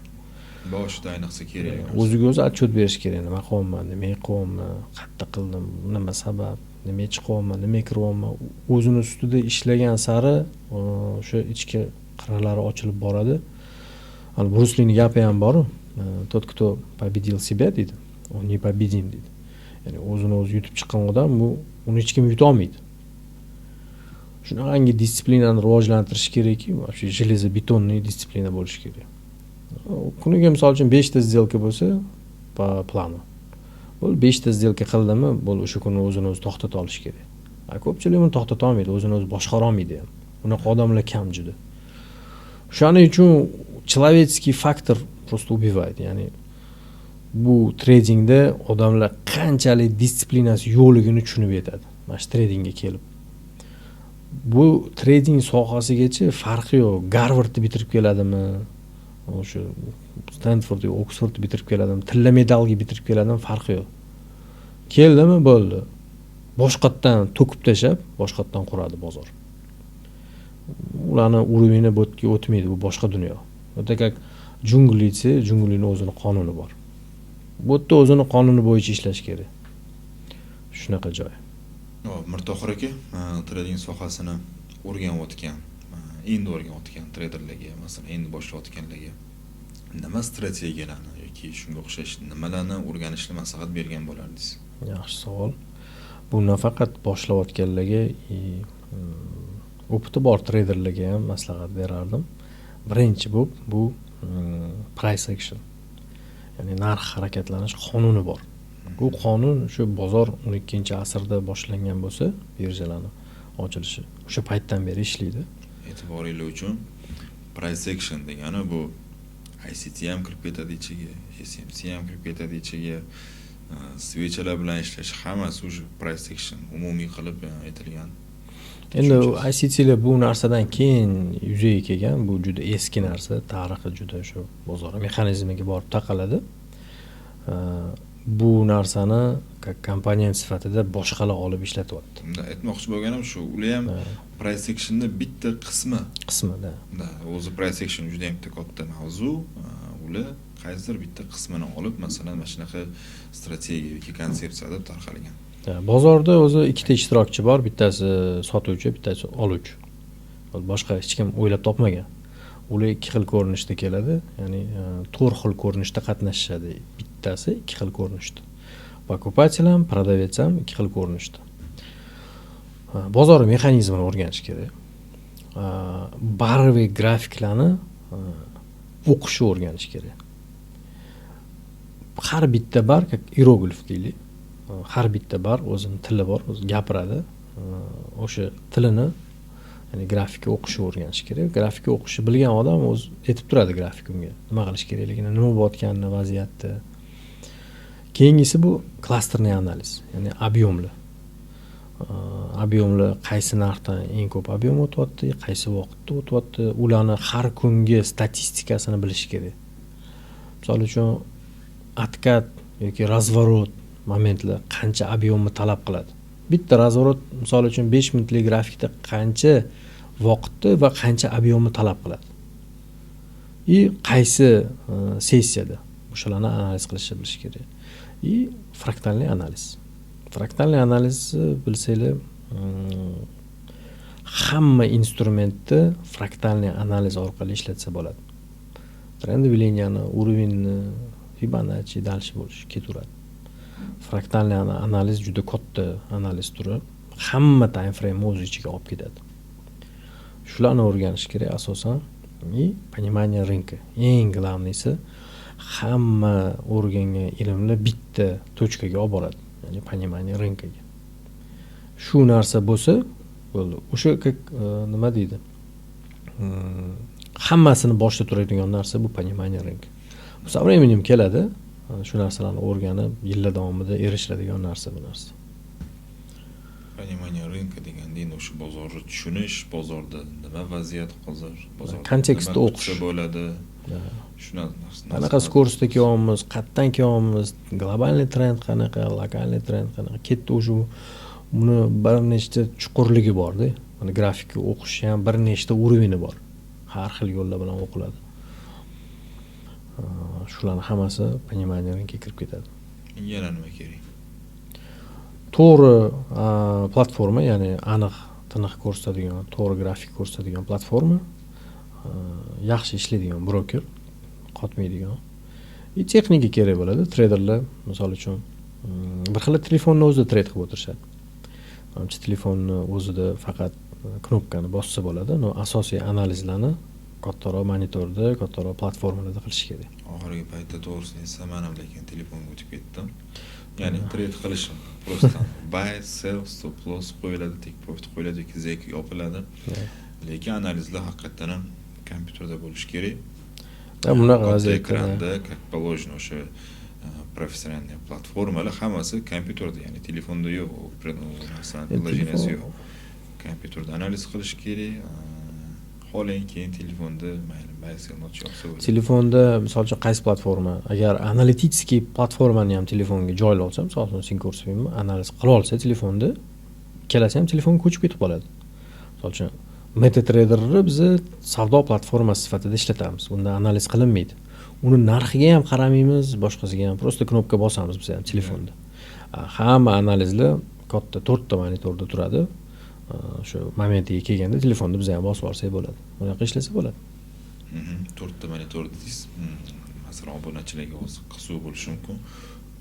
Boshida ayniqsa kerak. O'ziga o'zi отчет berish kerak, nima qilyapman, nima qilyapman, qayerda qildim, nima sabab, nima chiqyapman, nima kiryapman. O'zini ustida ishlagan sari o'sha ichki qirralari ochilib boradi. Hali Brus Lining gapi ham bor-u, тот, кто победил себя, deydi, он непобедим, deydi. Ya'ni o'zini o'zi yutib chiqqan odam, bu uni hech kim yuta olmaydi. Shunaqangi дисциплина ni rivojlantirish kerakki, вообще железобетонный дисциплина bo'lishi kerak. Kuniga misol uchun 5 ta сделка bo'lsa, по плану. Bo'ldi, 5 ta сделка qildimi, bo'ldi, o'sha kuni o'zini o'zi to'xtata olish kerak. Ko'pchilik uni to'xtata olmaydi, o'zini o'zi boshqara olmaydi ham. Unaqa odamlar kam juda. O'shaning uchun человеческий фактор просто убивает. Ya'ni bu tradingda odamlar qanchalik дисциплина si yo'qligini tushunib yetadi. Mana shu tradingga kelib. Bu trading sohasigacha farqi yo'q. Garvardni bitirib keladimi? O'sha Stanford yo Oksfordni bitirib keladimi? Tilla medalga bitirib keladimi? Farqi yo'q. Keldimi, bo'ldi. Boshqatdan to'kib tashlab, boshqatdan quradi bozor. Ularni уровень i bu yerga o'tmaydi, bu boshqa dunyo. Это как джунгли desa, junglini o'zini qonuni bor. Bu yerda o'zini qonuni bo'yicha ishlash kerak. Shunaqa joy. Mirtohir aka, trading sohasini o'rganayotgan, endi o'rganayotgan treyderlarga, masalan, endi boshlayotganlarga Nima strategiyalarni yoki shunga o'xshash nimalarni o'rganishni maslahat bergan bo'lardingiz? Yaxshi savol. Bu nafaqat boshlayotganlarga, опыт i bor treyderlarga ham maslahat berardim. Birinchi bo'lib bu price action, ya'ni narx harakatlanish qonuni bor. Bu qonun shu bozor 12-asrda boshlangan bo'lsa, birjalarni ochilishi o'sha paytdan beri ishlaydi. E'tiboringlar uchun, price action degani bu ICT ham kirib ketadi ichiga, SMC ham kirib ketadi ichiga, свеча lar bilan ishlash, hammasi уже price action umumiy qilib aytilgan. Endi ICTlar bu narsadan keyin yuzaga kelgan, bu juda eski narsa, tarixi juda, shu bozor mexanizmiga borib taqaladi. Bu narsani как komponent sifatida boshqalar olib ishlatyapti. Aytmoqchi bo'lganim shu, ular ham price actionni bitta qismi. Qismida. Да, o'zi price action juda ham bitta katta mavzu. Ular qaysidir bitta qismini olib, masalan, mana shunaqa strategiya yoki konsepsiya deb tarqalgan. Bozorda o'zi ikkita ishtirokchi bor, bittasi sotuvchi, bittasi oluvchi. Boshqa hech kim o'ylab topmagan. Ular ikki xil ko'rinishda keladi, ya'ni to'rt xil ko'rinishda qatnashishadi. Bittasi ikki xil ko'rinishda, покупатель ham, продавец ham ikki xil ko'rinishda. Bozor mexanizmini o'rganish kerak, баровый grafiklarni o'qishni o'rganish kerak. Har bitta bar как иероглиф deylik, har bitta bar o'zini tili bor, o'zi gapiradi. O'sha tilini, ya'ni grafika o'qishni o'rganish kerak. Grafika o'qishni bilgan odam o'zi aytib turadi grafik unga nima qilish kerakligini, nima bo'layotganini, vaziyatni. Keyingisi bu кластерный analiz, ya'ni объем lar. Объем lar, qaysi narxdan eng ko'p объем o'tyapti, qaysi vaqtda o'tyapti, ularni har kungi statistikasini bilish kerak. Misol uchun, откат yoki разворот momentlar qancha объем ni talab qiladi, bitta разворот, misol uchun, 5 minutlik grafikda qancha vaqtni va qancha объем ni talab qiladi и qaysi sessiyada, o'shalarni analiz qilishni bilish kerak. И фрактальный analiz. Фрактальный analizni bilsanglar, hamma instrumentni фрактальный analiz orqali ishlatsa bo'ladi. Трендовый liniyani, уровень ni, Fibonacci, дальше bo'lishi ketaveradi. Фрактальный analiz juda katta analiz turi, hamma time frame o'z ichiga olib ketadi. Shularni o'rganish kerak asosan. И понимание рынка eng главный si. Hamma o'rgangan ilmlar bitta точка ga olib boradi, ya'ni понимание рынка ga. Shu narsa bo'lsa bo'ldi, o'sha как nima deydi, hammasini boshida turadigan narsa bu понимание рынка. Со временем keladi, shu narsalarni o'rganib, yillar davomida erishiladigan narsa bu narsa. Понимание рынка deganda endi o'sha bozorni tushunish, bozorda nima vaziyat hozir, bozorda Kontekstda nima o'qish. kutsa bo'ladi, shunaqa Qanaqa скорость da kelyapmiz, qayerdan kelyapmiz, глобальный trend qanaqa, локальный trend qanaqa ketdi, уже buni bir nechta chuqurligi borda. Mana, grafikni o'qish ham bir nechta уровень i bor, har xil yo'llar bilan o'qiladi. Shularni hammasi понимание ga kirib ketadi. Yana nima kerak? To'g'ri platforma, ya'ni aniq tiniq ko'rsatadigan, to'g'ri grafik ko'rsatadigan platforma, yaxshi ishlaydigan broker, qotmaydigan и texnika kerak bo'ladi. Treyderlar, misol uchun, bir xil telefonni o'zida trade qilib o'tirishadi. Manimcha, telefonni o'zida faqat knopkani bossa bo'ladi, но asosiy analizlarni kattaroq monitorda, kattaroq platformalarda qilish kerak. Oxirgi paytda, to'g'risini aytsam, man ham lekin telefonga o'tib ketdim, ya'ni trade qilishim просто buy, sell, stop loss qo'yiladi, take profit qo'yiladi yoki сделка yopiladi, lekin analizlar haqiqatdan ham kompyuterda bo'lishi kerak. Bunaqa katta vaziyatda ekranda, как положено, o'sha профессиональный platformalar hammasi kompyuterda, ya'ni telefonda yo'q, u narsani приложение si yo'q. Kompyuterda analiz qilish kerak, xohlang, keyin telefonda mayli buy, sell yopsa bo'ladi. Telefonda, misol uchun, qaysi platforma, agar аналитический platformani ham telefonga joylab olsa, misol uchun, Thinkorswimni analiz qila olsa telefonda, ikkalasi ham telefonga ko'chib ketib qoladi. Misol uchun, MetaTraderni biza savdo platformasi sifatida ishlatamiz, unda analiz qilinmaydi, uni narxiga ham qaramaymiz, boshqasiga ham, просто knopka bosamiz biz ham telefonda. Hamma analizlar katta to'rtta monitorda turadi. O'sha momentiga kelganda telefonda biz ham bosib yuborsak bo'ladi, bunaqa ishlasa bo'ladi. To'rtta monitor dedingiz. Masalan, obunachilarga hozir qiziq bo'lishi mumkin.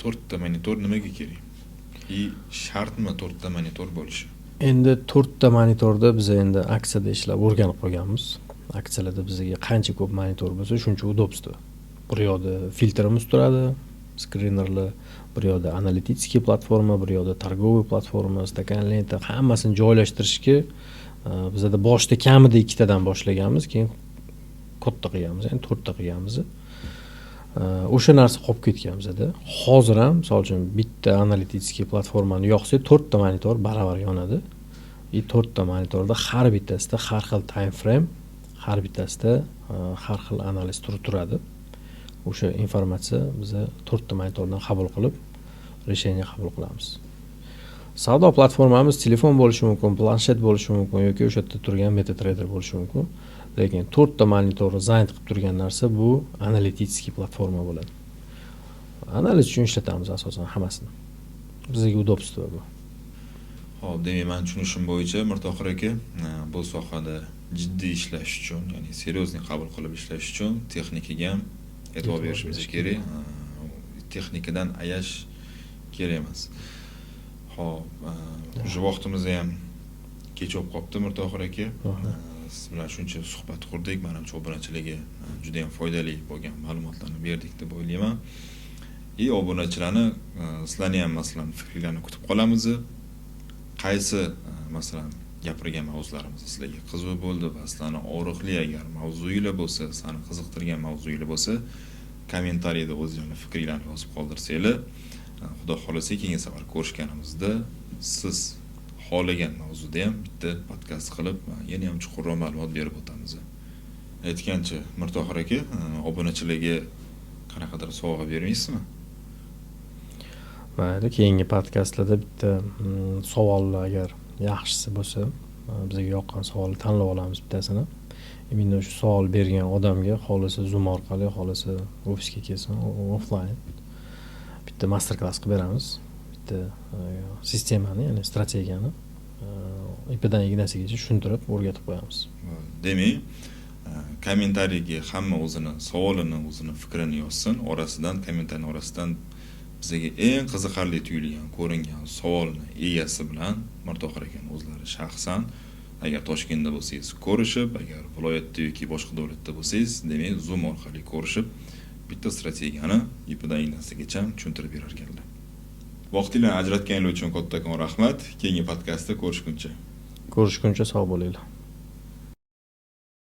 To'rtta monitor nimaga kerak? И shartmi to'rtta monitor bo'lishi? Endi to'rtta monitorda biz endi aksiyada ishlab o'rganib qolganmiz. Aksiyalarda bizga qancha ko'p monitor bo'lsa, shuncha удобство. Bir yoqda filtrimiz turadi, skrinerlar, bir yoqda аналитический platforma, bir yoqda торговый platforma, стакан, lenta, hammasini joylashtirishga bizada boshida kamida ikkitadan boshlaganmiz, keyin katta qilganmiz, ya'ni to'rtta qilganmiz. O'sha narsa qolib ketgan bizada. Hozir ham, misol uchun, bitta аналитический platformani yoqsak, to'rtta monitor baravar yonadi. И to'rtta monitorda har bittasida har xil time frame, har bittasida har xil analiz turi turadi. O'sha informatsiya biza to'rtta monitordan qabul qilib, решение qabul qilamiz. Savdo platformamiz telefon bo'lishi mumkin, planshet bo'lishi mumkin yoki o'sha yerda turgan MetaTrader bo'lishi mumkin. Lekin to'rtta monitorni занят qilib turgan narsa bu аналитический platforma bo'ladi. Analiz uchun ishlatamiz asosan hammasini. Bizga удобство bu. Ho'p, demak, mani tushunishim bo'yicha, Mirtohir aka, bu sohada jiddiy ishlash uchun, ya'ni серьезный qabul qilib ishlash uchun texnikaga ham e'tibor berishimiz kerak. Texnikadan ayash kerak emas. Ho'p, уже vaqtimiz ham kech bo'lib qolibdi, Mirtohir aka. Siz bilan shuncha suhbat qurdik, manimcha, obunachilarga juda yam foydali bo'lgan ma'lumotlarni berdik deb o'ylayman. И obunachilarni, sizlarni ham, masalan, fikrlarni kutib qolamiz. Qaysi, masalan, gapirgan mavzularimiz sizlarga qiziq bo'ldi va sizlarni og'riqli agar mavzuylar bo'lsa, sizlarni qiziqtirgan mavzuylar bo'lsa, kommentariyda o'zinglarni fikringlarni yozib qoldirsanglar, xudo xohlasa, keyingi safar ko'rishganimizda siz xohlagan mavzuda ham bitta podkast qilib, yana ham chuqurroq ma'lumot berib o'tamiz. Aytgancha, Mirtohir aka, obunachilarga qanaqadir sovg'a bermaysizmi? Mayli, keyingi podkastlarda bitta savolni, agar yaxshisi bo'lsa, bizga yoqqan savolni tanlab olamiz bittasini. Именно shu savol bergan odamga, xohlasa Zoom orqali, xohlasa ofisga kelsin, offline bitta master klass qilib beramiz. Bitta sistemani, ya'ni strategiyani ipidan ignasigacha tushuntirib, o'rgatib qo'yamiz. Demak, kommentariyga hamma o'zini savolini, o'zini fikrini yozsin. Orasidan, kommentariyni orasidan bizga eng qiziqarli tuyulgan, ko'ringan savolni egasi bilan Mirtohir akani o'zlari shaxsan, agar Toshkentda bo'lsangiz, ko'rishib, agar viloyatda yoki boshqa davlatda bo'lsangiz, demak, Zoom orqali ko'rishib, bitta strategiyani ipidan ignasigacha tushuntirib berar ekanlar. Vaqtinglarni ajratganinglar uchun kattakon rahmat. Keyingi podkastda ko'rishguncha. Ko'rishguncha sog' bo'linglar.